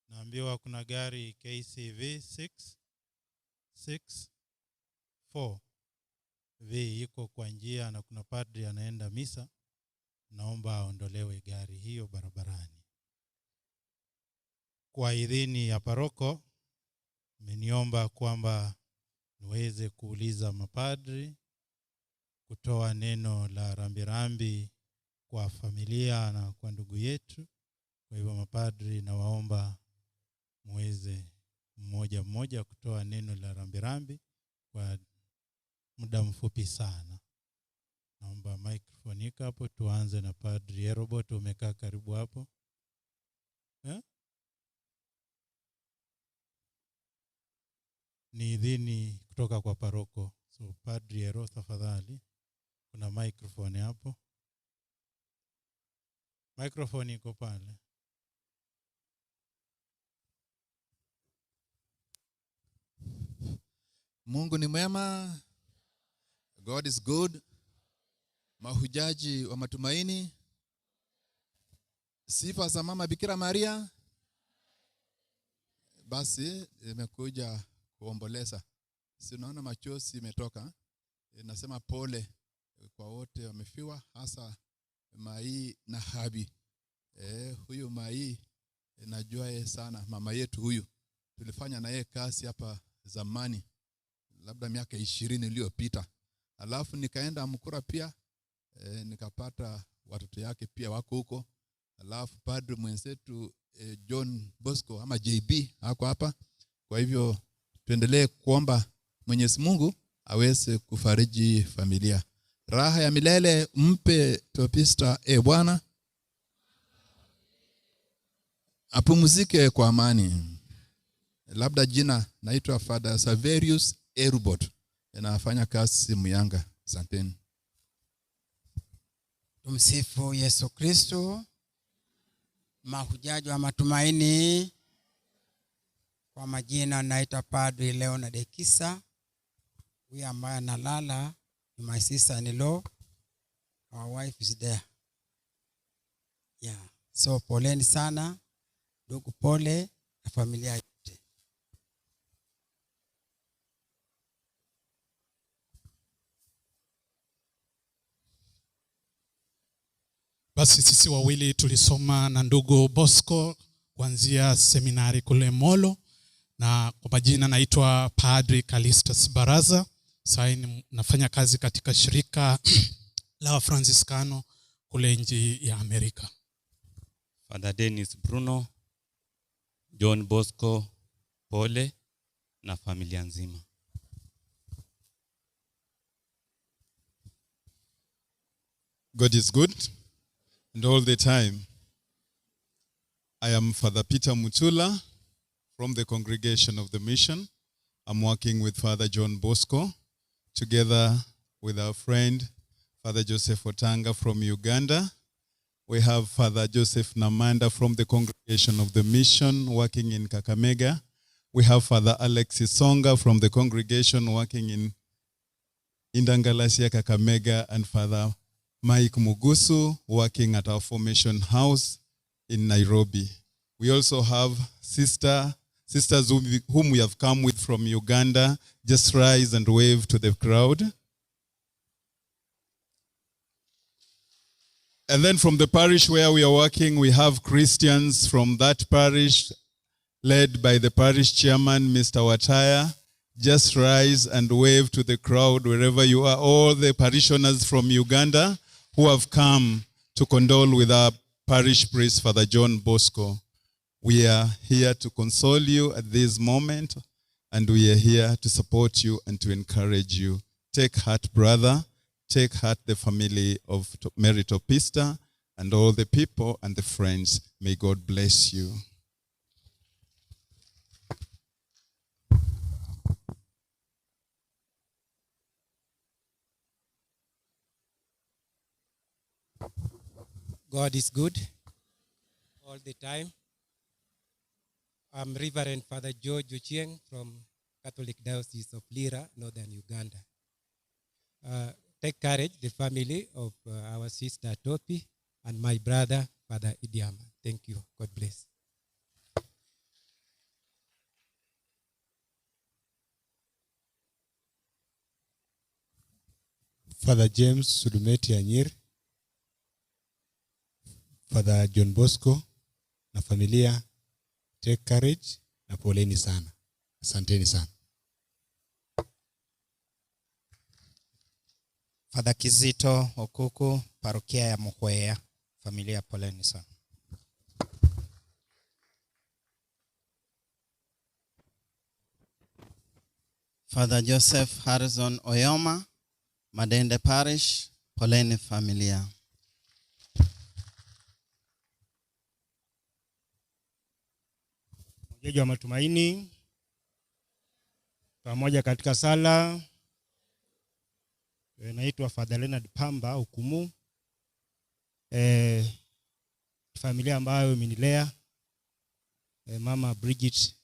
Naambiwa kuna gari KCV 664 V iko kwa njia na kuna padri anaenda misa. Naomba aondolewe gari hiyo barabarani. Kwa idhini ya paroko, ameniomba kwamba niweze kuuliza mapadri kutoa neno la rambirambi kwa familia na kwa ndugu yetu. Kwa hivyo mapadri nawaomba muweze mmoja mmoja kutoa neno la rambirambi kwa muda mfupi sana. Naomba microphone iko hapo, tuanze na Padri Erobot, umekaa karibu hapo. Ni idhini kutoka kwa paroko. So Padri Ero, tafadhali. Kuna microphone hapo. Microphone iko pale. Mungu ni mwema. God is good. Mahujaji wa matumaini. Sifa za Mama Bikira Maria. Basi imekuja kuomboleza. Si unaona machozi imetoka. Nasema pole kwa wote wamefiwa, hasa Mai na Habi. Huyu Mai najua yeye sana, mama yetu huyu. Tulifanya na yeye kazi hapa zamani, labda miaka 20 iliyopita. Alafu nikaenda Mkura pia, nikapata watoto yake pia wako huko. Alafu padri mwenzetu John Bosco ama JB hako hapa. Kwa hivyo tuendelee kuomba Mwenyezi Mungu aweze kufariji familia. Raha ya milele mpe Topista, Bwana. Apumzike kwa amani. Labda jina naitwa Father Saverius Erubot. Nafanya kazi Muyanga. Asanteni. Tumsifu Yesu Kristo. Mahujaji wa matumaini. Kwa majina naitwa Padri Leonard Ekisa. Huyu ambaye analala ni my sister in law. Our wife is there. Yeah. So poleni sana ndugu, pole na familia yote. Basi sisi wawili tulisoma na ndugu Bosco kuanzia seminari kule Molo, na kwa majina naitwa Padri Calistus Baraza. Sasa nafanya kazi katika shirika la Franciscano kule nchi ya Amerika. Father Dennis Bruno, John Bosco, pole na familia nzima. God is good and all the time. I am Father Peter Mutula from the Congregation of the Mission. I'm working with Father John Bosco together with our friend Father Joseph Otanga from Uganda. We have Father Joseph Namanda from the Congregation of the Mission working in Kakamega. We have Father Alexis Songa from the congregation working in Indangalasia, Kakamega, and Father Mike Mugusu working at our formation house in Nairobi. We also have sisters whom we have come with from Uganda. Just rise and wave to the crowd. And then from the parish where we are working, we have Christians from that parish led by the parish chairman, Mr. Wataya. Just rise and wave to the crowd wherever you are. All the parishioners from Uganda who have come to condole with our parish priest, Father John Bosco. We are here to console you at this moment, and we are here to support you and to encourage you. Take heart, brother. Take heart, the family of Mary Topista and all the people and the friends. May God bless you. God is good all the time. I'm Reverend Father George Ochieng from Catholic Diocese of Lira, Northern Uganda. Take courage, the family of our sister Topi and my brother, Father Idiama. Thank you. God bless. Father James Sudumeti Anyir, Father John Bosco na familia, take courage na poleni sana. Asanteni sana. Father Kizito Okuku, parokia ya Muhwea, familia poleni sana. Father Joseph Harrison Oyoma, Madende Parish, poleni familia. Mjeji wa matumaini, pamoja katika sala. Naitwa Father Leonard Pamba Hukumu. Familia ambayo imenilea, Mama Bridget,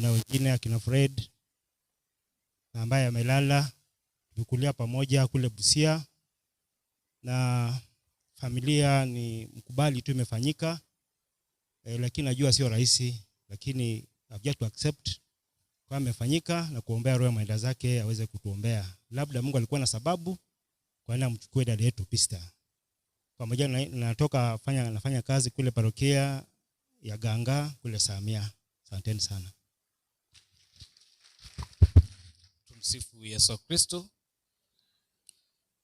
na wengine akina Fred ambaye amelala, tulikulia pamoja kule Busia, na familia ni mkubali tu imefanyika, lakini najua sio rahisi, lakini I've yet to accept kwa amefanyika na kuombea roho ya mwenda zake aweze kutuombea. Labda Mungu alikuwa na sababu kwa nini amchukue dada yetu Pista. Pamoja na natoka nafanya kazi kule parokia ya Ganga kule Samia. Asanteni sana. Tumsifu Yesu Kristo.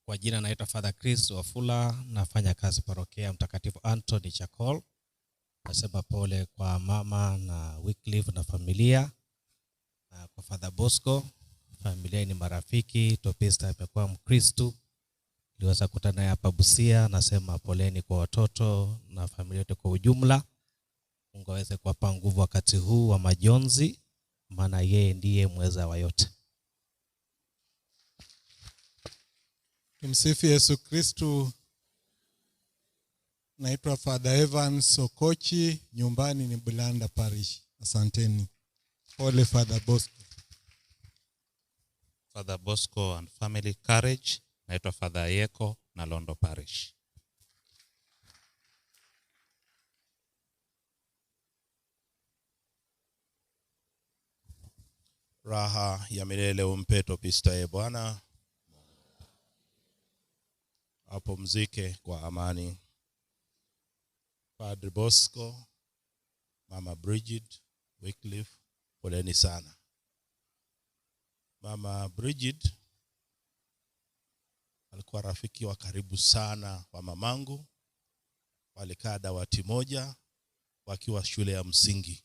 Kwa jina naitwa Father Chris Wafula, nafanya kazi parokia Mtakatifu Anthony Chakol. Nasema pole kwa mama na Wycliffe na familia, na kwa Father Bosco. Familia ni marafiki. Topista amekuwa Mkristo, niliweza kukutana naye hapa Busia. Nasema poleni kwa watoto na familia yote kwa ujumla. Mungu aweze kuwapa nguvu wakati huu wa majonzi, maana yeye ndiye mweza wa yote. Tumsifu Yesu Kristo. Naitwa Father Evans Okochi, nyumbani ni Bulanda Parish. Asanteni. Pole Father Bosco. Father Bosco and family, courage. Naitwa Father Yeko na Londo Parish. Raha ya milele umpe Topista, e Bwana. Apumzike kwa amani. Padre Bosco, Mama Bridget Wycliffe, poleni sana. Mama Bridget alikuwa rafiki wa karibu sana wa mamangu. Walikaa dawati moja wakiwa shule ya msingi.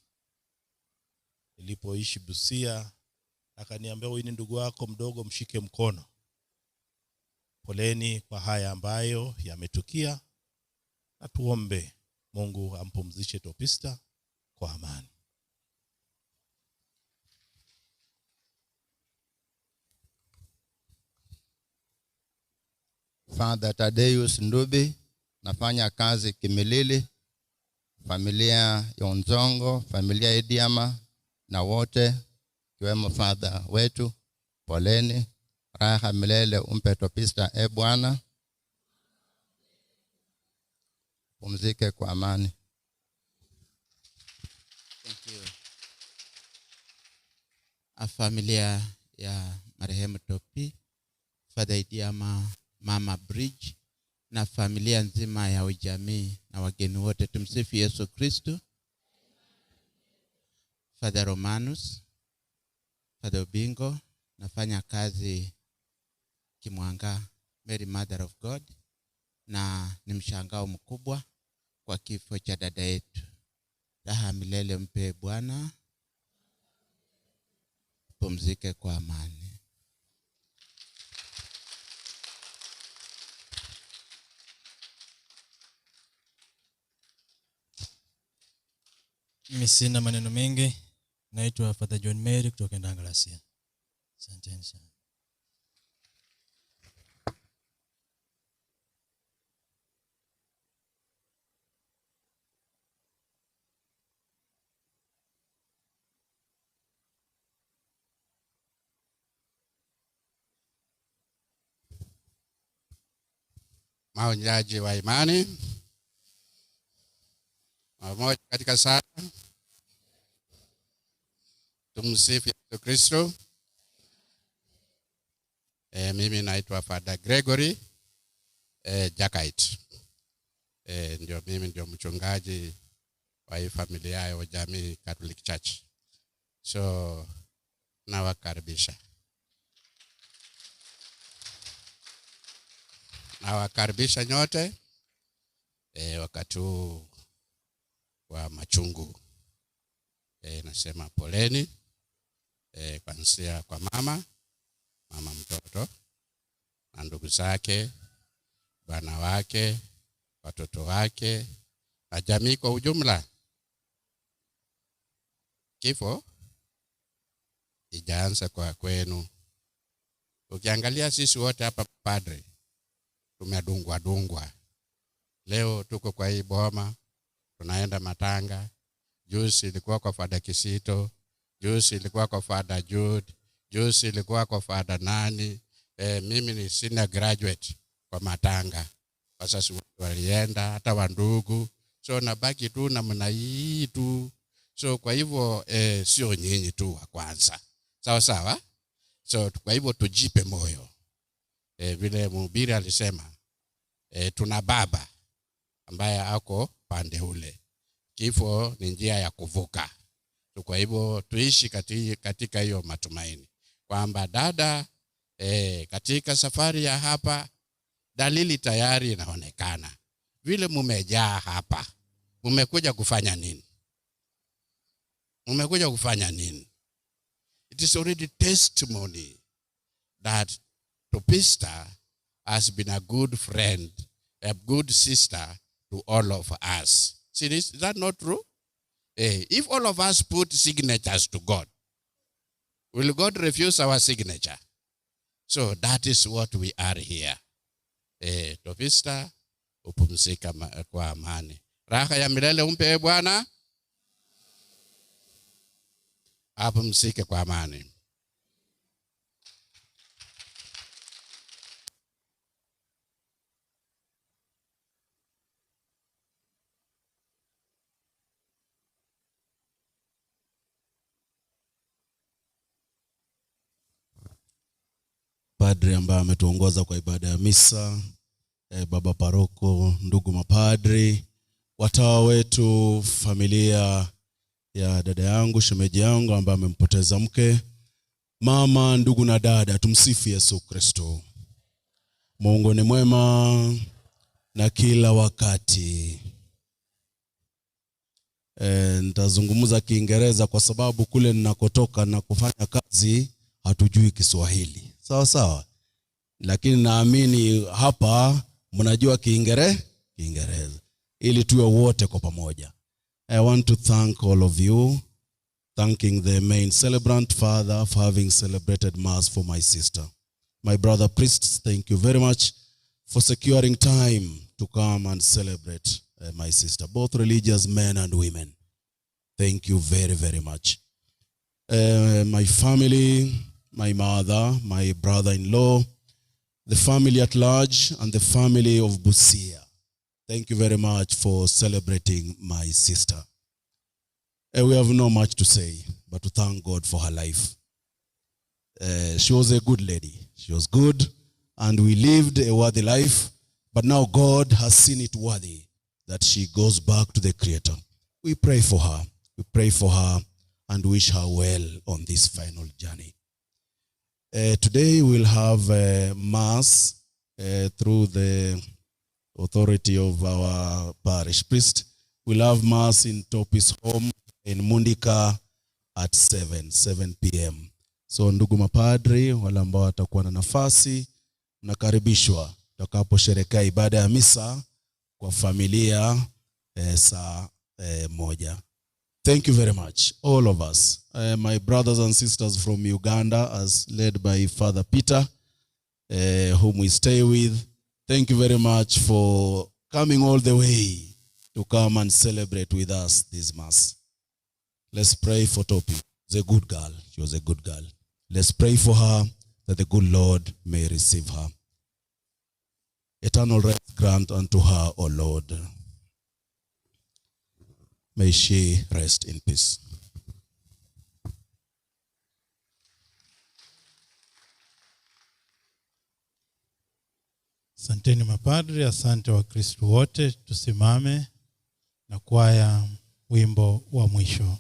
Nilipoishi Busia, akaniambia huyu ni ndugu wako mdogo, mshike mkono. Poleni kwa haya ambayo yametukia, na tuombe Mungu ampumzishe Topista kwa amani. Father Tadeus Ndubi, nafanya kazi Kimilili, familia Yonzongo, familia Idiama na wote kiwemo Father wetu, poleni. Raha milele umpe Topista, e Bwana. Pumzike kwa amani. Thank you. A familia ya marehemu Topi, Father Idiama Mama Bridge na familia nzima ya ujamii na wageni wote. Tumsifu Yesu Kristo. Father Romanus, Father Obingo, nafanya kazi Kimwanga Mary Mother of God, na ni mshangao mkubwa kwa kifo cha dada yetu. Raha milele mpe Bwana, pumzike kwa amani. Mimi sina maneno mengi. Naitwa Father John Mary kutoka Ndangalasia. Asanteni sana. Maonjaji wa imani pamoja katika sala. Tumsifu Yesu Kristo. Mimi naitwa Father Gregory Jakait. Ndio mimi ndio mchungaji wa hii familia ya Jamii Catholic Church. So nawakaribisha. Nawakaribisha nyote wakati wa machungu. Nasema poleni, kuanzia kwa mama mtoto na ndugu zake, bwana wake, watoto wake na jamii kwa ujumla. Kifo ijaanza kwa kwenu. Ukiangalia sisi wote hapa padre tumedungwa dungwa. Leo tuko kwa hii boma, tunaenda matanga. Juzi ilikuwa kwa Father Kisito, juzi ilikuwa kwa Father Jude, juzi ilikuwa kwa Father nani. Mimi ni senior graduate kwa matanga. Wazazi walienda, hata wandugu. So nabaki tu namna hii tu. So kwa hivyo sio nyinyi tu wa kwanza. Sawa sawa? So kwa hivyo tujipe moyo. Vile mhubiri alisema, tuna baba ambaye ako pande ule. Kifo ni njia ya kuvuka. So kwa hivyo tuishi katika hiyo matumaini kwamba dada, katika safari ya hapa dalili tayari inaonekana. Vile mumejaa hapa, mumekuja kufanya nini? Mumekuja kufanya nini? It is already testimony that Topista has been a good friend, a good sister to all of us. See, is that not true? If all of us put signatures to God, will God refuse our signature? So that is what we are here. Topista, upumzika kwa amani. Raha ya milele umpe Bwana, apumzike kwa amani. Padri ambaye ametuongoza kwa ibada ya misa, baba paroko, ndugu mapadri, watawa wetu, familia ya dada yangu, shemeji yangu ambaye amempoteza mke, mama, ndugu na dada, tumsifu Yesu Kristo. Mungu ni mwema na kila wakati. Nitazungumza Kiingereza kwa sababu kule ninakotoka na kufanya kazi hatujui Kiswahili. Sawa sawa. Lakini naamini hapa mnajua Kiingereza. Ili tuwe wote kwa pamoja. I want to thank all of you, thanking the main celebrant father for having celebrated mass for my sister. My brother priests, thank you very much for securing time to come and celebrate my sister, both religious men and women. Thank you very, very much. My family, my mother, my brother-in-law, the family at large, and the family of Busia. Thank you very much for celebrating my sister. We have not much to say, but to thank God for her life. She was a good lady. She was good, And we lived a worthy life. But now God has seen it worthy that she goes back to the Creator. We pray for her. We pray for her and wish her well on this final journey. Today we'll have Mass through the authority of our parish priest. We'll have Mass in Topi's home in Mundika at 7 p.m. So ndugu mapadri, wale ambao watakuwa na nafasi, mnakaribishwa tutakaposherehekea ibada ya misa kwa familia saa 1. Thank you very much, all of us. My brothers and sisters from Uganda, as led by Father Peter, whom we stay with, thank you very much for coming all the way to come and celebrate with us this Mass. Let's pray for Topi. She's a good girl. She was a good girl. Let's pray for her that the good Lord may receive her. Eternal rest grant unto her, O Lord. May she rest in peace. Asanteni mapadri, asante Wakristo wote. Tusimame na kwaya wimbo wa mwisho.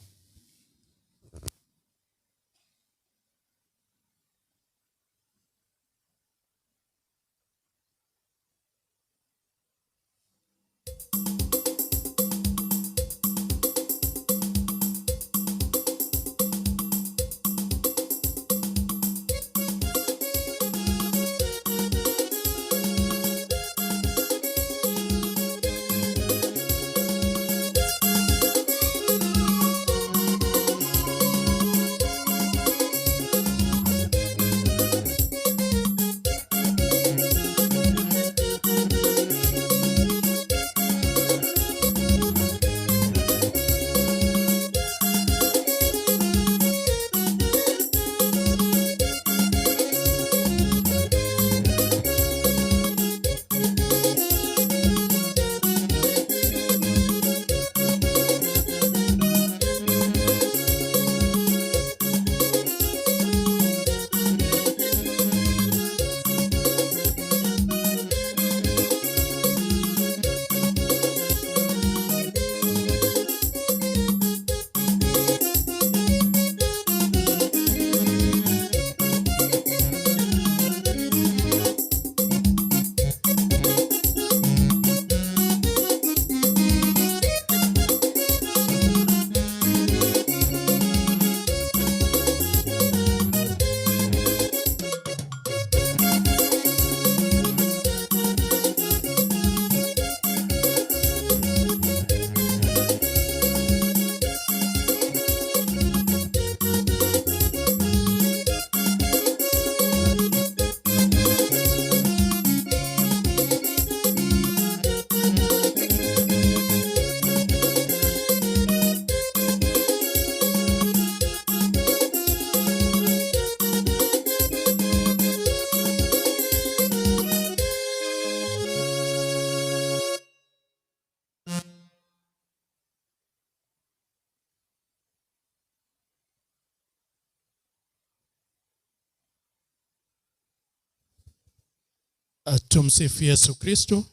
Tumsifu Yesu Kristo.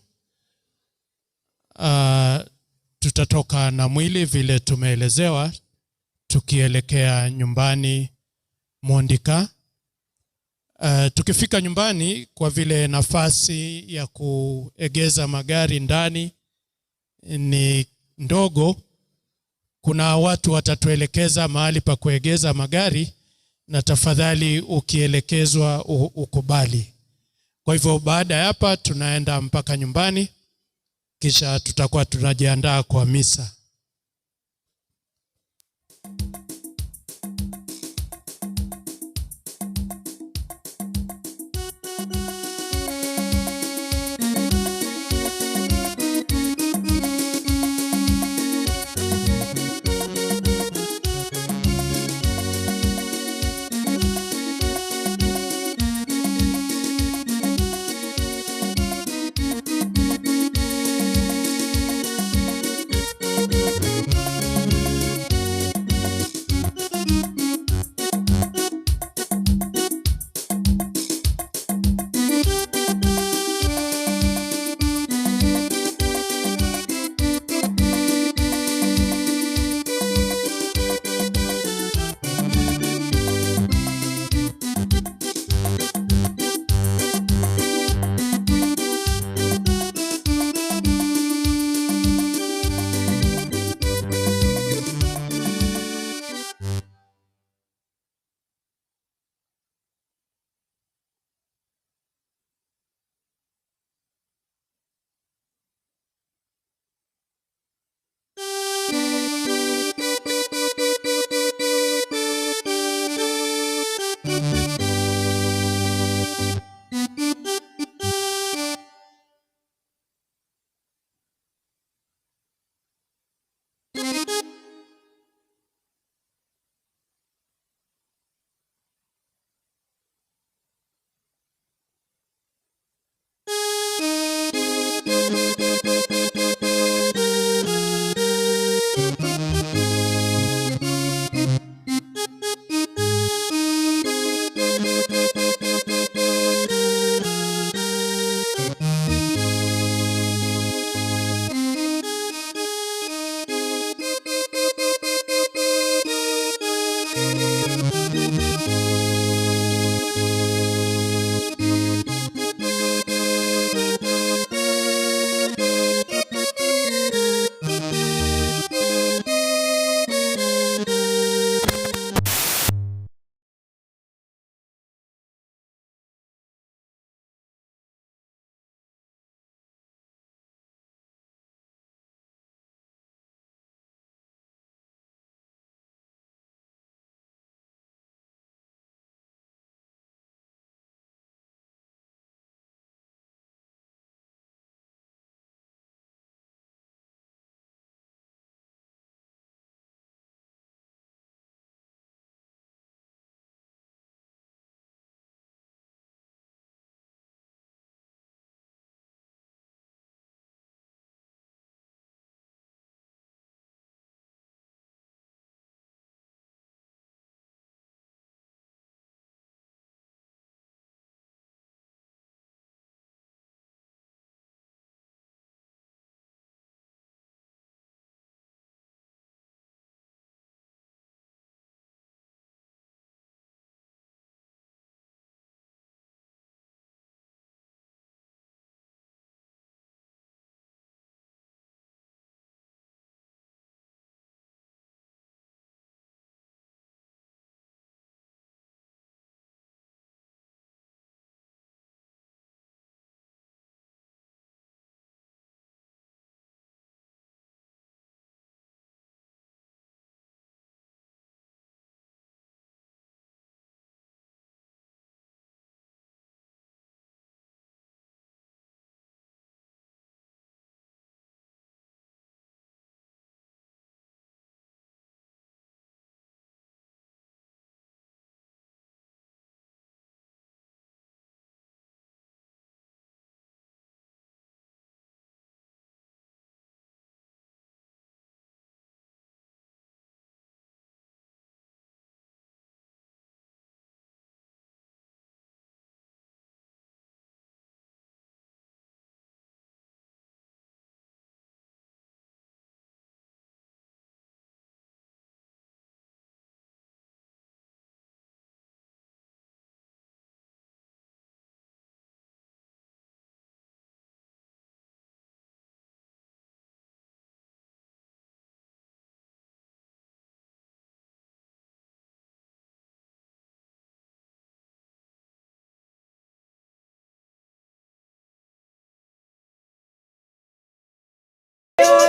Tutatoka na mwili vile tumeelezewa tukielekea nyumbani Mondika. Tukifika nyumbani, kwa vile nafasi ya kuegeza magari ndani ni ndogo, kuna watu watatuelekeza mahali pa kuegeza magari, na tafadhali ukielekezwa ukubali. Kwa hivyo baada ya hapa tunaenda mpaka nyumbani, kisha tutakuwa tunajiandaa kwa misa.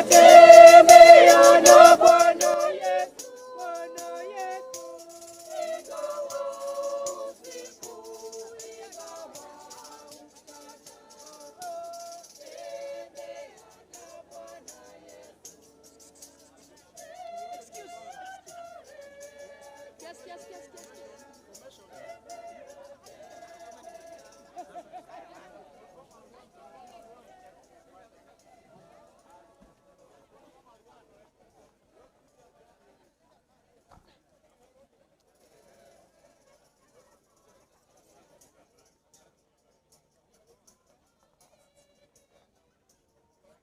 Tembea na Bwana Yesu, Bwana Yesu. Ingawa usiku, ingawa mchana, tembea na Bwana Yesu. Excuse. Yes, yes, yes, yes.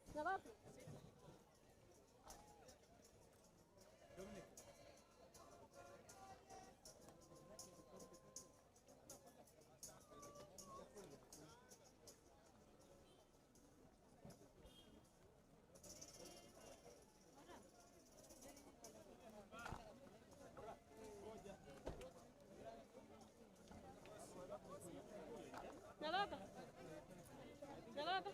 Nyakaka. Nyakaka. Nyakaka.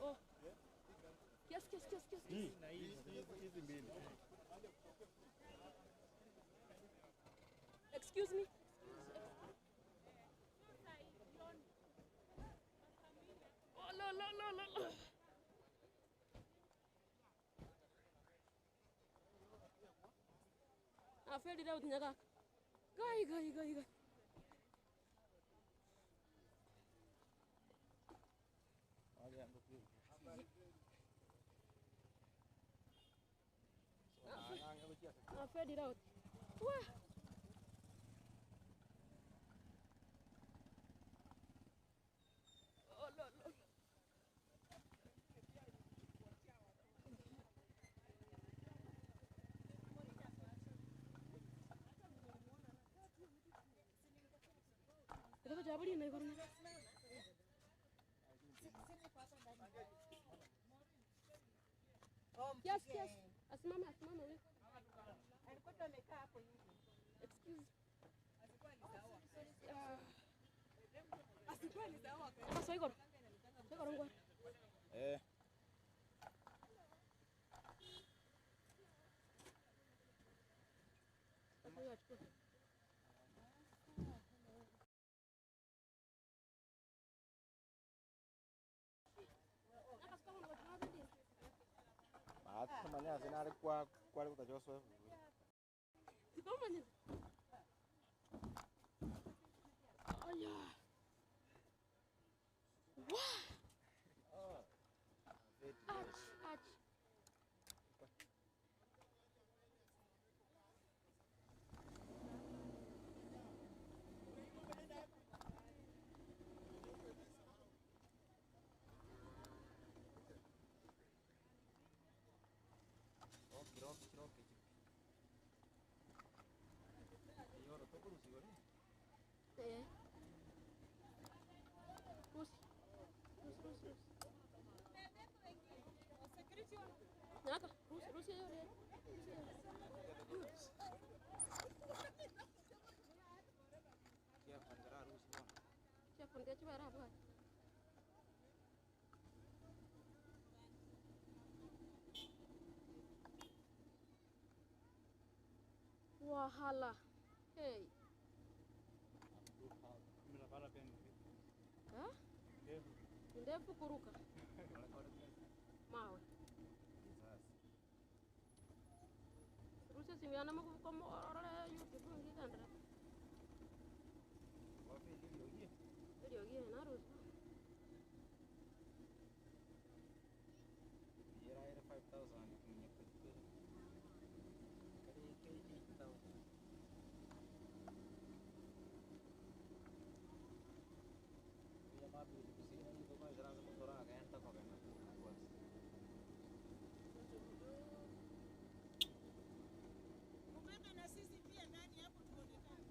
Oh. Yes, yes, yes, yes. Excuse me. Oh, no, no, no, no, no. I felt it out, Nyakaka. Guy, guy, guy, guy. I fed it out. Wah. Oh, no, no. Yes, yes. Asimame, asimame wewe. Alikuwa amekaa hapo nje. Excuse. Asikuwa ni sawa. Sasa iko. Iko rongwa. Eh. Wahala. Hey. Huh? Ndefu kuruka. Mawe. Sisi miana mo ko mo orore YouTube ngi kandra. Video gi na rus. Yera era 5000 kunya kari 8000. Ya mabi kusina ni kwa garanza motora akaenda kwa kana. Ubebe na sisi pia ndani hapo tuonekane.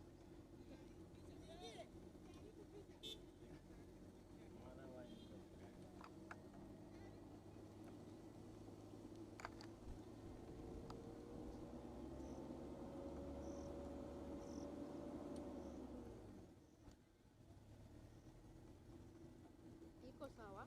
Iko sawa.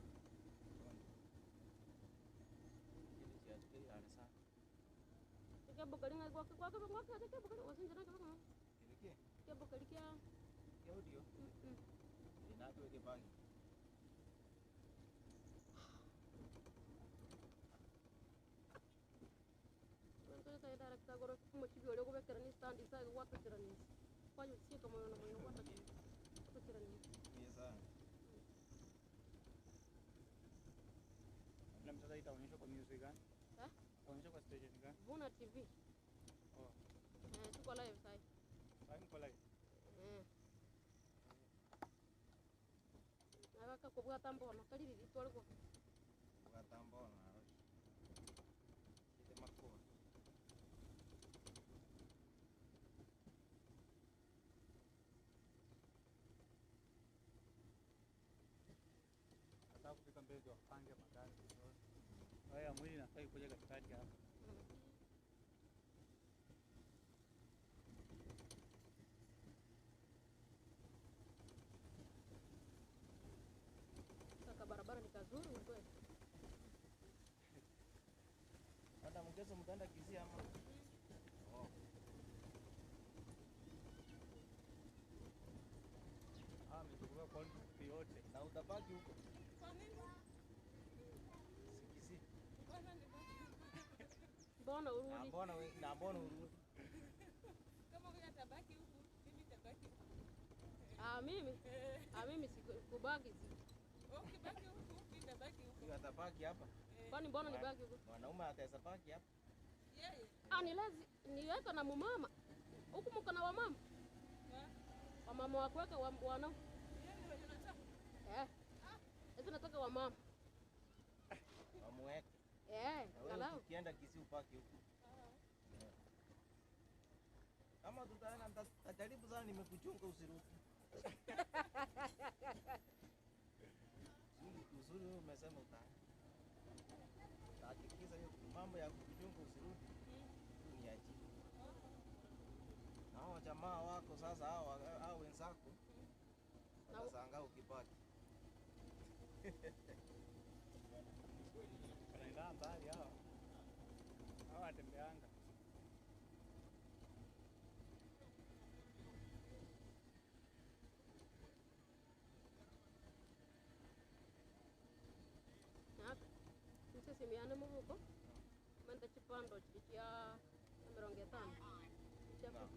Na mtata itaonyeshwa kwa music gani? Eh? Itaonyeshwa kwa station gani? Vuna TV. Oh. Tuko live sasa. Sasa mko live. Nagaka kubwata mbona kaliri litwale kwa. Kubwata mbona. Kite makuru. Nataka kufika mbele ndio wapange magari vizuri. Haya mwili nafai kuja katikati hapa. Saka barabara ni kazuri kweli. Hata mgezo mtaenda Kisii ama? Oh. Ah, mtukua kwa yote. Na utabaki huko. Kwa nini? Si Kisii. Mbona urudi? Mbona na mbona urudi? Kama wewe utabaki huku, mimi nitabaki huku. Ah, mimi? Ah, mimi sikubaki. Ukibaki huku, mimi nitabaki huku. Wewe utabaki hapa? Kwani mbona nibaki huku? Mwanaume ataweza baki hapa? Yeye. Ah, ni lazi niweka na mumama. Huku mko na wamama? Wamama wa kuweka wanao. Eh. Sasa nataka wamama. Wamuweke. Eh, angalau. Ukienda Kisii upaki huku. Kama tutaenda nitajaribu sana, nimekuchunga usirudi. Uzuri wewe umesema utaenda. Hakikisha hiyo mambo ya kukuchunga usirudi. Niachie. Na hao jamaa wako sasa hao wenzako. Watashangaa ukibaki. Wanaenda mbali hao. Hao watembeanga. Sisi miana muvuko manda chipando chia 50. Chapa.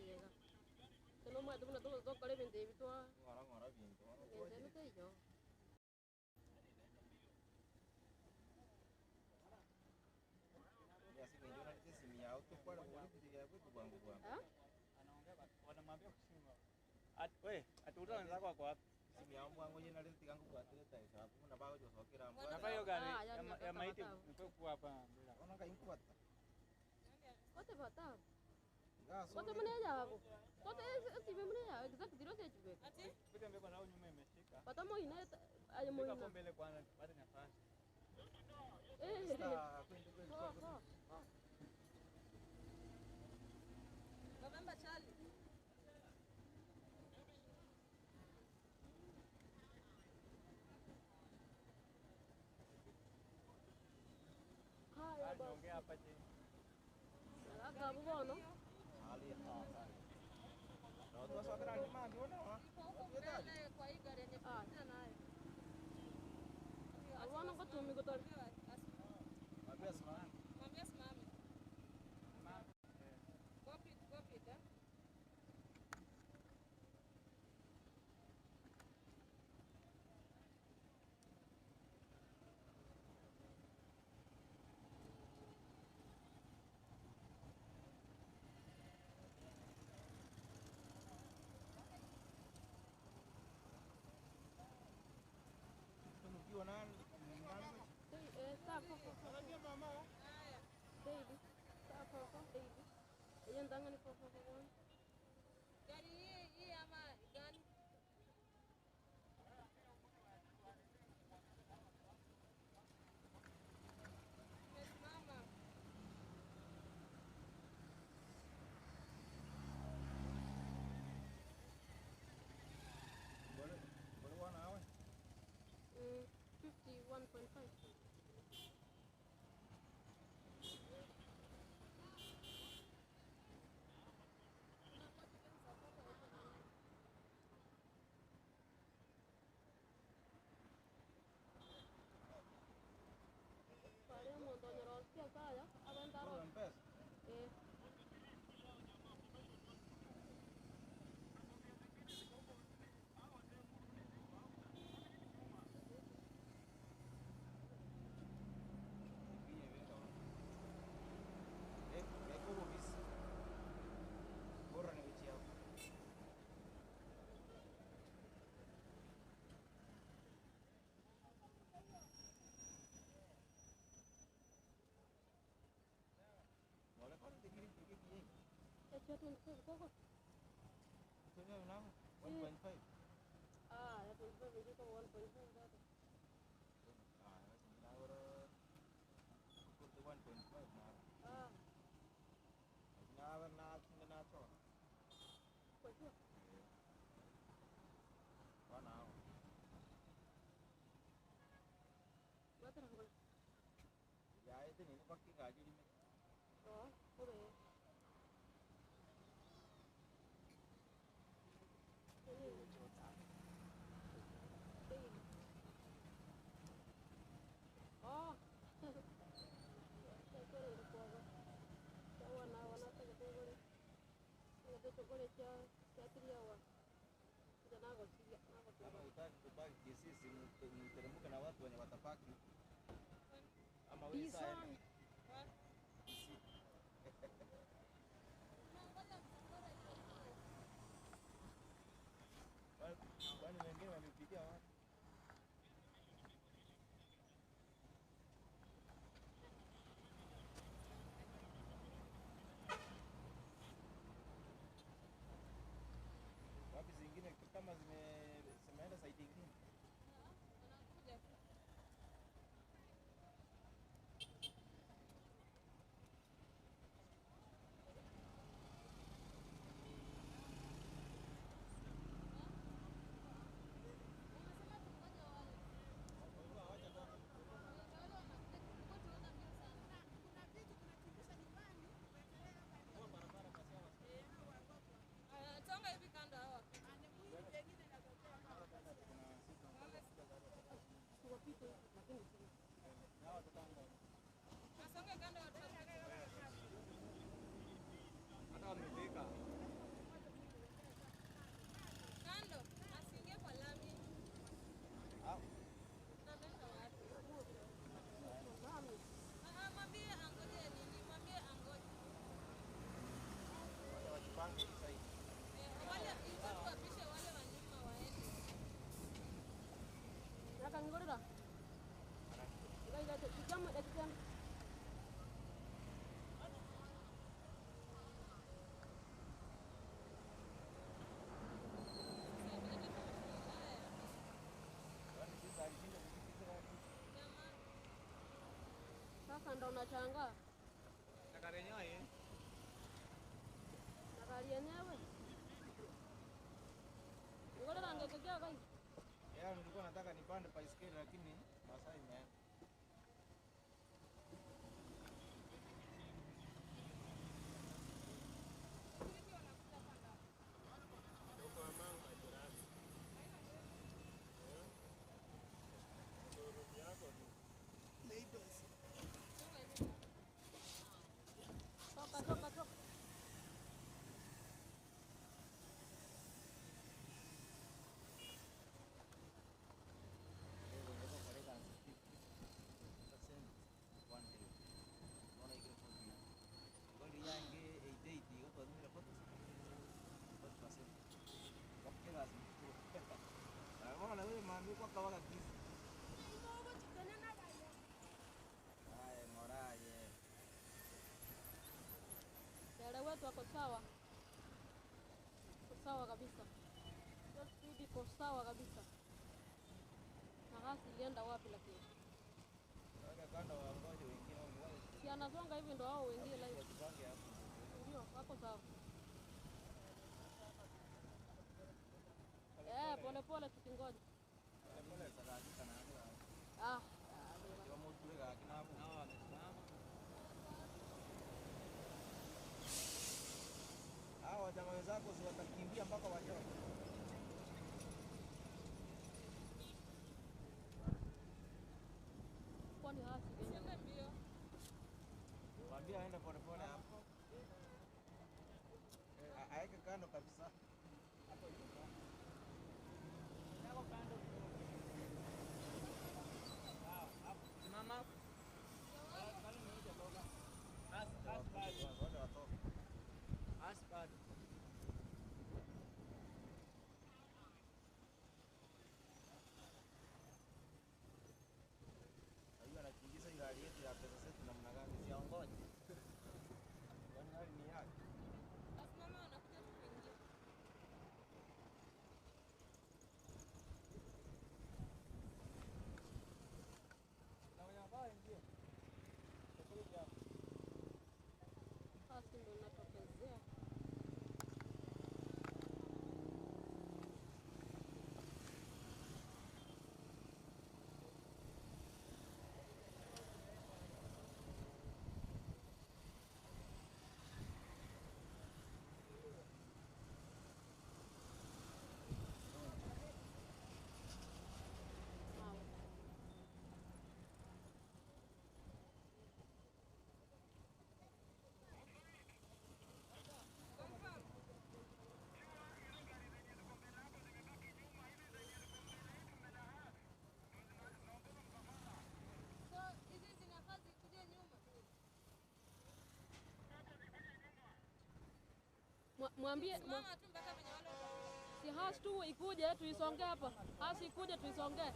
Yega. Teno ma dubna to do kale binde bitwa. Ngora ngora binto. Nende te yo. Ya si ndio na sisi miao tu kwa kwa kwa kwa. Eh? Anaongea wanamwambia kusema. At we, atuta wenzako wako wapi? Simu yangu wangu jina leo tikangu kwa tete sababu na bao jo sokera mbwa. Na hiyo gari ya maiti mpeku hapa mbele. Ona ka inkuata. Kote bata. Kote mne ya hapo. Kote si mne ya exact zero se chube. Ati? Pita mbele kwa nao nyuma imeshika. Pata mo ina ayo mo ina. Hapo mbele kwanza tupate nafasi. Eh. November Charlie. Haya basi. Ongea hapa chini. Akabu bono. Hali hatari. Na watu wasokera ni mami ona wa. Kwa hii gari yenye tunapita nayo. Awana kwa tumi kwa tori. Mwambie simame. Mwambie simame. Gari hii ama gani? Mama. What 1 hour? 51.5. Ah, ya 25 iko 1.5 dada. Ah, 1.5 na. Ah. Na na. Kwa hiyo. 1 hour. Mata na. Ya este ni kwa kigaji ni. Oh, pure. Oh. Kama hutaki kubaki Kisii, mteremke na watu wenye watapaki. Ama wewe sasa. Kwani wengine wamepitia wapi? Wapi zingine kama zimeenda side ingine? Wanakuja. Kando, asiingie kwa lami. Mwambie angoje nini? Mwambie angoje. Wajipange hii sasa. Wale tuwapishe wale wa nyuma waende. Nakangorera. Sasa ndo unashangaa. Na gari yenyewe. Na gari yenyewe. Ngoja nangekea kai. Yeah, nilikuwa nataka nipande baiskeli lakini masaa imeenda. Neighbors. Toka, toka, toka. wetu ako sawa. Ako sawa kabisa. Hiyo speed iko sawa kabisa. Na gasi ilienda wapi lakini? Si anasonga hivi ndo hao wengine live. Ndio, wako sawa. Pole pole tukingoja. Ah. Hawa jamaa wenzako si watakimbia mpaka wachoke. Kwani hasi Usiende mbio. Mwambie aende pole pole hapo. Aeke kando kabisa. Hapo yuko. Hapo kando. Sawa, hapo. Simama. Bado mmoja boga. As bado. Wote watoke. As bado. Hiyo anatingiza gari yetu ya pesa zetu namna gani? Siaongoje. Kwani gari ni yake? Basi mama anakuja tu kuingia. Na wanafaa ingie. Tukuja. Basi ndio natokezea. So hizi zinafaa zikuje nyuma. Mwambie Simama tu mpaka penye wale watafika. si has tu ikuje tuisonge hapa. Has ikuje tuisonge.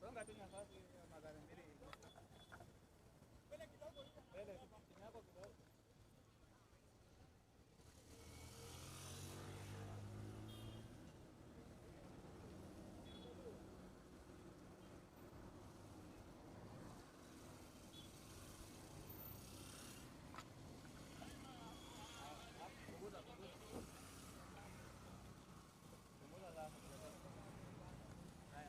Songa tu nafasi ya magari mbili. Mbele kidogo. Mbele kidogo kidogo. Punguza, punguza. Punguza sasa. Haya.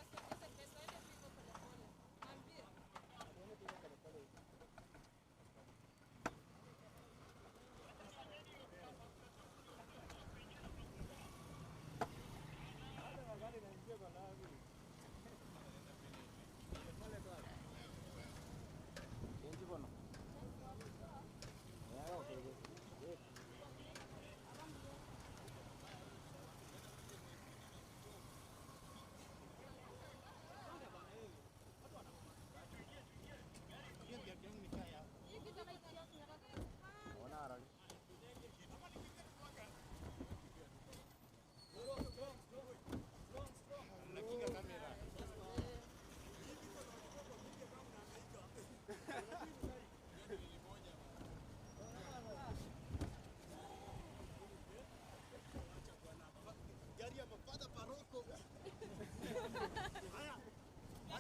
Ati wasiongeze pesa, waende tu hivyo polepole. Mwambie.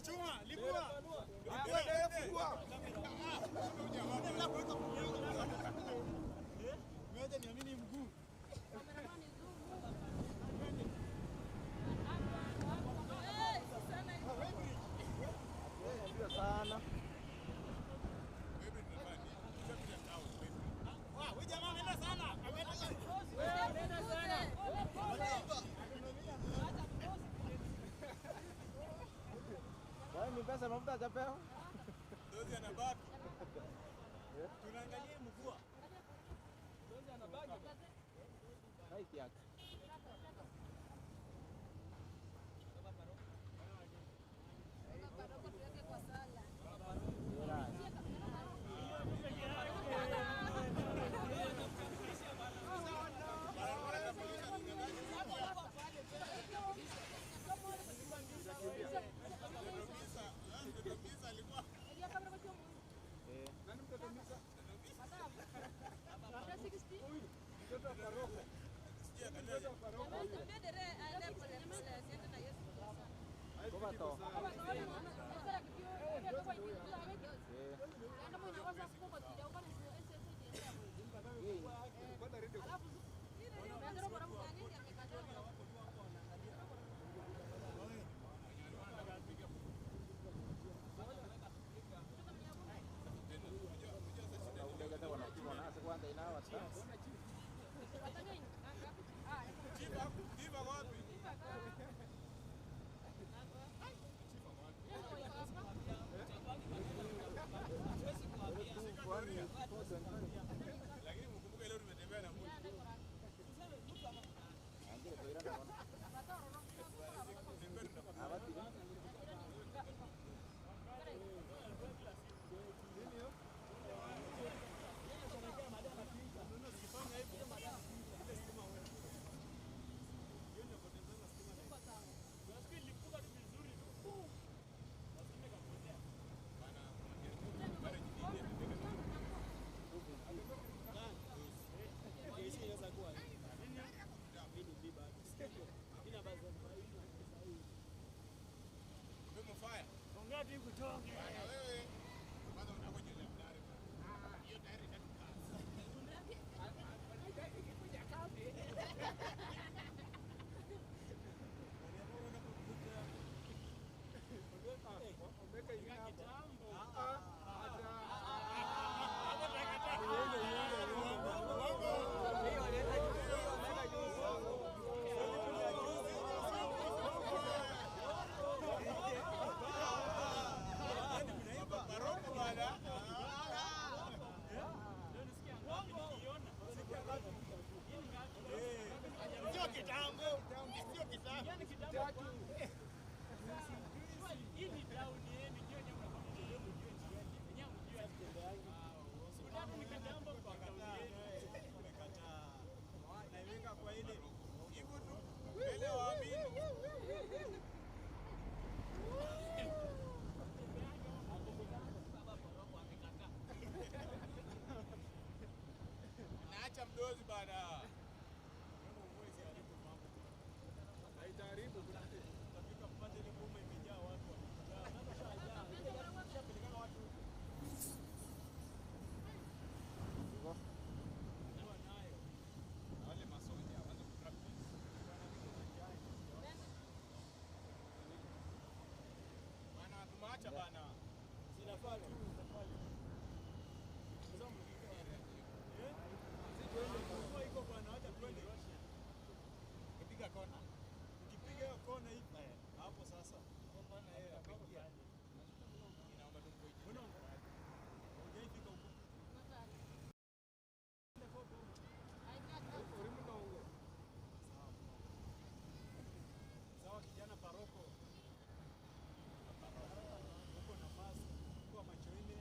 Chuma, lipua. Ngoja niamini mguu. Sana. Wewe jamaa ameenda sana. Ameenda sana. Wewe ni pesa mafuta hajapewa? Dozi anabaki. Tunaangalia mvua. Dozi anabaki. Haiki yake. Lakini mkumbuke leo tumetembea na Mungu. Naacha mdozi bana. Haitaharibu utafika mpate ile boma imejaa watu wamejaa. Shapelekana watu huko. Nayo. Wale masoja waanze kupractice. Bana tumeacha bana. Sinafaa tu safari. Iko bwana, acha twende. Ukipiga kona. Ukipiga hiyo kona hivi hapo sasa. Bwana yeye akaingia. Inaomba tumpoje. Mbona hujaifika huko? Sawa kijana paroko. Uko na mask, uko macho nne.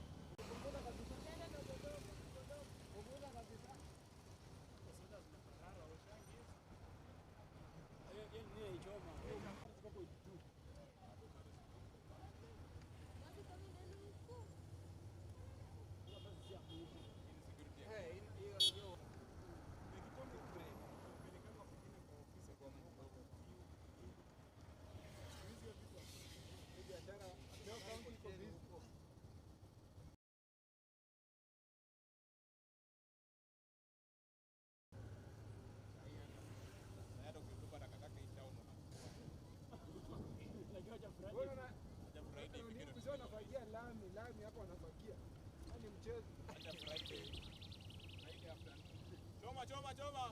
Choma, choma, choma.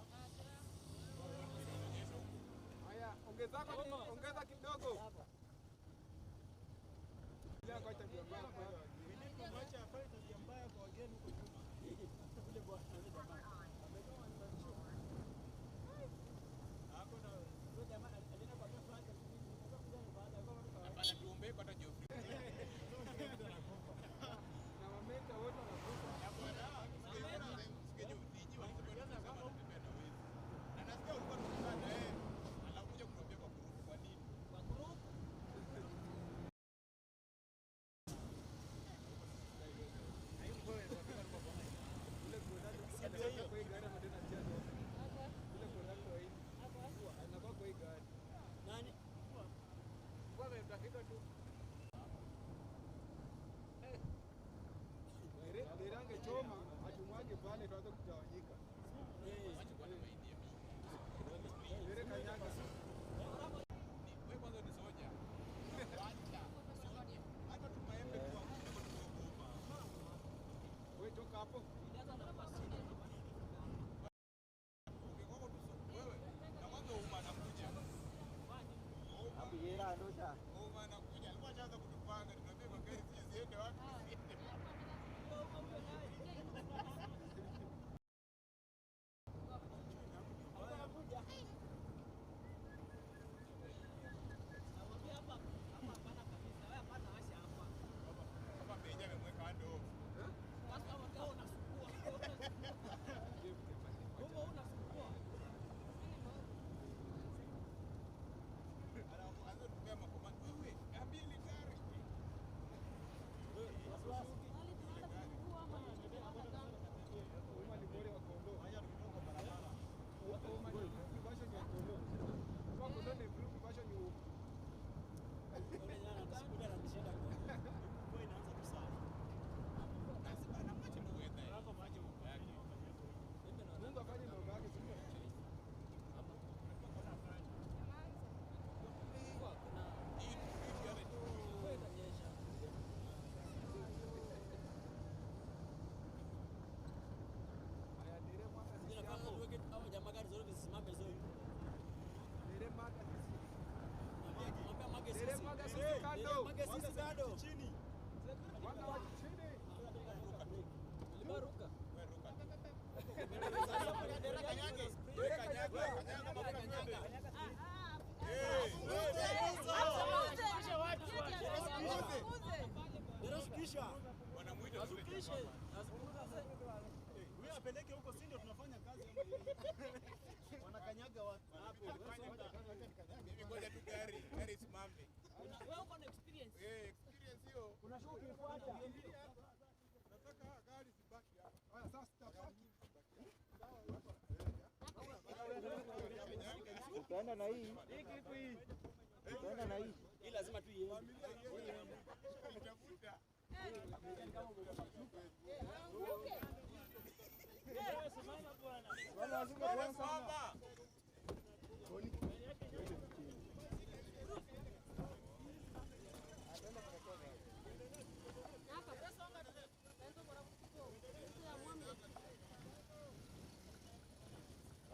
Haya, ongeza kidogo. Choma atumwage pale tuanze kutawanyika. Wewe kwanza ni soja. Hata tumaembe kwa wewe toka hapo. Wewe na kwanza uma anakuja. Uma anakuja. Alikuwa ashaanza kutupanga tunaambia magari ziende wapi ziende. Apeleke huko, si ndio tunafanya kazi wanakanyaga watu hapo. Mimi ngoja tu gari isimame. Wewe uko na experience. Eh, experience hiyo. Kuna shughuli ifuata. Nataka gari zibaki hapa. Haya sasa tutabaki. Utaenda na hii. Hii clip hii. Utaenda na hii. Hii lazima tu iende. Itafuta.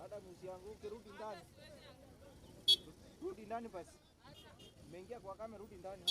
Hata msianguke, rudi ndani. Rudi ndani basi. Umeingia kwa kamera, rudi ndani.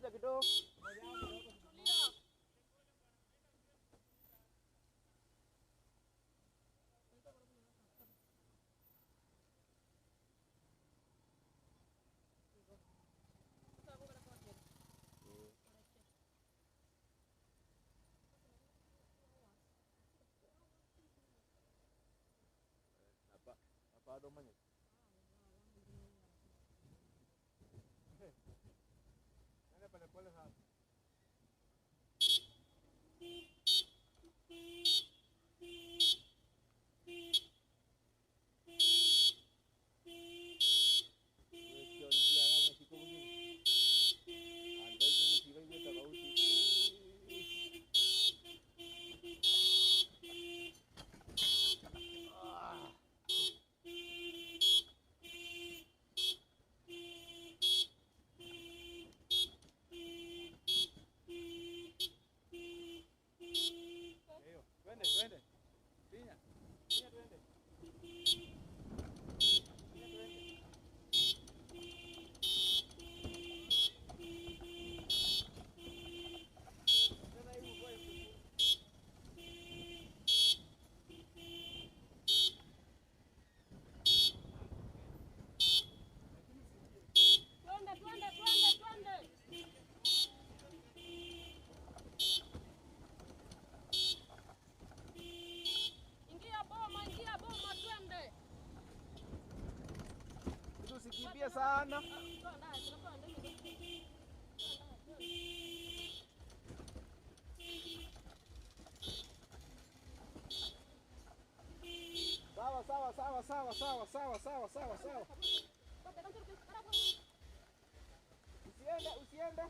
Ngoja kidogo. Bado manye. Nenda pole pole sasa. Twende. Pinya. Pinya twende. Pinya twende. Tena hivi boy. Twende, twende, twende, twende. Ingia boma, twende. Usikimbie sana. Sawa sawa sawa sawa sawa sawa sawa sawa sawa. Usiende, usiende.